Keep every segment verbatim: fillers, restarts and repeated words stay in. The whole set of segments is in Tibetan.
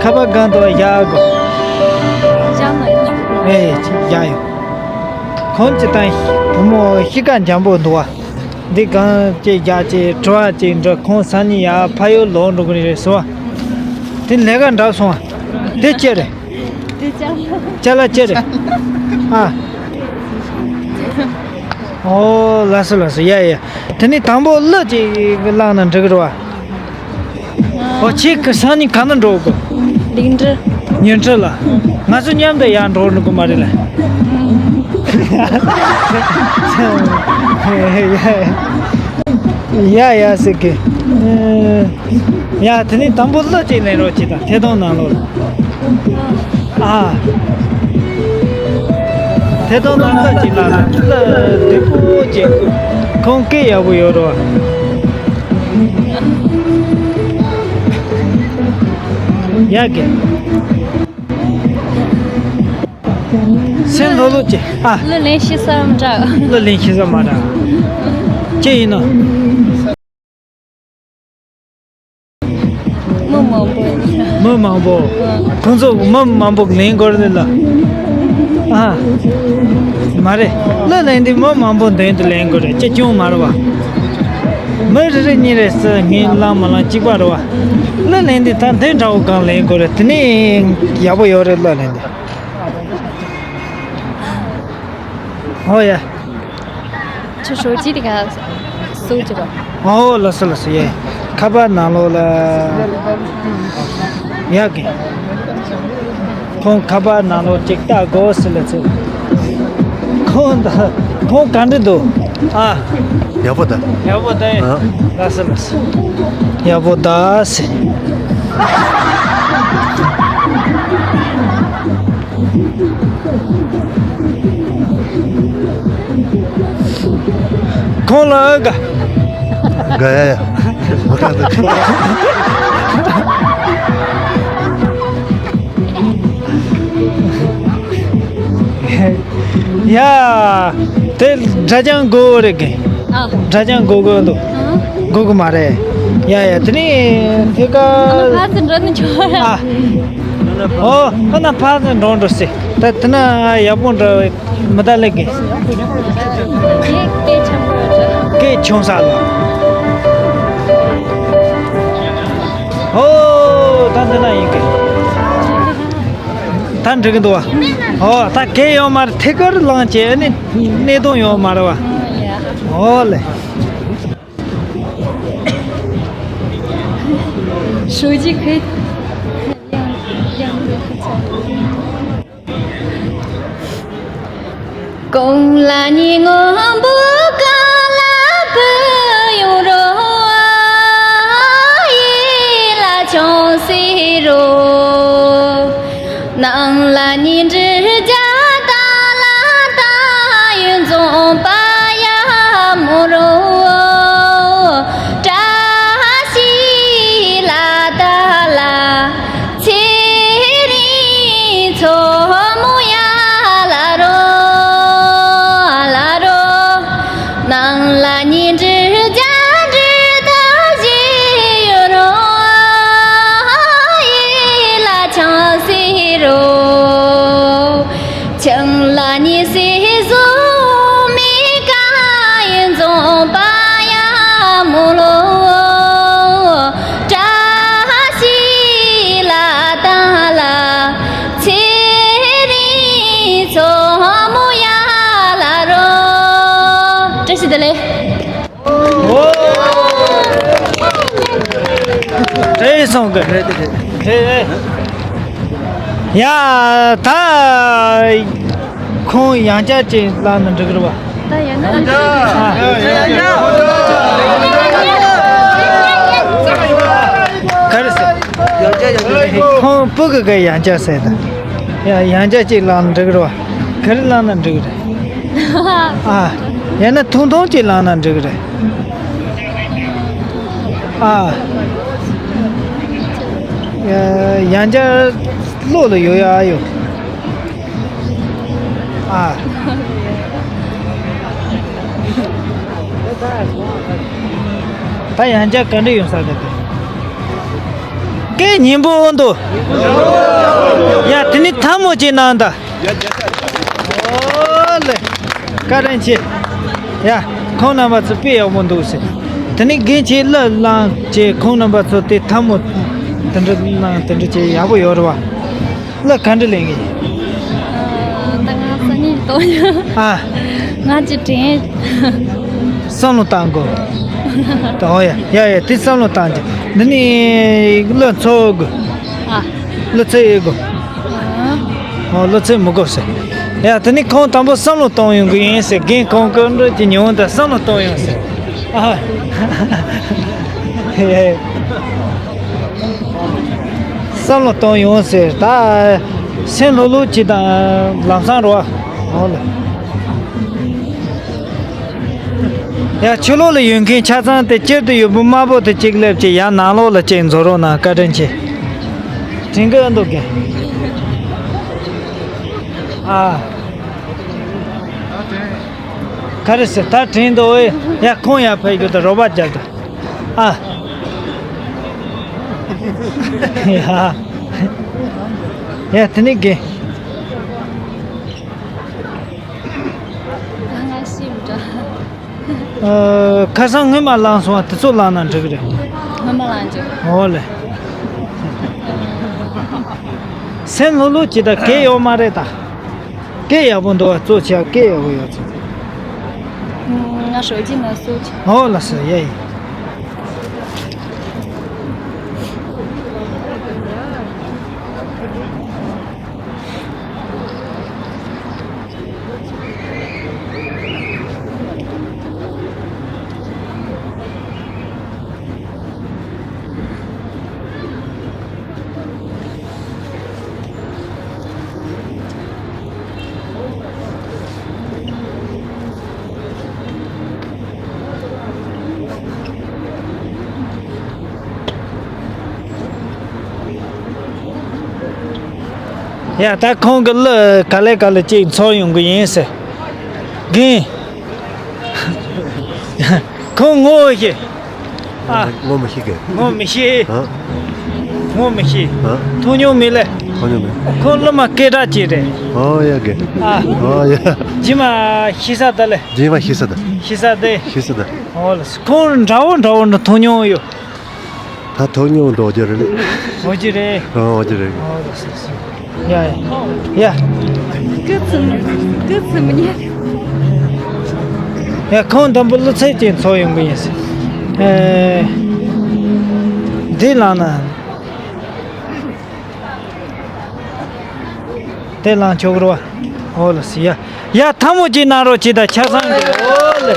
ཁ་པར་སྒང་དུ་བཞག་དགོས། བཞག་ན་ཡོང་། ཨེ་བཞག་ཡོང་། ཁོང་ཅི་དང་བུ་མོ་གཤིས་ཀ་འཇམ་པོ་འདུག་བ། འདི་གང་ཅི་རྒྱག་ཅི་དྲི་བ་ཅི་འདྲི། ཁོང་སང་ཉིན་ཡར་ཕ་ཡུལ་ལོག་འགྲོ་གི་རེད་ཟེར་བ། དེ་ལས་ཀ་འདྲ་སོང་བ། དེ་ཅི་རེད། དེ་ཅ་ལག་ཅི་རེད། ཨ། ཨོ་ལགས་སོ་ལགས་སོ། ཡ་ཡ། དེ་ནས་དང་པོ་གླུ་ཅིག་བླངས་ན་འགྲིག་གི་རེད་བ། ཨོ་ཁྱེད་ཀྱི་སང་ཉིན་ག་ན་འགྲོ་དགོས། ལིང་ཁྲི། ཉིན་ཁྲི་ལ། ང་ཚོ་མཉམ་དུ་ཡར་འགྲོ་འགྲོ་གི་མ་རེད་ལ། ཡ་ཡ་ཟེར་གི། ཡ་དེ་ནས་དང་པོ་གླུ་ཅིག་ལེན་རོགས་གྱིས་དང་ཐད་གཏོང་ནང་ལོགས་ལ། ཨ། ཐད་གཏོང་ནང་གླུ་ཅིག་ལ་གླུ་བདེ་པོ་ཅིག་ཁོང་སྐད་ཡག་པོ་ཡོད་རོགས། ཡ་གི། སེམས་ལྷོད་ལྷོད་ཅིག་ཨ། གླུ་ལེན་ཤེས་ས་མ་འདྲ། གླུ་ལེན་ཤེས་ས་མ་འདྲ། ཅི་ཡིན་ནོ། མི་མང་པོ། མི་མང་པོ། ཁོང་ཚོ་མི་མང་པོ་ལེན་དགོས་རེད་ལ། ཨ། མ་རེད། གླུ་ལེན་དུས་མི་མང་པོ་མདུན་དུ་ལེན་དགོས་རེད། ཅི་ཅུང་མ་རེད་བ། མི་རེ་རེ་གཉིས་རེ་ཟེར་ངས་བླངས་མ་བླངས་གཅིག་པ་རེད་བ། གླུ་ལེན་དུས་ད་འདི་འདྲ་བོ་གང་ལེན་དགོས་རེད། དེ་ནས་ཡག་པོ་ཡོད་རེད་གླུ་ལེན་དུས། ཨོ་ཡ། ཁྱོད་手机དེ་ག་སུ་ཅི་ར། ཨོ་ལགས་སོ་ལགས་སོ་ཡ། ཁ་པར་ནང་ལོགས་ལ། ཡ་གི། ཁོང་ཁ་པར་ནང་ལོགས་ཅིག་ལྟ་དགོས་ཟེར་ལ་ཚེ། ཁོང་ད་ཁོང་ག་འདྲ་འདུག་ཨ། ཡག་པོ་ད། ཡག་པོ་ད་ཡ། ཨ། ལགས་སོ་ལགས་སོ། ཡག་པོ་ད་ཟེར། ཁོང་ལ་ཨ་དགའ། དགའ་ཡ་ཡ། ཡ། དེ་སྒྲ་ཅང་གོ་རེད་གི། ཨ། སྒྲ་ཅང་གོ་གོ་འདུག་ཨ། གོ་གི་མ་རེད། ཡ་ཡ་དེ་ནི་དེ་ག་ཨ་ནི་ཕ་ཚི་འགྲོ་ནི་ཆོག་ར། ཨ། ཨོ་ཨ་ན་ཕ་ཚི་འགྲོ་འགྲོ་སི། ད་དེ་ན་ཡག་པོ་འདྲ་མི་ད་ལེགས་གི། སྐད་ཆེན་པོ་རེད། སྐད་ཆུང་ས་ལ། ཨོ་ད་འདི་ན་ཡིན་གི། ད་འགྲིག་གི་འདུག་བ། ཨོ་ད་གལ་ཡོད་མ་རེད། ཐད་ཀར་ལངས་བྱས་ནི་གནད་དོན་ཡོད་མ་རེད་བ། ཨོ་ལེ། 手机可以。གོང་ལ་ཉི་སྔོན་པོ་གང་ལ་བུད་ཡོང་རོགས། ཡིད་ལ་ཆང་སེ་རོགས། ནང་ལ་ཉི་འབྲུ་རྒྱ་ད་ལ་ད་ཡུན་འཛོམས་པ་ཡ་མོ་རོ། བཀྲ་ཤིས་ལ་ད་ལ་ཚེ་རིང་མཚོ་མོ་ཡ་ལ་རོ་ལ་རོ། ནང་ལ་ཉི་འབྲུ་རྒྱ་འབྲུ་ད་བཞི་ཡོད་རོ། ཡིད་ལ་ཆང་སེ་རོ། ཆང་ལ་ཉི་ཟེར་བཟོ་མི་ག་ཡིན་འཛོམས་པ་ཡ་མོ་ལོ། བཀྲ་ཤིས་ལ་ད་ལ་ཚེ་རིང་མཚོ་མོ་ཡ་ལ་རོ། བཀྲ་ཤིས་བདེ་ལེགས། ཨོ། དེ་སོང་གི། ཡ་ད་ཁོང་ཡང་བསྐྱར་ཅིག་བླངས་ན་འགྲིག་གི་རེད་བ། ད་ཡང་བསྐྱར། ཨ། ག་རེ་ཟེར། ཁོང་སྤུ་གུ་གི་ཡང་བསྐྱར་ཟེར་ད། ཡ་ཡང་བསྐྱར་ཅིག་བླངས་ན་འགྲིག་གི་རེད་བ། ག་རེ་བླངས་ན་འགྲིག་གི་རེད། ཨ། ཡང་ན་ཐུང་ཐུང་ཅིག་བླངས་ན་འགྲིག་གི་རེད། ཨ། ཡ་ཡང་བསྐྱར་བློ་ལ་ཡོད་ཡ་ཡོད། ཨ། ད་ཡང་བསྐྱར་ག་འདྲ་ཡོང་ས་རེད་དེ། སྐད་སྙན་པོ་འོང་དོ། ཡ་དེ་ནི་ཐལ་མོ་ཅིག་གནང་ད། ཨོ་ལེ། བཀའ་དྲིན་ཆེ། ཡ། ཁོང་རྣམ་པ་ཚོ་དཔེ་ཡག་པོ་འདུག་ཟེར། དེ་ནི་རྒན་ཁྱེད་གླུ་བླངས་བྱས་ཁོང་རྣམ་པ་ཚོ་དེ་ཐལ་མོ་དེ་འདྲ་བླངས་དེ་འདྲ་བྱས་ཡག་པོ་ཡོད་རེད་བ། གླུ་ག་འདྲ་ལེན་གི། ད་ང་སང་ཉིན་གཏོང་ཡ། ཨ། ང་ཅི་དྲན། བསམ་བློ་བཏང་དགོས། ད་ཨོ་ཡ་ཡ་ཡ་དེ་བསམ་བློ་བཏང་རྒྱུ། འདི་ནི་གླུ་འཚོ་དགོས། ཨ། གླུ་ཚིག་ཡོད་དགོས། ཨ། ཨོ་གླུ་ཚིག་མི་དགོས་ཟེར། ཡ་དེ་ནི་ཁོང་དང་པོ་བསམ་བློ་གཏོང་ཡོང་གི་ཡིན་ཟེར། རྒན་ཁོང་གི་འགྲོ་གི་ཉི་འོང་དང་བསམ་བློ་གཏོང་ཡོང་ཟེར། ཨ། ཡ་ཡ། བསམ་བློ་གཏོང་ཡོང་ཟེར། ད་སེམས་ལྷོད་ལྷོད་ཅིག་དང་ལམ་སང་རོ། འོ་ལ། ཡ་ཕྱི་ལོགས་ལ་ཡོད་མཁན་ཆ་ཚང་དེ་སྤྱིར་དུ་ཡོད་པོ་དམར་པོ་དེ་གཅིག་སླེབས་ཀྱི། ཡ་ནང་ལོགས་ལ་གཅིག་འཛུལ་རོགས་གནང་། བཀའ་དྲིན་ཆེ། དྲན་གི་འདུག་གི། ཨ། ག་རེ་ཟེར། ད་དྲན་འདུག་ཨེ། ཡ་ཁོང་ཡར་ཕེབས་རྒྱུ་དང་རོགས་པ་རྒྱབ་དང་། ཨ། ཡ། ཡ་དེ་ནི་དགེ། ང་ཤེས་མི་འདྲ། ཨ། ཁ་སང་སྔོན་མ་བླངས་སོང་བ་དེ་ཚོ་བླངས་ན་འགྲིག་གི་རེད། སྔོན་མ་བླངས་ཀྱི། འོ་ལེ། སེམས་ལྷོད་ལྷོད་ཅིག་ད་གལ་ཡོད་མ་རེད་ད། སྐད་ཡག་པོ་འདུག་བ། གཙོ་ཆེ་བ་སྐད་ཡག་པོ་ཡོད་ཚོད། ང་ཧྲོ་ཇི་མ་སོ་ཆེ། ཨོ་ལ་སོ་ཡ་ཡིན། ཡ་ད་ཁོང་གི་གླུ་ག་ལེ་ག་ལེ་ཅིག་འཚོལ་ཡོང་གི་ཡིན་ཟེར། རྒན། ཁོང་ངོ་ཤེས། ཨ། ངོ་མི་ཤེས་གི། ངོ་མི་ཤེས། ཨ། ངོ་མི་ཤེས། ཨ། མཐོང་མྱོང་མེད་ལེ། མཐོང་མྱོང་མེད། ཁོང་སློབ་མ་སྐད་གྲགས་ཅིག་རེད། ཨོ་ཡ་གི། ཨ། ཨོ་ཡ། རྗེས་མ་ཤེས་ས་ད་ལེ། རྗེས་མ་ཤེས་ས་ད། ཤེས་ས་ད། ཤེས་ས་ད། ཨོ་ལ་ཁོང་འདྲ་བོ་འདྲ་བོ་འདྲ་མཐོང་མྱོང་ཡོད། ད་མཐོང་མྱོང་འདུག་ཨོ་ཅི་རེད། ཨོ་ཅི་རེད། ཨོ་ཨོ་ཅི་རེད། ཨོ་ལ་སོ་སོ། ཡ་ཡ། ཡ། སྐུ་ཚེ་མི་སྐུ་ཚེ་མི་ཉེ། ཡ་ཁོང་དང་པོ་གླུ་ཚིག་ཅིག་འཚོལ་ཡོང་གི་ཡིན་ཟེར། ཨེ། འདི་ལངས་ན། དེ་ལངས་ཆོག་གི་རེད་བ། ཨོ་ལ་སི་ཡ། ཡ་ཐལ་མོ་ཅིག་གནང་རོགས་གྱིས་ད་ཆ་ཚང་གི། ཨོ་ལེ།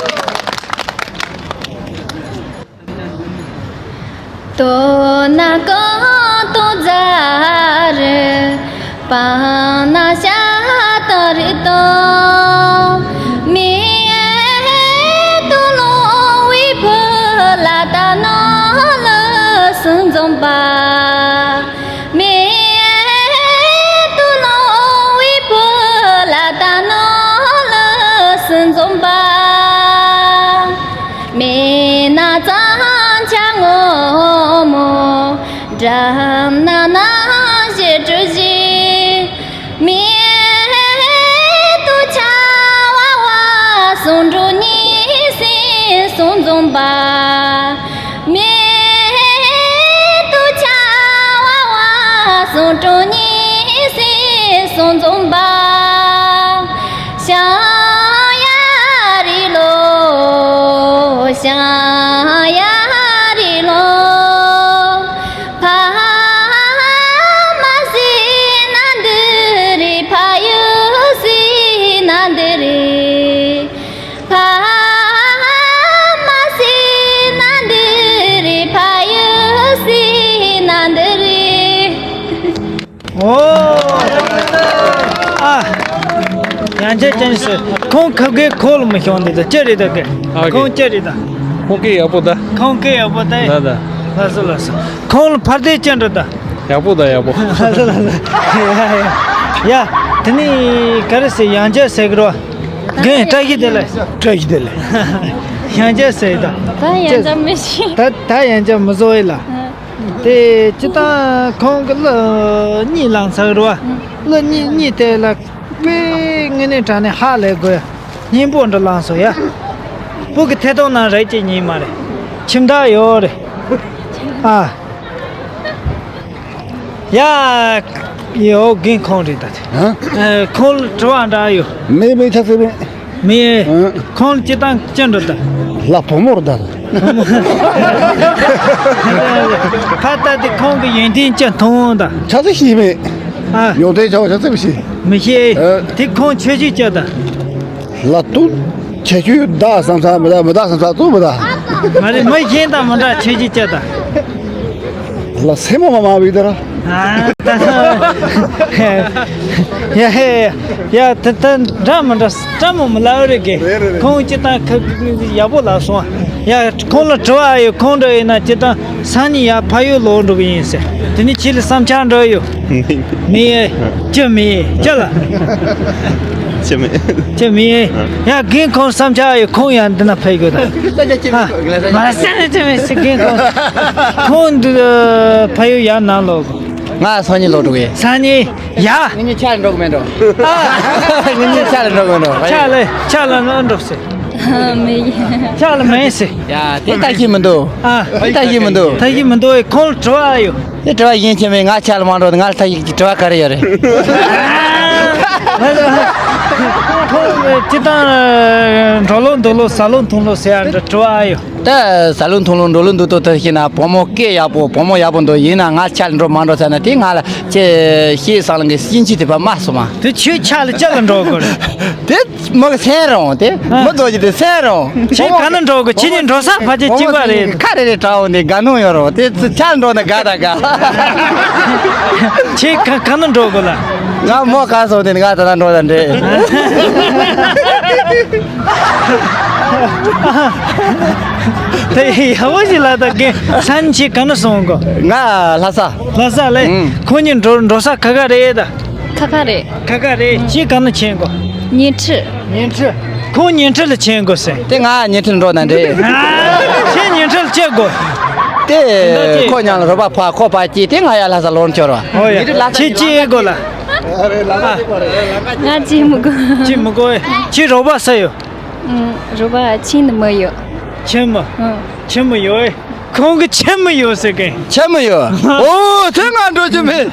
ཨོ། ཨ། ཡང་ཅི་ཅན་ཟེར། ཁོང་ཁ་གེ་ཁོ་ལ་མི་ཤོང་འདི་ད་ཅི་རེད་ད་གེ། ཨ་གེ། ཁོང་ཅི་རེད་ད། ཁོང་སྐད་ཡག་པོ་ད། ཁོང་སྐད་ཡག་པོ་ད། ད་ད། ལགས་སོ་ལགས་སོ། ཁོང་ལ་ཕར་དེ་ཅི་འདྲ་ད། ཡག་པོ་ད་ཡག་པོ། ལགས་སོ་ལགས་སོ། ཡ་ཡ། ཡ། དེ་ནི་ག་རེ་ཟེར། ཡང་ཅི་ཟེར་གི་རོ། རྒན་བཀྲ་ཤིས་བདེ་ལེགས། བཀྲ་ཤིས་བདེ་ལེགས། ཡང་ཅི་ཟེར་ད། ད་ཡང་ཅི་མི་ཤེས། ད་ད་ཡང་ཅི་མི་བཟོ་ཡི་ལ། ཨ། དེ་སྤྱིར་བཏང་ཁོང་གི་གླུ་གཉིས་བླངས་ཚར་རེད་བ། གླུ་གཉིས་གཉིས་དེ་ལ་དཔེ་དངོས་གནས་དྲང་གནས་ཧ་ལས་དགོས། སྙན་པོ་འདྲ་བླངས་སོང་ཡ། བོད་ཀྱི་ཐད་གཏོང་ནང་རེད་ཅེས་ཉན་མ་རེད། ཁྱིམ་བདག་ཡོད་རེད། ཨ། ཡ། ཡོ་རྒན་ཁོང་རེད་ད་དེ། ཨ། ཁོང་ལ་དྲི་བ་འདྲ་ཡོད། མེད་མེད་ཆ་ཚེ་མེད། མེད། ཨ། ཁོང་ལ་སྤྱིར་བཏང་ཅི་འདྲ་ད། ལ་བུ་མོར་ད། ཕ་ད་དེ་ཁོང་གི་ཡོན་ཏན་ཅི་མཐོང་ད། ཆ་ཚེ་ཤེས་མེད། ཨ། ཡོན་ཏན་ཆ་བ་ཆ་ཚེ་མི་ཤེས། མི་ཤེས། ཨ། དེ་ཁོང་ཆོས་ཤིག་ཅི་ད། ལ་དུ། ཁྱད་ཆོས་བདག་བསམ་ས་མི་བདག་མི་བདག་བསམ་ས་ཏུ་མི་བདག་མ་རེད། མི་གཞན་དང་མི་འདྲ་ཆོས་ཤིག་ཅི་ད། ལ་སེ་མོ་མ་མ་བི་དེ་ར། ཨ། ད་ཡ་ཧེ། ཡ་ད་ད་འདྲ་མི་འདྲ་འདྲ་མོ་མི་ལ་རེ་གེ། རེད་རེད་རེད། ཁོང་སྤྱིར་བཏང་ཁ་ཡག་པོ་ལ་སོང་། ཡ་ཁོང་ལ་དྲི་བ་ཡོད། ཁོང་འདྲ་ཡིན་ན་སྤྱིར་བཏང་སང་ཉིན་ཡར་ཕ་ཡུལ་ལོག་འགྲོ་གི་ཡིན་ཟེར། དེ་ནི་ཁྱེད་ལ་བསམ་འཆར་འདྲ་ཡོད། མི་ཡེ། ཅི་མི་ཡེ་ཅི་ལ། ཅི་མི་ཅི་མི་ཡེ། ཡ་རྒན་ཁོང་བསམ་འཆར་ཡོད། ཁོང་ཡང་འདི་ན་ཕེབས་དགོས་ད། ཨ། མ་ཟེར་ན་ཅི་མི་ཟེར། རྒན་ཁོང་ཁོང་འདི་ཕ་ཡུལ་ཡར་ནང་ལོག་ང་སང་ཉིན་ལོག་འགྲོ་གི། སང་ཉིན་ཡ། ངེད་གཉིས་ཆ་ལ་འགྲོ་གི་མེད་འགྲོ། ཨ། ངེད་གཉིས་ཆ་ལ་འགྲོ་གི་མེད་འགྲོ། ཆ་ལ་ཆ་ལ་ན་འགྲོ་ཟེར། མི་ཡེ། ཆ་ལ་མེད་ཟེར། ཡ་དེ་ལྟ་གི་མི་འདུག་ཨ། དེ་ལྟ་གི་མི་འདུག་ལྟ་གི་མི་འདུག་ཁོང་ལ་དྲི་བ་ཡོད། དེ་དྲི་བ་ཡིན་གྱི་མེད། ང་ཆ་ལ་མ་འགྲོ། ང་ལ་ལྟ་གི་དྲི་བ་ག་རེ་ཡོད་རེད། ཁོང་སྤྱིར་བཏང་འགྲོ་ལུགས་འདུག་ལུགས་ཟ་ལུགས་འཐུང་ལུགས་ཟེར་ཡ་འདྲ་དྲི་བ་ཡོད། ད་ཟ་ལུགས་འཐུང་ལུགས་འགྲོ་ལུགས་འདུག་ཏུ་ཐུག་ཤེ་ན་བུ་མོ་སྐད་ཡག་པོ་བུ་མོ་ཡག་པོ་འདུག་ཡིན་ན་ང་ཆ་ལ་འགྲོ་མ་འགྲོ་ཟེར་ན་དེ་ང་ལ་ཅེ་ཤེས་སང་ལ་གི་སྙིང་རྗེ་དེ་བ་མ་སོ་མ། དེ་ཁྱོད་ཆ་ལ་ཅི་ལ་འགྲོ་དགོས་རེད། དེ་མ་གི་སེམས་རང་དེ་ཨ། མི་འདོད་ཀྱི་དེ་སེམས་རང་ཁྱེད་ག་ན་འགྲོ་དགོས། ཁྱེད་ནི་འགྲོ་ས་ཕལ་ཆེར་གཅིག་པ་རེད། ཁ་རེ་རེ་གྲགས་འོང་དེ་དགའ་སྣང་ཡོད་རོ། དེ་ཆ་ལ་འགྲོ་ན་དགའ་ད་དགའ། ཁྱེད་ག་ག་ན་འགྲོ་དགོས་ལ། ང་མོ་ག་སོང་དེ་ནི་ང་ད་ལྟ་འགྲོ་ད་འདྲེ། དེ་ཡག་པོ་ཞིག་ལ་ད་གེ་སན་ཆི་ག་ན་སོང་གོ། ང་ལྷ་ས། ལྷ་ས་ལེ། ཨང་། ཁོ་གཉིས་འགྲོ་འགྲོ་ས་ཁ་ཁ་རེད་ད། ཁ་ཁ་རེད། ཁ་ཁ་རེད། ཁྱི་ག་ན་ཆེན་གོ། ཉི་ཁྲི། ཉི་ཁྲི། ཁོ་ཉི་ཁྲི་ལ་ཆེན་གོ་སེ། དེ་ང་ཉི་ཁྲི་འགྲོ་ན་འདྲེ། ཁྱི་ཉི་ཁྲི་ལ་ཆེ་གོ། དེ་ཁོ་ཉང་ལ་རོ་པ་ཕ་ཁོ་པ་ཅི་དེ་ང་ཡ་ལྷ་ས་ལོར་འཁྱོར་བ། ཨོ་ཡ། ཁྱི་ཅི་ཡེ་གོ་ལ། ང་ཅི་མི་གོ། ཅི་མི་གོ། ཁྱི་རོ་པ་ས་ཡོ། ཨུམ། རོ་པ་ཆེན་དུ་མི་ཡོད། ཆེན་མོ། ཨུམ། ཆེན་མོ་ཡོད། ཁོང་གི་ཆེན་མོ་ཡོད་ཟེར་གི། ཆེན་མོ་ཡོད། ཨོ་དེ་ང་འགྲོ་རྒྱུ་མེད།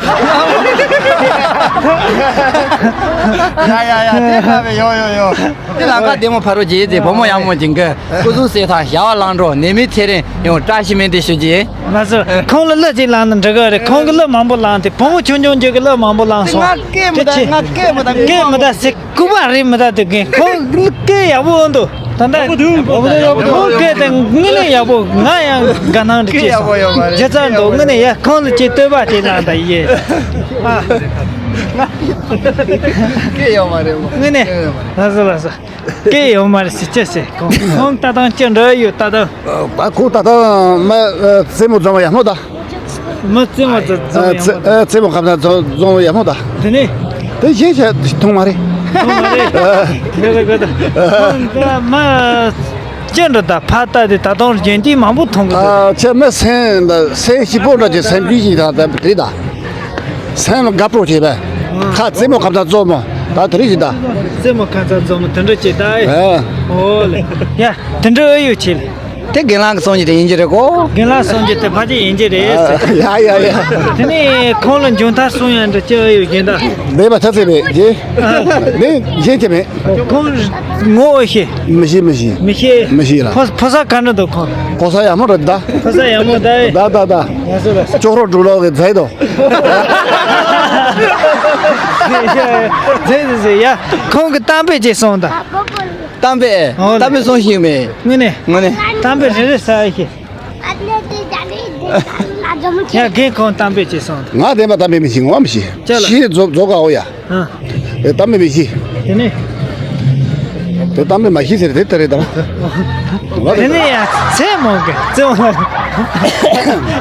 ཡ་ཡ་ཡ་དེ་ཁ་བའི་ཡོ་ཡོ་ཡོ། དེ་ལ་ཁ་བདེ་མོ་ཕ་རོལ་རྒྱས་ཏེ་བུ་མོ་ཡག་མོ་སྦྱིན་གི། སྐུ་གཟུགས་གསལ་ཐང་བྱ་བ་བླང་འགྲོ་ནད་མེད་ཚེ་རིང་ཡོང་བཀྲ་ཤིས་སྨོན་འདུན་ཞུ་རྒྱུ་ཡིན། ལགས་སོ། ཁོང་ལ་གླུ་ཅིག་བླངས་ན་འགྲིག་གི་རེད། ཁོང་གི་གླུ་མང་པོ་བླངས་ཏེ་བུ་མོ་ཆུང་ཆུང་ཅིག་གི་གླུ་མང་པོ་བླངས་སོང་། ང་སྐད་མི་ད་ང་སྐད་མི་ད་སྐད་མི་ད་ཟེར། སྐུ་པར་རེད་མི་ད་དུ་གིན་ཁོང་སྐད་ཡག་པོ་འོང་འདུག་ད་ལྟ་ཁོང་སྐད་དེ་དངོས་གནས་ཡག་པོ། ང་ཡང་དགའ་སྣང་འདྲ་སྐྱེས་སོང་། སྒྱུ་རྩལ་འདུག་དངོས་གནས་ཡ། ཁོང་ལ་ཅིག་བསྟོད་པ་ཅིག་གནང་དང་ཡེ། ཨ། སྐད་ཡོད་མ་རེད་མོ། དངོས་གནས། སྐད་ཡོད་མ་རེད། ལགས་སོ་ལགས་སོ། སྐད་ཡོད་མ་རེད་ཟེར་ཅི་ཟེར། ཁོང་ཁོང་ལྟ་སྟངས་ཅི་འདྲ་ཡོད་ལྟ་སྟངས། ཨ། ཁོང་ལྟ་སྟངས་མ་རྩེད་མོ་རྩེ་མ་ཡག་མོ་ད། མི་རྩེད་མོ་རྩེ་རྩེད་མོ་ཡག་མོ་ད། རྩེད་མོ་ཁ་ན་རྩེད་མོ་ཡག་མོ་ད། དེ་ནས། དེ་གཞན་ཞིག་མཐོང་མ་རེད། མཐོང་མ་རེད། དེ་ལ་གོ་ད། ཁོང་ད་མ་ཅི་འདྲ་ད་ཕ་ད་དེ་ད་དུང་རྒྱན་ཏི་མང་པོ་མཐོང་གི་འདུག་ཨ། ཁྱེད་མི་སེམས་ད་སེམས་སྐྱིད་པོ་འདྲ་ཅིག་སེམས་སྐྱིད་ཅིག་ད་ད་དེ་ད། སེམས་ལ་དགའ་སྤྲོ་བྱེད་པས། ཁ་རྩེད་མོ་ཁ་ན་རྩེད་མོ་ད་དེ་རིགས་ཅིག་ད། རྩེད་མོ་ཁ་ན་རྩེད་མོ་དེ་འདྲ་ཅིག་ད། ཨ། ཨོ་ལེ། ཡ་དེ་འདྲ་ཨེ་ཡོད་ཆེ་ལེ། དེ་རྒན་ལགས་ཀྱི་གསུང་གི་དེ་ཡིན་གྱི་རེད་གོ། རྒན་ལགས་གསུང་གི་དེ་ཕལ་ཆེར་ཡིན་གྱི་རེད་ཟེར། ཡ་ཡ་ཡ། དེ་ནས་ཁོང་ལ་མཇུག་མཐར་གསུང་ཡ་འདྲ་ཅི་ཡོད་གཞན་དག་མེད་པ་ཐག་ཆོད་རེད་ཀྱི། ནི་གཞན་གྱི་མེད། ཁོང་ངོ་ཤེས། མི་ཤེས་མི་ཤེས། མི་ཤེས། མི་ཤེས་ལ། ཕོ་ཕོ་གསར་ག་འདྲ་འདུག་ཁོང་། ཕོ་གསར་ཡག་མོ་རེད་ད། ཕོ་གསར་ཡག་མོ་ད། ད་ད་ད། ཡག་སོ་ལ། ཅོག་རོ་འབྲུག་ལོག་གི་མཛེས་དོ། མཛེས་མཛེས་མཛེས་ཡ། ཁོང་གི་གཏམ་དཔེ་ཅིག་གསུངས་དང་། གཏམ་དཔེ། ཨོ་ལེ། གཏམ་དཔེ་གསུང་ཤེས་མེད། དངོས་གནས། དངོས་གནས། གཏམ་དཔེ་རེ་རེ་ཟ་ཡི་ཤེས། ཡ་རྒན་ཁོང་གཏམ་དཔེ་ཅིག་གསུངས་དང་། ང་བདེན་པ་གཏམ་དཔེ་མི་ཤེས། ངོ་མ་མི་ཤེས། ཅི་ལ། ཤེས་རྫོགས་རྫོགས་ག་འོ་ཡ། ཨ། དེ་གཏམ་དཔེ་མི་ཤེས། དེ་ནས། དེ་གཏམ་དཔེ་མ་ཤེས་ཟེར་དེ་ལྟ་རེད་ད། དེ་ནས་ཡ་ཚད་མོ་གི་ཚད་མོ།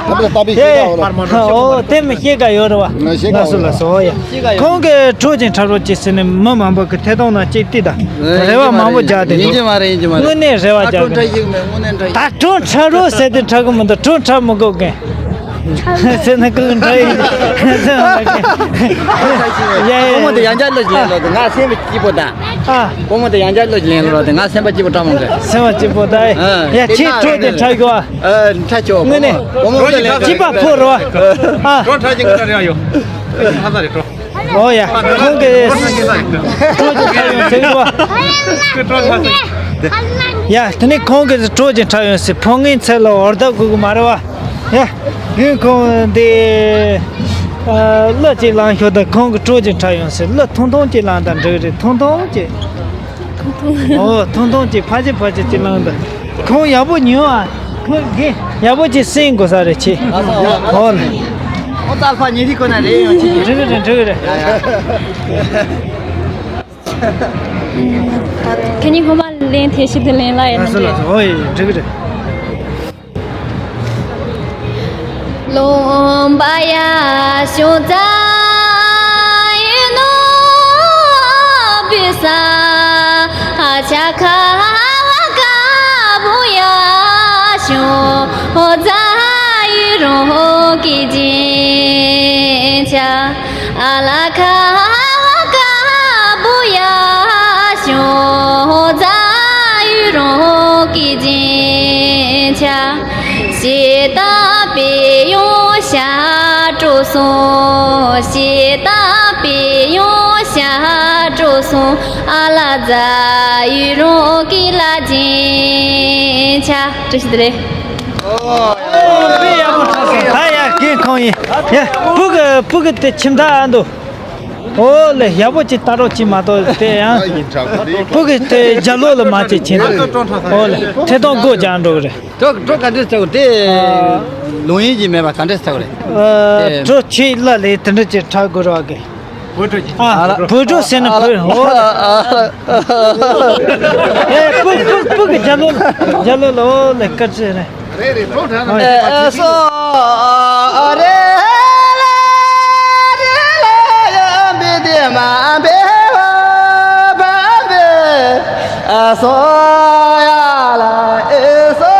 གཏམ་དཔེ་གཏམ་དཔེ་ཤེས་ད་འོ་ལ། ཨོ་དེ་མི་ཤེས་ག་ཡོད་རེད་བ། ཤེས་ག་ལགས་སོ་ལགས་སོ། ཨོ་ཡ། ཁོང་གིས་ཁྲོ་ཅན་ཁྲ་རོ་ཅིག་ཟེར་ནས་མི་མང་པོ་གི་ཐད་གཏོང་ནང་གཅིག་བལྟས་དང་། རེ་བ་མང་པོ་རྒྱག་དེ་འདུག་ཡིན་གྱི་མ་རེད། ཡིན་གྱི་མ་རེད། དངོས་གནས་རེ་བ་རྒྱག་གི་འདུག་ད་ཁྲོ་ཁྲ་རོ་ཟེར་དེ་ཁྲ་གི་མི་འདུག་ཁྲོ་ཁྲ་མི་དགོས་མཁན། སེམས་ནང་ཀུན་འདྲ་ཡིན། སེམས་ནང་ཀུན། ཡ་ཡ། ཀོང་མོ་དེ་ཡང་བསྐྱར་བློ་ཅིག་ལེན་ལོ་དེ་ང་སེམས་པ་སྐྱིད་པོ་དང་། ཨ། ཀོང་མོ་དེ་ཡང་བསྐྱར་བློ་ཅིག་ལེན་ལོ་དེ་ང་སེམས་པ་སྐྱིད་པོ་སྤྲང་མོ་འདྲ། སེམས་པ་སྐྱིད་པོ་དང་། ཨ། ཡ་ཁྱེད་ཁྲོ་དེ་འཁྲབ་ཡོད་ཨ། ཨ། འཁྲབ་ཆོག་དངོས་གནས། ཀོང་མོ་དེ་ལེན་སྐྱིད་པ་ཕོ་རོ། ཨ། ཀྲོ་འཁྲབ་ཀྱི་འཁྲབ་རེ་ཡོད། ཨོ་ཡ། ཁོང་གིས་ཀྲོ་ཅིག་འཁྲབ་ཡོང་ཟེར་བ། ཡ་དེ་ནས་ཁོང་གིས་ཀྲོ་ཅིག་འཁྲབ་ཡོང་ཟེར། ཕོ་ངན་ཚེ་ལ་འོར་བདག་དགོས་གི་མ་རེད་བ། ཡ། ཡིན་ཁོང་འདི། ཨ། གླུ་ཅིག་བླངས་ཤོག་དང་ཁོང་གིས་ཀྲོ་ཅིག་འཁྲབ་ཡོང་ཟེར། གླུ་ཐུང་ཐུང་ཅིག་བླངས་དང་འགྲིག་རེད། ཐུང་ཐུང་ཅིག་ཨོ་ཐུང་ཐུང་ཅིག་ཕལ་ཆེར་ཕལ་ཆེར་ཅིག་བླངས་དང་། ཁོང་ཡག་པོ་ཉོས་ཨ། ཁོང་གིས་ཡག་པོ་ཅིག་གསན་དགོས་ས་རེད་ཆེ། ཨོ་ལ། ཨོ་ཙལ་ཕ་ཉེ་རི་ཁོ་ན་རེད་ཡོང་ཆེ། འགྲིག་རེད་འགྲིག་རེད། ཁྱེད་གཉིས་སྔོན་མ་ལན་དེ་ཞིག་ཏུ་ལན་ལ་ཡིན་ན་འགྲིག་ཨོ་ཡེ་འགྲིག་རེད། ལོང་པ་ཡ་ཤོང་ཙ་ཡི་ནོ་བི་ས་ཧ་ཆ་ཁ་བ་ཀ་བུ་ཡ་ཤོང་ཙ་ཡི་རོང་གི་ཅིན་ཆ། ཨ་ལ་ཁ་བ་ཀ་བུ་ཡ་ཤོང་ཙ་ཡུ་རོང་གི་ཅིན་ཆ། ཞེ་ད་པེ་ཡོང་ཤ་དྲོ་སོང་། ཞེ་ད་པེ་ཡོང་ཤ་དྲོ་སོང་། ཨ་ལ་ཙ་ཡུ་རོང་གི་ལ་ཅིན་ཆ། བཀྲ་ཤིས་བདེ་ལེགས། དཔེ་ཡག་པོ་འཁྲབ་སོང་། ད་ཡ་རྒན་ཁོང་ཡིན། ཡ་སྤུ་གུ་སྤུ་གུ་དེ་ཁྱིམ་བདག་ཨ་འདུག་ཨོ་ལེ་ཡག་པོ་ཅིག་ལྟ་རོགས་ཅིག་མ་གཏོགས་དེ་ཡང་སྤུ་གུ་དེ་རྒྱ་ལོ་ལ་མ་བྱེད་ཁྱིམ་བདག་ཨོ་ལེ་ཐད་གཏོང་སྒོ་རྒྱག་འགྲོ་གི་རེད། གྲོ་གྲོ་ག་འདྲས་ཆགས་དེ་ལུང་ཡིན་གྱི་མེད་པ་ག་འདྲས་ཆགས་རེད། ཨ་དེ་གྲོ་ཆེ་ལ་ལས་དེ་འདྲ་ཅིག་འཁྲབ་དགོས་རོགས་གི། ཨ་བོད་ཕྲུག་ཟེར་ན་བོད། ཨོ། ཨེ་སྤུ་སྤུ་སྤུ་གི་རྒྱ་ལོ་ལ་རྒྱ་ལོ་ལ་ཨོ་ལེ་སྐར་ཆེ་རེད། རེད་རེད་གྲོགས་དྲན་ཨེ་ཨེ་སོ་རེ་ལ་རེ་ལ་ཡ་བི་དེ་མ་བེ་བ་བ་བེ་ཨ་སོ་ཡ་ལ་ཨེ་སོ་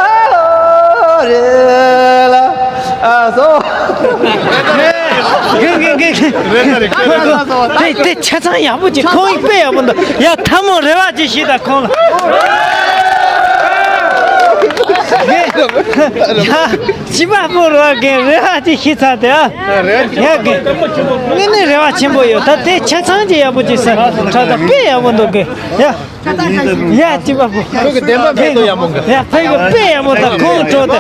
རེ་ལ་ཨ་སོ། དེ་དེ་ཆ་ཚང་ཡག་པོ་ཅིག་ཁོང་ཡིག་དཔེ་ཡག་པོ་འདུག་ཡ་ཐལ་མོ་རེ་བ་ཅིག་ཞིག་དང་ཁོང་ལ། ཡ་བྱིས་པ་པོ་རོགས་རྒན་རེ་བ་ཅིག་ཞིག་ཚར་དེ་ཨ། ཡ་རྒན་ངས་ནི་རེ་བ་ཆེན་པོ་ཡོད། ད་དེ་ཆ་ཚང་ཅིག་ཡག་པོ་ཅིག་ས་ཁྲ་དང་དཔེ་ཡག་པོ་འདུག་རྒན་ཡ། ཡ་སྐྱིད་པ་པོ། ཁྱོད་ཀྱི་བདེན་པ་མེད་དོ་ཡག་པོ་འགའ། ཡ་ཕ་གི་དཔེ་ཡག་པོ་དང་ཁོང་གྲོ་དེ་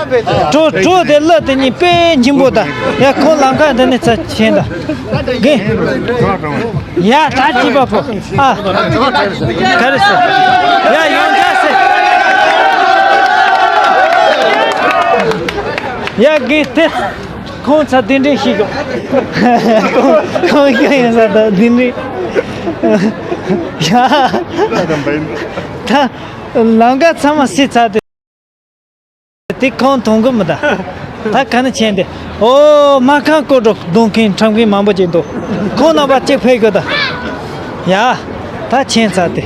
གྲོ་གྲོ་དེ་གླུ་དེ་གཉིས་དཔེ་སྙིང་པོ་དང་ཡ་ཁོང་ལམ་ཁ་འདི་ནས་ཚ་ཆེན་དང་གི། ཡ་ད་སྐྱིད་པ་པོ་ཨ། ག་རེ་ཟེར། ཡ་ཡོང་ཆ་ཟེར། ཡ་གི་དེ། ཁོང་ཚ་གདན་འདྲེན་ཞིག་གོ་ཁོང་ཁོང་ཡིན་ས་ད་གདན་འདྲེན། ཡ། ད་ལམ་ཀ་ཚང་མ་སྲིད་ཚར་ཏེ། དེ་ཁོང་མཐོང་གི་མི་ད། ད་ག་ནི་ཆེན་ཏེ། ཨོ་མ་ཁང་སྐོར་འགྲོ་གདོང་མཁན་ཁྲམ་མཁན་མང་པོ་ཅིག་འདུག་ཁོང་རྣམ་པ་གཅིག་ཕེབས་དགོས་ད། ཡ། ད་ཆེན་ཚར་ཏེ།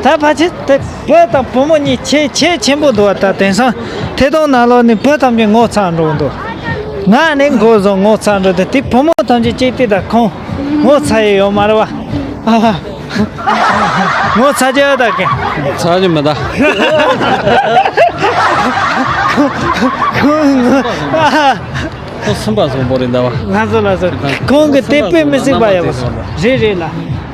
ད་ཕལ་ཆེར་དེ་བུ་དང་བུ་མོ་གཉིས་ཆེ་ཆེ་ཆེན་པོ་འདུག་བ། ད་དེང་སང་ཐད་གཏོང་ནང་ལོགས་ནས་བུ་ཐམས་ཅད་ངོ་ཚ་འགྲོ་གི་འདུག་ང་ནི་མགོ་བཟུང་ངོ་ཚ་འགྲོ་དེ་དེ་བུ་མོ་ཐམས་ཅད་གཅིག་དེ་ད་ཁོང་ངོ་ཚ་ཡི་ཡོད་མ་རེད་བ། ཨ་ཧ། ངོ་ཚ་རྒྱ་ད་གི། ཚ་རྒྱ་མི་ད། ཁོང་ངོ་ཨ་ཧ། ཁོང་སེམས་པ་བཟང་པོ་རེད་འདའ་བ། ལགས་སོ་ལགས་སོ། ཁོང་གི་དེ་དཔེ་མི་སྲིད་པ་ཡག་པོ། རེད་རེད་ལ།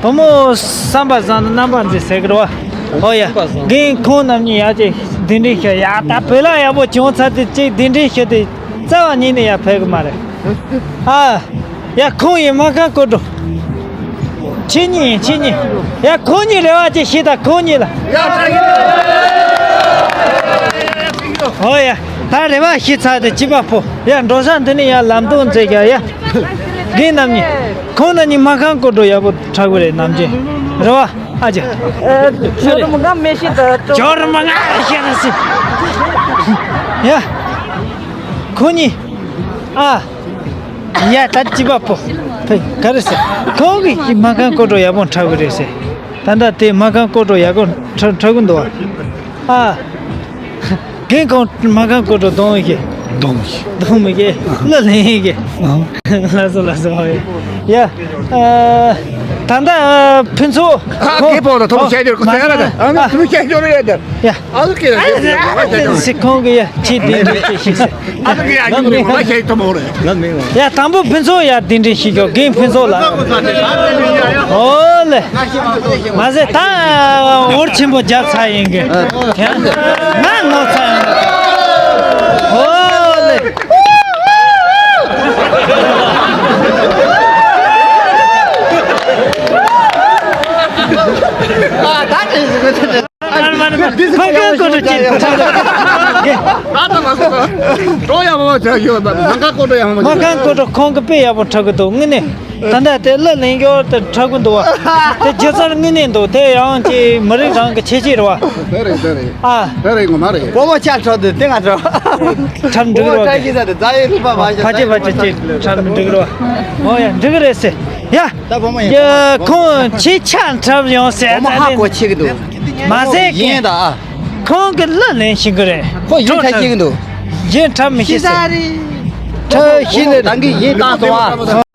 བུ་མོ་བསམ་པ་བཟང་ན་རྣམ་པ་མཛེས་ཟེར་གི་རེད་བ། ཨོ་ཡ། རྒན་ཁོང་རྣམ་གཉིས་ཡ་ཅིག་གདན་འདྲེན་ཞུ་ཡ། ད་བོད་ལ་ཡག་པོ་བྱུང་ཚར་དུས་ཅིག་གདན་འདྲེན་ཞུ་དུས་རྩ་བ་ཉིད་ནས་ཡ་ཕེབས་གི་མ་རེད། ཨ། ཡ་ཁོང་ཡིན་མ་ཁ་བསྐོར་འགྲོ། ཁྱེད་གཉིས་ཡིན་ཁྱེད་གཉིས། ཡ་ཁོང་གཉིས་རེ་བ་ཅིག་ཞུས་དང་ཁོང་གཉིས་ལ། ཨོ་ཡ། ད་རེ་བ་ཞུས་ཚར་དེ་སྐྱིད་པ་པོ། ཡ་འགྲོ་ས་འདི་ནས་ཡ་ལམ་སྟོན་མཛད་རྒྱ་ཡ། རྒན་རྣམ་གཉིས། ཁོང་རྣམ་གཉིས་མ་ཁང་སྐོར་འགྲོ་ཡག་པོ་འཁྲབ་གི་རེད་ནམ་རྒྱུན། རེ་བ་ཨ་ཅེ། ཇོ་རུ་མ་ང་མེ་ཤི་ད། ཇོ་རུ་མ་ང་ཤེས་ར་སི། ཡ། ཁོང་གཉིས། ཨ། ཡ་ད་སྐྱིད་པ་པོ། ཕེ་ག་རེ་ཟེར། ཁོང་གིས་མ་ཁང་སྐོར་འགྲོ་ཡག་པོ་འཁྲབ་གི་རེད་ཟེར། ད་ལྟ་དེ་མ་ཁང་སྐོར་འགྲོ་ཡག་པོ་འཁྲབ་འཁྲབ་གི་འདུག་བ། ཨ། རྒན་ཁོང་མ་ཁང་སྐོར་འགྲོ་གདོང་ཡིན་ཤེས། གདོང་མི་ཤེས། གདོང་མི་ཤེས། གླུ་ལེན་ཤེས། ཨ། ལགས་སོ་ལགས་སོ། ཡ། ཨ། ད་ལྟ་ཨ་ཕུན་ཚོགས། ཨ། ཁོ་དེ་པོ་ལ་ཐོག་ཨ་བཤད་རྒྱུར་ཁོ་ཟེར་ཡ་ལ། ཨ། ཨ། ཐུགས་བཤད་རྒྱུ་རེད་ད། ཡ། ཨ་ཟུག་གི་ལ་ཟེར་ཟེར་ཁོང་གི་ཡ་ཁྱེད་དེ་འདྲ་ཅིག་ཤིག་ཟེར། ཨ་ཟུག་གི་ཡ་ཁྱེད་དེ་འདྲ་ང་བཤད་ཐུབ་མ་རེད། ཡ། དང་པོ་ཕུན་ཚོགས་ཡ་དེ་འདྲ་ཤིག་ཤོག་རྒན་ཕུན་ཚོགས་ལགས། ཨོ་ལེ། མ་ཟད་ད་འོར་ཆེན་པོ་རྒྱབ་ཚར་ཡིན་གི། ང་ནོར་ཚར་ཡིན་གི། ཨོ་ལེ། ཨ་ད་དྲན་ཟིན་གི། ཕ་གང་ཀོ་ཏོ་ཅིག་ཕ་གང་ཀོ་ཏོ་ཁོང་གི་དཔེ་ཡག་པོ་འཁྲབ་གི་འདུག་དངོས་གནས། ད་ལྟ་དེ་གླུ་ལེན་རྒྱུ་དེ་འཁྲབ་གི་འདུག་བ། དེ་སྒྱུ་རྩལ་དངོས་གནས་འདུག་དེ་ཡང་ཅིག་མི་རིགས་རང་གི་ཁྱད་ཆོས་རེད་བ། དེ་རེད་དེ་རེད། ཨ། དེ་རེད་ངོ་མ་རེད། བུ་མོ་ཆ་འཁྲབ་དུས་དེ་ང་འཁྲབ། འཁྲབ་འགྲིག་རེད་བ། ཕ་ཆེ་ཕ་ཆེ་ཅིག་འཁྲབ་འགྲིག་རེད་བ། ཨོ་ཡ་འགྲིག་རེད་ཟེར། ཡ། ད་བུ་མོ་ཡིན། ཡ་ཁོང་ཁྱེད་ཆ་འཁྲབ་ཡོང་ཟེར། བུ་མོ་ཧ་གོ་ཆེ་གི་འདུག་མ་ཟད་ཡིན་ད་ཨ། ཁོང་གི་གླུ་ལེན་ཤེས་གི་རེད། ཁོ་ཡིན་འཁྲབ་ཤེས་གི་འདུག་ཡིན་འཁྲབ་མི་ཤེས་ཟེར། འཁྲབ་ཤེས་ནས་ད་གིན་ཡིན་བཏང་སོང་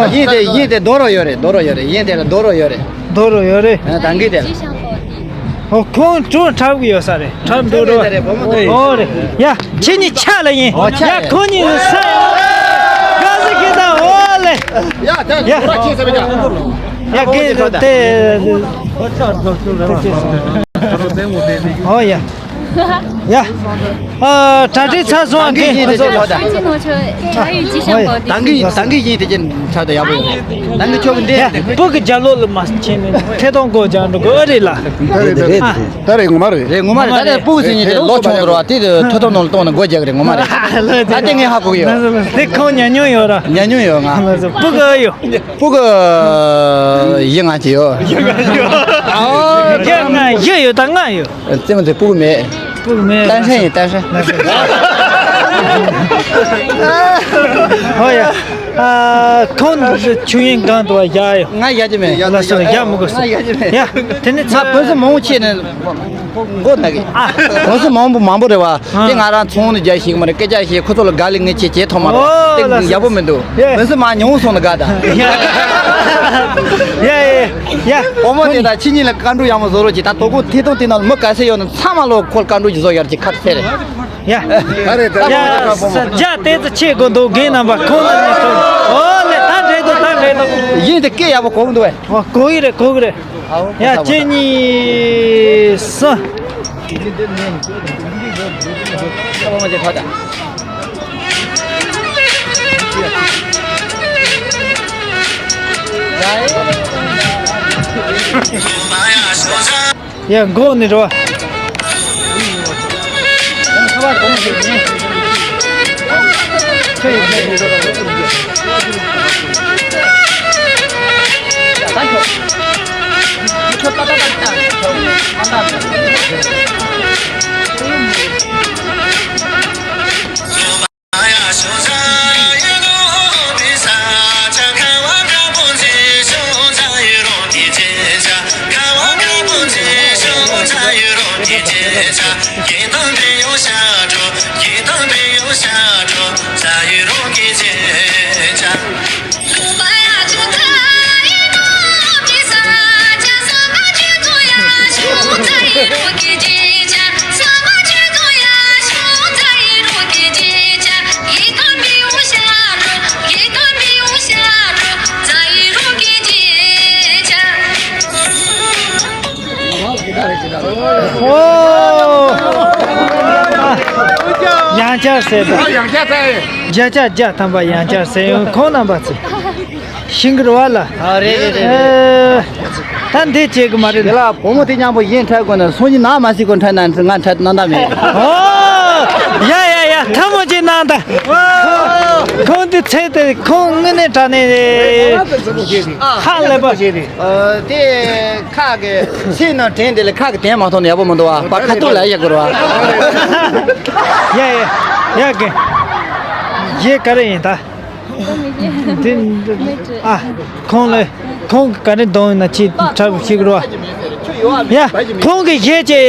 ཨ། ཡིན་དེ་ཡིན་དེ་རྡོ་རོ་ཡོད་རེད། རྡོ་རོ་ཡོད་རེད། ཡིན་དེ་ལ་རྡོ་རོ་ཡོད་རེད། རྡོ་རོ་ཡོད་རེད། ཨ་ད་གིན་དེ་ལ། ཨོ་ཁོང་ཁྲོ་འཁྲབ་གི་ཡོད་ས་རེད། འཁྲབ་འགྲོ་འགྲོ། ཨོ་རེད། ཡ་ཁྱེད་གཉིས་ཆ་ལ་ཡིན། ཡ་ཁོ་གཉིས་ས་ཡོད། ག་ཟིག་གི་ད་ཨོ་ལེ། ཡ་ད་ཡ་ཁྱེད་ས་མི་ཡ་གི་དེ། ཨོ་ཡ། ཡ། ཨ་གྲ་སྒྲིག་ཚར་སོང་། ཨ་གི་ཡིན་དེ་ཅན་ཁོ་ད། 当地农村茶语吉祥宝地。 ད་གི་ད་གི་ཡིན་དེ་ཅན་ཆ་ད་ཡག་པོ་ཡོད། ད་གི་ཆོག་གི་འདི་སྤུ་གི་རྒྱ་ལོ་ལ་མ་ཕྱིན་ནས་ཐད་གཏོང་སྒོ་རྒྱག་འགྲོ་དགོས་རེད་ལ། ད་རེད་ད་རེད་ད་རེད་ངོ་མ་རེད། རེད་ངོ་མ་རེད། ད་ལྟ་སྤུ་གི་ཟིན་ཡིན་དེ་ལོ་ཆུང་དུ་ར་བ་དེ་ཐད་གཏོང་ནང་ལ་གཏོང་ནས་སྒོ་རྒྱག་གི་རེད། ངོ་མ་རེད། ད་དེ་ངས་ཧ་གོ་གི་ཡོད། དེ་ཁོང་ཉན་མྱོང་ཡོད་ར། ཉན་མྱོང་ཡོད་ང་། སྤུ་གི་ཡོད། སྤུ་གི་ཡི་ང་ཅི་ཡོད། ཨོ་ཡི་ང་ཡི་ཡོད་ད་ང་ཡོད། རྩེད་མོ་དེ་སྤུ་གུ་མེད། སྤུ་གུ་མེད། ཏན་ཧྲན་ཡིན་ཏན་ཧྲན། ཧོ་ཡ། ཨ་ཁོང་ཆུ་ཡིན་གང་དུ་བ་བཞག་ཡོད། ང་བཞག་གི་མེད། ལ་སོ་ལ་བཞག་མི་དགོས་སོ། ང་བཞག་གི་མེད། ཡ་དེ་ནི་ང་ཕོན་སུ་མང་པོ་ཆེ་ནས་མགོ་ན་གི། ཨ་ཕོན་སུ་མང་པོ་མང་པོ་རེད་བ། དེ་ང་རང་ཚོང་ནས་རྒྱག་ཤེས་གི་མ་རེད། སྐད་ཆ་བཤད་ཁོ་ཚོ་ལ་དགའ་ལས་ངས་ཆེ་ཆེ་ཐོག་མ་རེད། ཨོ་དེ་ཡག་པོ་མི་འདུག་ཕོན་སུ་མ་ཉུང་སོང་ན་དགའ་ད། ཡ་ཡ་ཡ། ཡ། འོ་མ་དེ་ད་ཕྱི་ཉིན་ལ་བཀའ་འགྲུལ་ཡག་མོ་བཟོ་རོགས་གྱིས། ད་དོ་དགོང་ཐད་གཏོང་དེ་ནང་ལ་མི་ག་ཚད་ཡོད་ན་ཚང་མ་ལོ་ཁོ་ལ་བཀའ་འགྲུལ་གྱིས་བཟོ་ཡར་གྱི་ཁ་ཚད་རེད། ཡ། ད་རེད་ད་ཡ། རེད། ས་རྒྱ་དེ་ཚོ་ཆེ་དགོས་འདུག་རྒན་རྣམ་པ་ཁོང་ལ་ནས་ཐོན། ཨོ་ལེ་ད་འགྲིག་འདུག་ད་འགྲིག་འདུག་ཡིན་དེ་སྐད་ཡག་པོ་གོ་གི་འདུག་བས། ཨོ་གོ་གི་རེད་གོ་གི་རེད། ཡ་གཅིག་གཉིས་གསུམ། ཡ་མགོ་ནས་རོ། ཨོ། ཡང་བསྐྱར་ཟེར་དང་། ཡང་བསྐྱར་ཟེར། བརྒྱ་ཆ་བརྒྱ་ཐམ་པ་ཡང་བསྐྱར་ཟེར་ཡོང་ཁོང་རྣམ་པ་ཚོས། ཤིང་གི་ར་བ་ལ། ཨ་རེད་རེད་རེད། ཨེ། ད་འདི་བྱེད་གི་མ་རེད། དེ་ལ་བུ་མོ་དེ་མཉམ་པོ་ཡིན་འཕྲད་དགོས་ན་སང་ཉིན་ནང་མ་སྲིད་གོ་འཕྲད་ན་ང་འཕྲད་གནང་ད་མེད། ཨོ། ཡ་ཡ་ཡ་ཐལ་མོ་ཅིག་གནང་ད། ཁོང་འདི་ཚེ་དེ་ཁོང་དངོས་གནས་དྲང་གནས་ཧ་ལས་པ། ཨ་དེ་ཁ་གི་ཚེ་ནང་དྲན་དེ་ལ་ཁ་གི་དྲན་མ་ཐོག་ནས་ཡག་པོ་མི་འདུག་བ། བ་ཁ་ཐུག་ལ་ཡག་གི་ར་བ། ཡ་ཡ་ཡ་གི། ཡེ་ག་རེ་ཡིན་ད། འདི་འདི་ཨ་ཁོང་ལ་ཁོང་གི་ག་རེ་གཏོང་ཡིན་ན་ཅི་འཁྲབ་ཤིག་རོ། ཡ། ཁོང་གི་གཞས་ཅིག་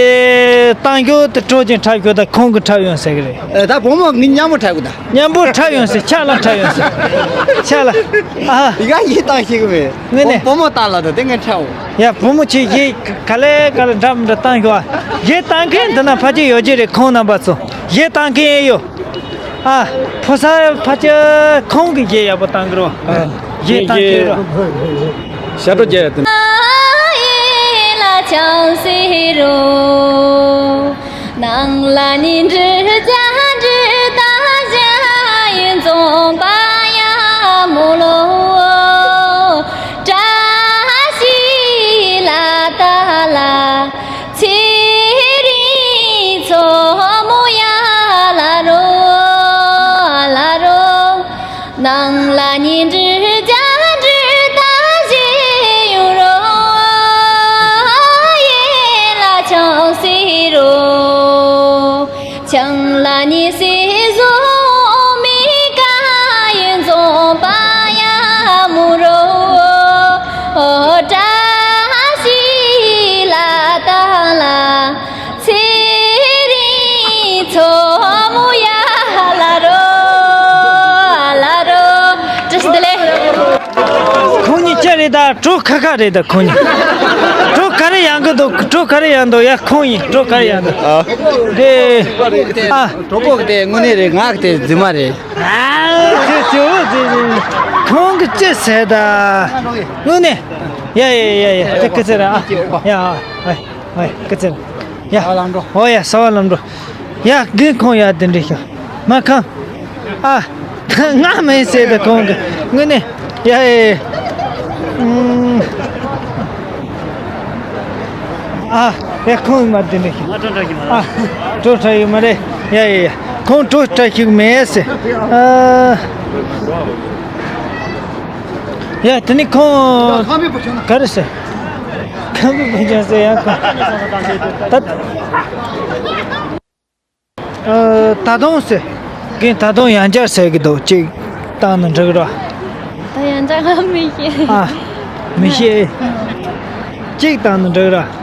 བཏང་རྒྱུ་དེ་སྤྲོ་ཅིང་འཁྲབ་རྒྱུ་དང་ཁོང་གི་འཁྲབ་ཡོང་ཟེར་གི་རེད། ཨ། ད་བུ་མོ་ངའི་མཉམ་པོ་འཁྲབ་དགོས་ད། མཉམ་པོ་འཁྲབ་ཡོང་ཟེར། ཆ་ལ་འཁྲབ་ཡོང་ཟེར། ཆ་ལ། ཨ། ཡ་གཞས་བཏང་ཤེས་གི་མེད། ངས་ནས། བུ་མོ་བཏང་ལ་ད་དེ་ངས་འཁྲབ་འོ། ཡ། བུ་མོ་ཁྱེད་གཞས་ག་ལེ་ག་ལེ་འདྲ་མི་འདྲ་བཏང་ཤོག་ཨ། གཞས་བཏང་མཁན་འདི་ན་ཕལ་ཆེར་ཡོད་ཀྱི་རེད། ཁོང་རྣམ་པ་ཚོ་གཞས་བཏང་མཁན་ཡོད། ཨ། ཕོ་གསར་ཕལ་ཆེར་ཁོང་གི་གཞས་ཡག་པོ་བཏང་གི་རེད། ཨ། གཞས་བཏང་མཁན་རེད། ཞབས་བྲོ་རྒྱག་ཡ་དེ། བཀྲ་ཤིས་བདེ་ལེགས། ཁོང་གཉིས་ཅི་རེད་ད། གྲོགས་ཁ་ཁ་རེད་ད་ཁོང་གཉིས། གྲོགས་ག་རེ་ཡང་གི་འདུག་གྲོགས་ག་རེ་ཡང་འདུག་ཡ། ཁོང་ཡིན། གྲོགས་ག་རེ་ཡང་འདུག་ཨ། དེ། ཨ། གྲོགས་པོ་དེ་དངོས་གནས་རེད། ང་དེ་རྫུན་མ་རེད། ཨ། ཁྱོད་ཁྱོད་དེ་ཁོང་གི་ཅི་ཟེར་ད། དངོས་གནས། ཡ་ཡ་ཡ་ཡ། དེ་སྐུ་ཚེ་ར། ཨ། ཡ། ཨ། ཨ། ཨ། སྐུ་ཚེ་ར། ཡ། ཨོ་ཡ། ས་བ་ལམ་འགྲོ། ཡ། རྒན་ཁོང་ཡ་དེ་འདྲ་ཤོག་མ་ཁང་། ཨ། ང་མིན་ཟེར་ཏེ་ཁོང་གི་དངོས་གནས། ཡ་ཡ་ཡ། ཨུམ། ཨ། ཡ། ཁོང་མ་དེ་འདྲ་ཤོག་ཨ། བྲོ་འཁྲབ་ཡོད་མ་རེད། ཡ་ཡ་ཡ། ཁོང་བྲོ་འཁྲབ་ཤེས་མེད་ཟེར། ཨ། ཡ། དེ་ནི་ཁོང་ག་རེ་ཟེར། ཁམས་པའི་བུ་ཆུང་ཟེར་ཡང་ཁོང་། ད། ཨ། ད་དུང་ཟེར། རྒན་ད་དུང་ཡང་བསྐྱར་ཟེར་གི་འདུག་གཅིག་བཏང་ན་འགྲིག་ར། ད་ཡང་བསྐྱར་ང་མི་ཤེས། ཨ། མི་ཤེས། གཅིག་བཏང་ན་འགྲིག་ར།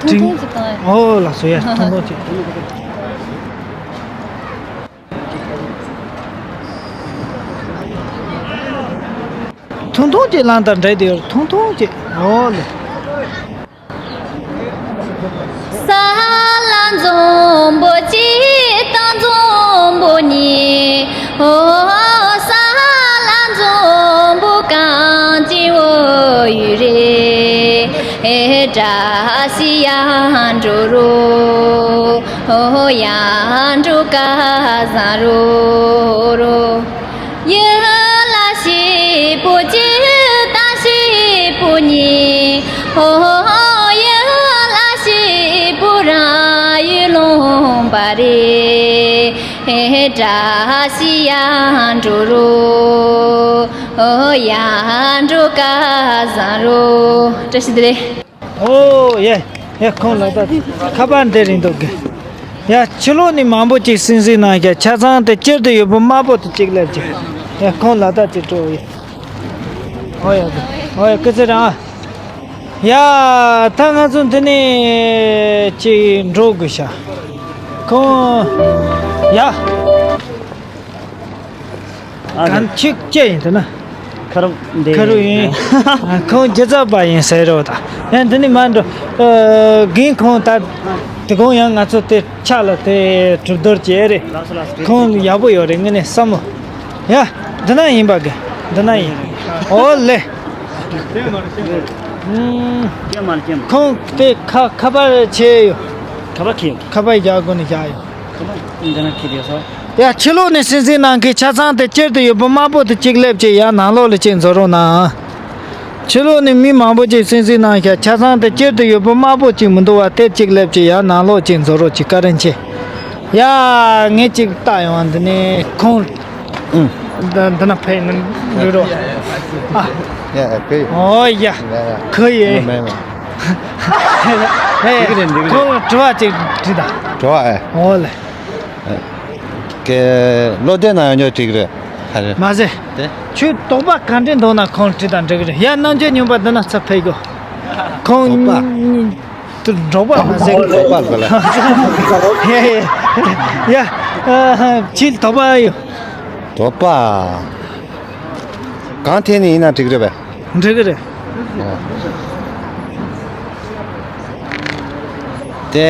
ཐུང་ཐུང་ཅིག་བཏང་ཡ། ཨོ་ལགས་སོ། ཡ། ཐུང་ཐུང་ཅིག་ཐུང་ཐུང་ཅིག་བླངས་དང་འདྲ་དེ་ཡོད། ཐུང་ཐུང་ཅིག་ཨོ་ལེ། བཀྲ་ཤིས་བདེ་ལེགས། ཨོ་ཡ། ཡ། ཁོང་ལ་ད་ཁ་པར་འདི་རིང་འདུག་གི། ཡ། ཕྱི་ལོགས་ནས་མང་པོ་ཅིག་གསན་གཟིགས་གནང་ཤག་ཆ་ཚང་དེ་སྤྱིར་དུ་ཡོད་པོ་དམར་པོ་དེ་གཅིག་སླེབས་ཅིག་ཡ། ཁོང་ལ་ད་ཅིག་སྤྲོ་ཡ། ཨོ་ཡ། ཨོ་ཡ། སྐུ་ཚེ་རིང་ཨ། ཡ། ད་ང་ཚོ་འདི་ནས་ཅིག་འགྲོ་དགོས་ཤག་ཁོང་། ཡ། ཨ་ནི། གང་ཁྱེད་སྐྱེ་ཡིན་འདི་ན། ཁ་རུ་འདི། ཁ་རུ་ཡིན། ཨ། ཁོང་རྒྱུ་རྩ་པ་ཡིན་ཟེར་རོ་ད། ཡང་འདི་ནི་མ་འགྲོ། ཨ། རྒན་ཁོང་ད། དེ་གོང་ཡང་ང་ཚོ་དེ་ཕྱག་ལ་དེ་གྲུབ་རྡོར་བྱས་རེད། ཁོང་ཡག་པོ་ཡོད་རེད། ངས་ནི་བསམ་བློ། ཡ། འདི་ན་ཡིན་པ་གི། འདི་ན་ཡིན། ཨོ་ལེ། ཁོང་དེ་ཁ་ཁ་པར་བྱས་ཡོད། ཁ་པར་ཁྱེར་ཡོད། ཁ་པར་རྒྱག་དགོས་ནི་བཞག་ཡོད། ཁ་པར་འདི་ན་ཁྱེར་ཡོད་སོ། ཡ། ཕྱི་ལོགས་ནས་གསན་གཟིགས་གནང་མཁན་ཆ་ཚང་དེ་སྤྱིར་དུ་ཡོད་པོ་དམར་པོ་དེ་གཅིག་སླེབས་ཅིག་ཡར་ནང་ལོགས་ལ་གཅིག་འཛུལ་རོགས་གནང་། ཕྱི་ལོགས་ནས་མི་མང་པོ་ཅིག་གསན་གཟིགས་གནང་ཤག་ཆ་ཚང་དེ་སྤྱིར་དུ་ཡོད་པོ་དམར་པོ་གཅིག་མི་འདུག་བ། དེ་གཅིག་སླེབས་ཅིག་ཡར་ནང་ལོགས་གཅིག་འཛུལ་རོགས་གྱིས། བཀའ་དྲིན་ཆེ། ཡ། ངས་གཅིག་བལྟ་ཡོང་། འདི་ནས་ཁོང་། ཨུ། འདི་འདི་ན་ཕེབས་ན་འགྲིག་རོགས། ཨ། ཡ་ཡ། ཕེབས། ཨོ་ཡ། ཡ་ཡ། ཁོ་ཡེ། མེད་མེད། ཧེ། འགྲིག་གི་རེད། འགྲིག་གི་རེད། ཁོང་ལ་དྲི་བ་ཅིག་དྲིས་དང་། དྲི་བ་ཨེ། འོ་ལེ། ཀེ། བློ་བདེ་ན་ཡང་ཉོ་འགྲིག་གི་རེད། ཧ་རེད། མ་ཟད། དེ། ཁྱོད་དོགས་པ་ག་འདྲ་འདུག་ན་ཁོང་ལ་དྲིས་དང་འགྲིག་གི་རེད། ཡ། རྣམ་འགྱུར་སྨྱོན་པ་འདི་ན་ཚུར་ཕེབས་དགོས། ཁོང་། དོགས་པ། དུ་འགྲོགས་པ་མ་ཟད། དོགས་པ་ཟེར་ལ། ཡ་ཡ་ཡ། ཁྱེད་དོགས་པ་ཡོད། དོགས་པ། གང་ཐད་ནས་ཡིན་ན་འགྲིག་རེད་པས། འགྲིག་གི་རེད། དེ་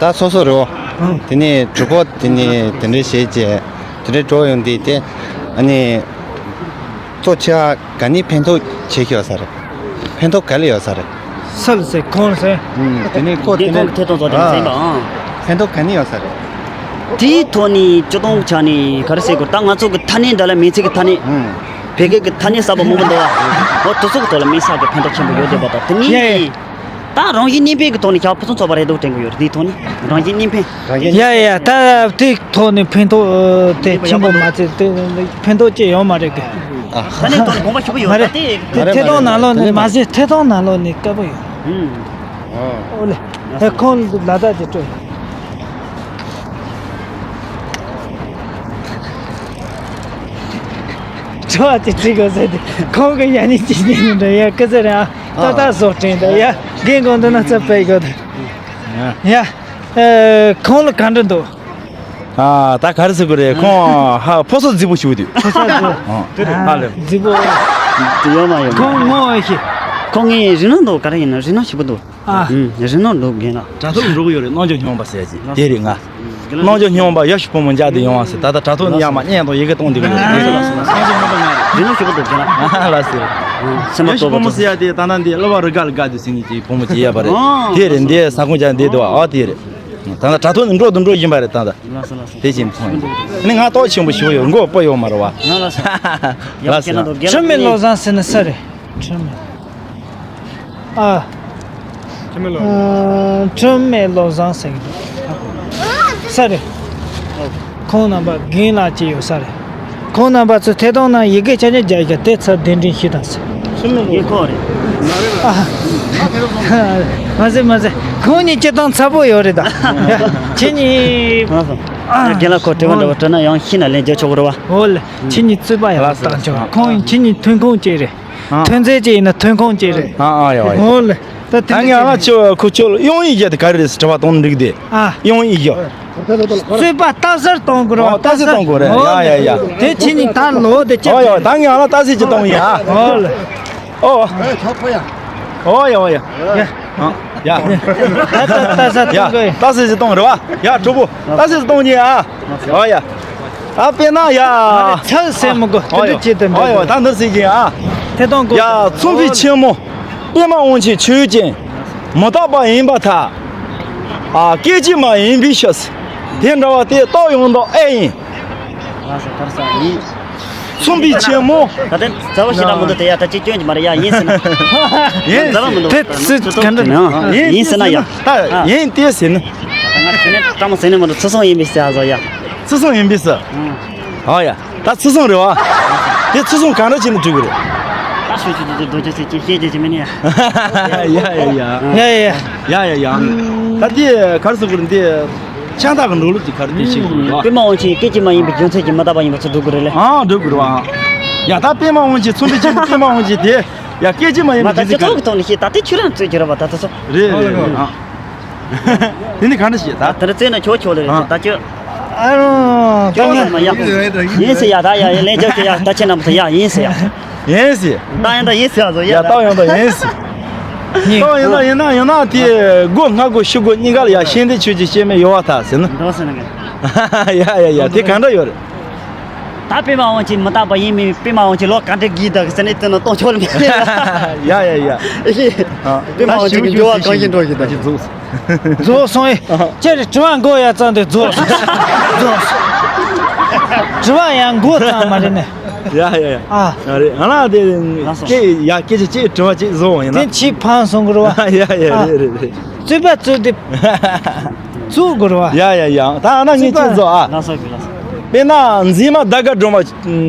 ད་སོ་སོ་རེད། ཨང་། དེ་ནས་གྲོད་ཁོག་དེ་ནས་དེ་འདྲ་བྱས་རྗེས་དེ་འདྲ་འགྲོ་ཡོང་དུས་དེ། ཨ་ནི། གཙོ་ཆེ་བ་ག་ནས་ཕན་ཐོགས་ཆེ་ཤོས་ཡོད་ས་རེད། ཕན་ཐོགས་ག་ལ་ཡོད་ས་རེད། སུ་ལ་ཟེར། ཁོང་ལ་ཟེར། ཨུམ། དེ་ནས་ཁོ་དེ་ཁོང་གི་ཐད་གཏོང་ཚོགས་དེ་ནས་ཟེར་ཡིན་པའང་། ཕན་ཐོགས་ག་ནས་ཡོད་ས་རེད། དེའི་ཐོག་ནས་སྤྱིར་བཏང་ཆ་ནས་ག་རེ་ཟེར་དགོས། ད་ང་ཚོ་གི་ཐ་སྙད་འདྲ་ལ་མིང་ཚིག་གི་ཐ་སྙད། ཨུམ། བོད་སྐད་ཀྱི་ཐ་སྙད་གསར་པ་མང་པོ་འདུག་བ། འོ་དེ་ཚོ་གི་ཐོག་ལ་དམིགས་བསལ་གྱི་ཕན་ཐོགས་ཆེན་པོ་ཡོད་བསྡད་པ་དང་། དེ་ནས་ཡ་ཡ། ད་རང་བཞིན་གཉིས་ཕན་གྱི་ཐོག་ནས་ཞག་ཕུན་སུམ་ཚོགས་པ་རེད་འདུག་དྲན་གྱི་ཡོད་རེད། དེའི་ཐོག་ནས་རང་བཞིན་གཉིས་ཕན། ཡ་ཡ། ད་དེའི་ཐོག་ནས་ཕན་ཐོགས་དེ་ཆེན་པོ་མ་ཚད་དེ་ཕན་ཐོགས་ཅི་ཡོད་མ་རེད་གི། ཨ། ད་ནས་ཐོག་ནས་དགོངས་པ་ཞུ་གི་ཡོད། མ་རེད། ད་དེ་དེ་ཐད་གཏོང་ནང་ལོགས་ནས་མ་ཟད། ཐད་གཏོང་ནང་ལོགས་ནས་དཀར་པོ་ཡོད། ཨུམ། ཨོ་ལེ། ཨེ། ཁོང་ལ་ད་དེ་སྤྲོད། དྲི་བ་དེ་དྲི་དགོས་ཟེར་ཏེ་ཁོང་གི་ཡ་ནི་ཅི་ཉན་འདྲ་ཡ་ཀི་ཟེར་ར། ཏག་ཏག་བཟོ་དྲན་འདྲ་ཡ། རྒན་གོང་དུ་ན་ཚ་པའི་གོ་དེ། ཡ། ཨེ། ཁོང་ལ་ག་འདྲ་འདུག་ཨ། ད་ག་རེ་ཟེར་དགོས་རེད། ཁོང་ཧ་ཕོ་སོ་རྫིག་པོ་ཞིག་འདུག་ཕོ་སོ་རྫིག་པོ། ཨ་ལེ། རྫིག་པོ། དེ་ཡོད་མ་ཡོད་མ། ཁོང་ངོ་ཤེས། ཁོང་ངའི་རིག་སྣང་འདུག་ག་རེ་ཡིན་ན་རིག་སྣང་ཞིབ་པོ་འདུག་ཨ། ཨུམ། རིག་སྣང་འདུག་རྒན་ལགས། དྲ་ཐོག་འགྲོ་གི་ཡོད་རེད། རྣམ་འགྱུར་སྨྱོན་པ་ཟེར་གྱི་དེ་རེད། ང་རྣམ་འགྱུར་སྨྱོན་པ་ཡ་ཤུ་བུ་མོ་མཇལ་དུ་ཡོང་བ་ཟེར། ད་ལྟ་དྲ་ཐོག་ནས་ཡར་མར་བརྙན་དང་ཡི་གེ་གཏོང་བསྡད་ཀྱི་ཡོད་རེད། རིག་སྣང་ཞིབ་པོ་འདུག་རྒན་ལགས། ལགས་སེ། སེམས་པ་ཡ་ཤུ་བུ་མོ་ཟེར་ཡ་དེ་ད་ནང་འདི་གླུ་བ་རི་དགའ་ལི་དགའ་དུ་ཟེར་མཁན་གྱི་བུ་མོ་ཅིག་ཡོད་པ་རེད། ཨོ། དེ་རེད། འདི་ས་ཁོངས་ཀྱང་འདི་འདུག་ཨ། དེ་རེད། ད་ལྟ་དྲ་ཐོག་ནས་འགྲོ་དང་འགྲོ་བཞིན་པ་རེད། ད་ལྟ། ལགས་སོ་ལགས་སོ། དེ་བཞིན་མཐོང་ཡོད། ཨ་ནི་ང་ཏོག་ཆེན་པོ་ཞུ་ཡོད། མགོ་སྤུ་ཡོད་མ་རེད་བ། ལགས་སོ། ལགས་སོ། ཁྲི་མེད་བློ་བཟང་ཟེར་ན་སུ་རེད། ཁྲི་མེད། ཨ། ཁྲི་མེད་བློ་བཟང་། ཨ། ཁྲི་མེད་བློ་བཟང་ཟེར་གྱི་འདུག་སུ་རེད། ཁོང་རྣམ་པ་རྒན་ལགས་ཅིག་ཡོད་ས་རེད། ཁོང་རྣམ་པ་ཚོས་ཐད་གཏོང་ནང་ཡི་གེ་ཆ་ཆ་རྒྱག་རྒྱག་དེ་ཚར་གདན་འདྲེན་ཞུས་དང་ཟེར། ཁྲི་མེད་བློ་བཟང་ཁོ་རེད། ཨ། མ་ཟེར་མ་ཟེར། ཁོང་གཉིས་སྤྱིར་བཏང་ཚ་པོ་ཡོད་རེད་ད། ཁྱེད་གཉིས། ཨ། རྒན་ལགས་ཁོ་དྲི་བ་འདྲ་བོ་དྲིས་ན་ཡང་ཤེས་ན་ལན་རྒྱག་ཆོག་གི་རེད་བ། འོ་ལེ། ཁྱེད་གཉིས་རྩོད་པ་ཡག་པོ་བཏང་ཆོག་ཁོང་ཁྱེད་གཉིས་ཐོན་ཁུངས་གཅིག་རེད། ཨ། ཐོན་རྫས་གཅིག་ཡིན་ན་ཐོན་ཁུངས་གཅིག་རེད། ཨ་ཨ། ཡོད་ཡོད། འོ་ལེ། ད་དེ་ད་ངས་ཨ་ལ་ཁྱོད་ཁོ་ཁྱོད་ལ་དབྱིན་ཡིག་བརྒྱབ་དེ་ག་རེ་རེད་ཟེར་དྲི་བ་གཏོང་འགྲིག་དེ། ཨ། དབྱིན་ཡིག་བརྒྱབ། རྩོད་པ་རྟགས་གསལ་གཏོང་དགོས་རེད་བ། ཨོ། རྟགས་གསལ་གཏོང་དགོས་རེད། འོ་ཡ་ཡ་ཡ། དེ་ཁྱེད་གཉིས་ད་ལོ་དེ་ཁྱེད། ཨོ་ཡ། ད་ངས་ཨ་ལ་རྟགས་གསལ་ཅིག་གཏོང་ཡ། འོ་ལེ། ཨོ། ཨོ་ཡ་ཨོ་ཡ། ཡ། ཨ། ཡ། ད་ད་ད་ས་ཡ། གཏོང་གི། རྟགས་གསལ་ཅིག་གཏོང་རེད་བ། ཡ། གྲོགས་པོ། རྟགས་གསལ་ཅིག་གཏོང་གི་ཨ། ཨོ་ཡ། ཨ། དཔེར་ན་ཡ། ཚ་སེ་མི་དགོས། ཨོ་དེ་ཡ། འདྲ་བྱེད་དེ་འདྲ། ཨོ་ཡ། ད་འདིར་ཟེར་གྱི་ཨ། ཐད་གཏོང་དགོས། ཡ། མཚུངས་པའི་ཆེན་མོ། པདྨ་དབང་ཆེན་ཆོས་ཅན། མི་རྟག་པ་ཡིན་པར་ཐལ། ཨ། སྐད་ཅིག་མ་ཡིན་པའི་ཕྱིར། དེ་འདྲ་བ་དེ་རྟོགས་ཡོང་དོགས་ཨེ་ཡིན། ལགས་སོ། ག་རེ་ཟེར་ཡིན། མཚུངས་པའི་ཆེན་མོ། ད་ལྟ་མཛའ་བོ་ཞེ་དྲག་མི་འདུག་དེ་ཡ། ད་ཅི་སྐྱོན་གྱི་མ་རེད་ཡ། ཡིན་ཟེར་ན། ཡིན། མཛའ་བོ་མི་འདུག་དེ་ཚིག་ག་འདྲ། ཡིན་ཟེར་ན་ཡ། ད་ཡིན་ཏེ་ཟེར་ན། ད་ང་ཁྱོད་ནས་སྤྲང་མོ་ཟེར་ནས་མི་འདུག་ཚུལ་གསུམ་ཡིན་པའི་ཟེར་ཨ་ཟོ་ཡ། ཚུལ་གསུམ་ཡིན་པའི་ཟེར། ཨང་། ཨོ་ཡ། ད་ཚུལ་གསུམ་རེད་བ། དེ་ཚུལ་གསུམ་ག་འདྲ་བྱས་ནས་འགྲིག་གི་རེད། ད་ཤོད་ཤོད་ཤོད། རྡོ་རྗེ་སེ་ཅིག་ཤེས་རྒྱུ་ཅིག་མིན་ཡ། ཡ་ཡ་ཡ། ཡ་ཡ་ཡ། ད་དེ་ག་རེ་ཟེར་དགོས་རེད། འདི་ཕྱག་རྟགས་ཀྱི་འགྲོ་ལུགས་ཀྱི་ག་རེ་དེ་ཤེས་དགོས་རེད་བ། པདྨ་དབང་ཆེན་སྐད་ཅིག་མ་ཡིན་པའི་རྒྱུ་མཚན་གྱིས་མི་རྟག་པ་ཡིན་པ་ཚོ་སྒྲུབ་དགོས་རེད་ལེ། ཨང་། སྒྲུབ་དགོས་རེད་བ། ཡ། ད་པདྨ་དབང་ཆེན་མཚུངས་པའི་ཆེན་པོ་པདྨ་དབང་ཆེན་དེ་ཡ་སྐད་ཅིག་མ་ཡིན་པའི་རྒྱུ་མཚན་ག་རེ། ད་དེ་ཚོགས་ཀྱི་ཐོག་ནས་ཤེས། ད་དེ་ཁྱོད་རང་རྩོད་ཀྱི་རེད་བ། ད་ད་ཚོ། རེད་རེད་རེད། ཨང་། དེ་ནི་ག་འདྲ་ཞིག་ད། ད་འདྲ་རྩོད་ན་ཆོག་ཆོག་ལེ་རེད། ཨ། ད་ཁྱོད། ཨ་རོ། ད་ཁྱོད་ངས། ཡིན་ཟེར་ཡ། ད་ཡ་ཡ་ལན་རྒྱབ་ཀྱི་ཡ། ད་ཁྱེད་རྣམ་པ་ཚོ་ཡ་ཡིན་ཟེར་ཡ། ཡིན་ཟེར། ད་ཡང་ད་ཡིན་ཟེར་ཡ་ཟོ་ཡ། ཡ། ད་ཡང་ད་ཡིན་ཟེར། ད་ཡིན་ན་ཡིན་ན་ཡིན་ན་དེ་སྒོ་ལྔ་སྒོ་བཞི་སྒོ་གཉིས་ཀ་ལ་ཡ་ཤེས་ལྡན་ཆོས་ཀྱི་སྐྱེ་མེད་ཡོད་པར་ཐལ་ཟེར་ན། འདུག་ཟེར་ན་གི། ཡ་ཡ་ཡ། དེ་ག་འདྲ་ཡོད་རེད། ད་པདྨ་དབང་ཆེན་མི་རྟག་པ་ཡིན་མིན། པདྨ་དབང་ཆེན་ལོ་ག་འདྲ་གི་ད་གི་ཟེར་ནས་དེ་ན་གཏོང་ཆོག་ལ་མེད། ཡ་ཡ་ཡ། ཨ། པདྨ་དབང་ཆེན་གྱི་འགྱུར་བ་གང་ཞིག་འགྲོ་གི་ད། རྫོགས་སོང་ཨེ། ཅེ་རེ་དྲི་བ་འགོ་ཡ་ཙང་དེ་རྫོགས་སོང་། རྫོགས་སོང་། དྲི་བ་ཡང་འགོ་ཙང་མ་རེད་ནས། ཡ་ཡ་ཡ། ཨ། ཡ་རེད། ང་ལ་དེ་ལགས་སོ། སྐད་ཡ་སྐད་ཆ་ཅིག་དྲི་བ་ཅིག་བཟོ་འོང་ཡིན་ན། དེ་ཕྱི་ཕང་སོང་གི་རེད་བ། ཡ་ཡ། ཨ། རེད་རེད་རེད། རྩོད་པ་རྩོད་དེ་རྩོད་དགོས་རེད་བ། ཡ་ཡ་ཡ། ད་ང་ངས་ཅིག་བཟོ་ཨ། ལགས་སོ་གི་ལགས་སོ། དཔེར་ན་མཛེས་མ་ཟླ་དཀར་སྒྲོལ་མ་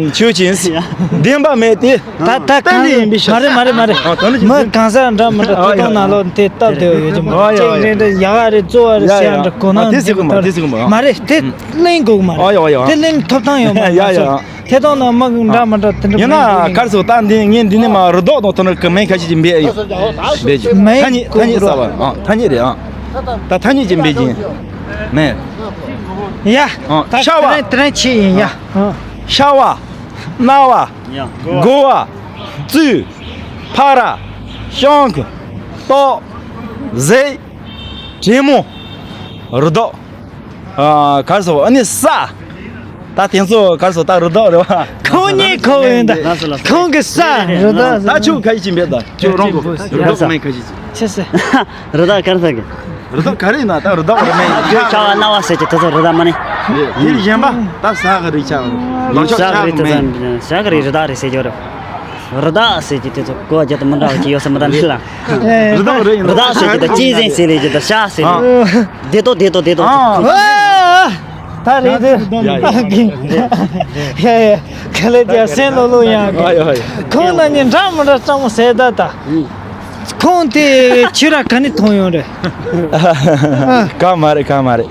ཆོས་ཅན། བདེན་པ་མེད་དེ། ད་ད་གཏན་ནས་ཡིན་པའི་ཕྱིར། མ་རེད་མ་རེད་མ་རེད། ཨ། ད་ནི་མི་གང་ཟག་འདྲ་མི་འདྲ། ཨ། ཐད་གཏོང་ནང་ལོགས་དེ་སྟབས་བདེ་བ་ཡོད་ཀྱི་མ་རེད། ཨ། ཡ་ཡ་ཡ། ཅིག་རེད་འདྲ་ཡག་ག་རེད་གཙོ་བ་རེད། ཡ་ཟེར་ཡ་ཡ། འདྲ་གོ་ན། ཨ། དེ་ཟེར་གི་མ་རེད། དེ་ཟེར་གི་མ་རེད། མ་རེད། དེ་གླེང་དགོས་མ་རེད། ཨ། ཡ་ཡ་ཡ། དེ་གླེང་ཐོབ་ཐང་ཡོད་མ་རེད། ཡ་ཡ་ཡ། ཐད་གཏོང་ནང་མི་འདྲ་མི་འདྲ་དེ་འདྲ། ཡིན་ན་གར་སོ་ད་འདི་ངས་འདི་ནས་མ་རུ་དོག་དང་ཐོག་ནས་ཀི་མེད་ཁ་ཤས་ཀྱི་འབད་ཡོད། འབད་ཀྱི། མེད། ཐ་སྙད་ཐ་སྙད་གསར་བ། ཨ། ཐ་སྙད་རེད། ཨ། ད་ཐ་སྙད་ཀྱི་འབད་ཀྱི་མེད། ཡ། ཨ། ད་ཤ་བ། དེ་རིང་དེ་རིང་ཆི་ཡིན་ཡ། ཨ། ཤ་བ། རྣ་བ། ཡ། མགོ་བ། བཙུགས། ཕ་ར། ཤང་གི། ཏོག་ཟེ། དྲེད་མོང་། རུ་དོག་ཨ། གར་སོ་ཨ་ནི་ས། ད་དེ་ཚོ་གར་སོ་ད་རུ་དོག་རེད་བ། ཁོང་གཉིས་ཁོ་ཡིན་ད། ཁོང་གི་ས་རུ་དོག་ད་ཁྱོད་ཁ་ཡི་ཅིག་འབད་ད། ཁྱོད་རང་གི་རུ་དོག་མེད་ཁ་ཡི་ཅིག་ཆི་ཟེར། རུ་དོག་གར་ས་གི། རུ་དོག་ག་རེ་ཡིན་ན་ད་རུ་དོག་རུ་མེད་ཡིན། ཤ་བ་རྣ་བ་ཟེར་གྱི་དེ་ཚོ་རུ་དོག་མ་ནི། དེ་གཞན་པ་ད་ས་གི་རིགས་ཆགས། ལག་ཆོག་ས་གི་ཆགས་རིགས་དེ་མེད། ཚོ་ས་གི་རིགས་རུ་དོག་རེད་ཟེར་གྱི་རེད། རུ་དོག་ཟེར་གྱི་དེ་ཚོ་གོ་རྒྱུ་དང་མི་འདྲ་བ་ཅིག་ཡོད་ས་མི་ད་འདི་ལ། རུ་དོག་རེད་ཡིན། རུ་དོག་ཟེར་གྱི་ད་གཅན་གཟན་ཟེར་ལས་ཀྱི་ད་ཤ་ཟེར་ལས། ཨ། བདེ་ཏོག་བདེ་ཏོག་བདེ་ཏོག་ཨ། ད་རེད་དེ། ཡ་ཡ། ཡ་ཡ། ཁ་ལས་ཀྱང་སེམས་ལོ་ལོ་ཡང་གི། ཨ་ཡ་ཡ། ཁོང་རྣམ་གཉིས་འདྲ་མི་འདྲ་སྤྲང་མོ་ཟེར་ད་ད། ཁོང་དེ་ཁྱི་ར་ག་ནས་མཐོང་ཡོང་རེད། ག་མ་རེད་ག་མ་རེད།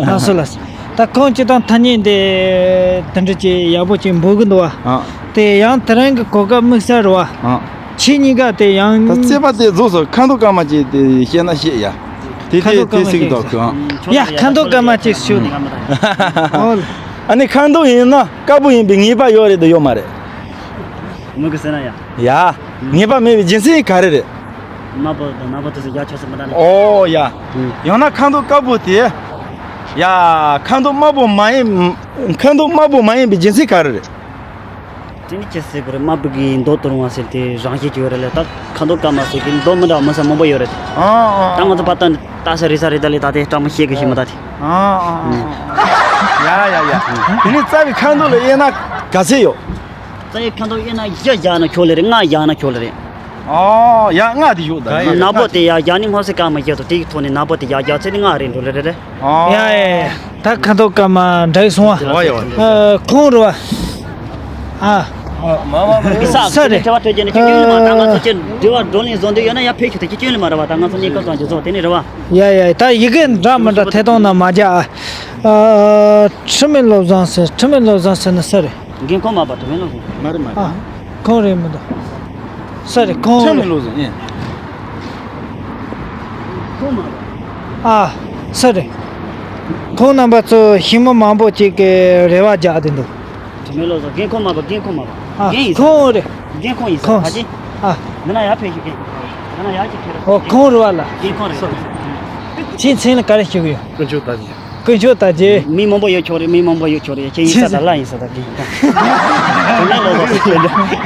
ལགས་སོ་ལགས་སོ། ད་ཁོང་སྤྱི་བཏང་ཐ་སྙད་འདི་དེ་འདྲ་ཅིག་ཡག་པོ་ཅིག་འབོད་གི་འདུག་བ། ཨ། དེ་ཡང་དེ་རིང་གི་གོ་སྐབས་དམིགས་བསལ་རེད་བ། ཨ། ཁྱེད་གཉིས་ཀ་དེ་ཡང་། ད་རྩོད་པ་དེ་རྫོགས་སོང་། ཁ་མདོག་སྐར་མ་ཅིག་དེ་བཤད་ན་བཤད་ཡ། དེ་ཁ་དེ་མདོག་དེ་སྐར་མ་ཞིག་ཅིག་འདུག་གི། ཨ། ཡ་ཁ་མདོག་སྐར་མ་ཅིག་ཞུ་ནས། ཨོ། ཨ་ནི་ཁ་མདོག་ཡིན་ན་དཀར་པོ་ཡིན་པའི་ངེས་པ་ཡོད་རེད་དང་ཡོད་མ་རེད། མི་གི་ཟེར་ན་ཡ། ཡ། ངེས་པ་མེད་པའི་རྒྱུ་མཚན་ག་རེ་རེད། དམར་པོ་དང་དམར་པོ་དེ་ཚོ་རྒྱག་ཆོག་ས་མི་འདུག་ནི། ཨོ་ཡ། ཡང་ན་ཁ་མདོག་དཀར་པོ་དེ། ཡ། ཁ་མདོག་དམར་པོ་མ་ཡིན། ཁ་མདོག་དམར་པོ་མ་ཡིན་པའི་རྒྱུ་མཚན་ག་རེ་རེད། དེ་ནི་ཅི་ཟེར་དགོས་རེད། དམར་པོ་གི་མདོག་ཏུ་རུང་བ་ཟེར་དེ་རང་བཞིན་གྱི་ཡོད་རེད་ལ། ད་ཁ་མདོག་དཀར་དམར་ཟེར་གྱི་མདོག་མི་འདྲ་བ་མི་ས་མང་པོ་ཡོད་རེད། ཨ་ཨ། ད་ང་ཚོ་ཕ་ཏ་ནི་ལྟ་ས་རེད་ས་རེད། ད་ལས་ད་དེ་སྤྲང་མོ་ཤེས་གི་ཤེས་མི་ད་དེ། ཨ་ཨ་ཨ། ཡ་ཡ་ཡ། དེ་ནི་རྩ་བའི་ཁ་མདོག་ལ་དབྱེ་ན་ག་ཚད་ཡོད། རྩ་བའི་ཁ་མདོག་དབྱེ་ན་བཞི་བཞག་ན་ཁྱོད་ལ་རེད། ལྔ་བཞག་ན་ཁྱོད་ལ་རེད། ཨོ་ཡ། ལྔ་དེ་ཞུ་ད། ནག་པོ་དེ་ཡ་བཞག་ནི་མ་ཟད་དཀར་མོ་བཞག་ཐུབ། དེའི་ཐོག་ནས་ནག་པོ་དེ་ཡ་བཞག་ཚེ་ནི་ལྔ་རེད་འགྲོ་ལེ་རེད་རེད། ཨོ་ཡ་ཡ། ད་ཁ་མདོག་དཀར་དམར་འདྲ་སོང་བ། ཨོ་ཡ་ཨོ་ཡ། ཁོང་རུ་བ། ཨ། ས་རེད། དྲི་བ་སྤྲོད་རྒྱུ་ནི་ཁྱོད་སྐྱོན་ནི་མ། ད་ང་ཚོ་ཁྱོད་དྲི་བ་བགྲོ་གླེང་བཟོ་འདོད་ཡོད་ན་ཡ་ཕེབས་ཤོག་ད་ཁྱོད་སྐྱོན་ནི་མ་རེད་བ། ད་ང་ཚོ་གཉིས་ཀ་གང་བྱེད་ཚོགས་དེ་ནི་རེད་བ། ཡ་ཡ། ད་ཡི་གེ་འདྲ་མི་འདྲ་ཐད་གཏོང་ན་མ་རྒྱག་ཨ། ཁྲི་མེད་བློ་བཟང་ཟེར། ཁྲི་མེད་བློ་བཟང་ཟེར་ན་སུ་རེད། རྒན་ཁོང་མ་པ་དྲི་མེད་བློ་བཟང་། མ་རེད་མ་རེད། ཨ། ཁོང་རེད་མི་འདུག་སུ་རེད་ཁོང་། ཁྲི་མེད་བློ་བཟང་ཡིན། ཁོང་མ་རེད། ཨ། སུ་རེད། ཁོང་རྣམ་པ་ཚོ་ཞི་མི་མང་པོ་ཅིག་གིས་རེ་བ་རྒྱག་བསྡད་འདུག་དྲི་མེད་བློ་བཟང་རྒན་ཁོང་མ་པ། རྒན་ཁོང་མ་པ། ཨ། རྒན་ཡིན་ས། ཁོང་རེད། རྒན་ཁོང་ཡིན་ས། ཁོང་། ཕ་ཅི། ཨ། མི་ན་ཡ་ཕེབས་ཤིག་རྒན། མི་ན་ཡ་ཅིག་ཁྱེར་རོགས། ཨོ་ཁོང་རེད་བ་ལ། རྒན་ཁོང་རེད། ཁྱེད་མཚན་ལ་ག་རེ་ཞུ་གི་ཡོད། དཀོན་མཆོག་ལྟ་ཅི། དཀོན་མཆོག་ལྟ་ཅི། མི་མང་པོ་ཡོད་ཆོག་རེད། མི་མང་པོ་ཡོད་ཆོག་རེད། ཁྱེད་ཡིན་ས་ད་ལ་ཡིན་ས་ད་གི། དྲི་མེད་བློ་བཟང་ཟེར་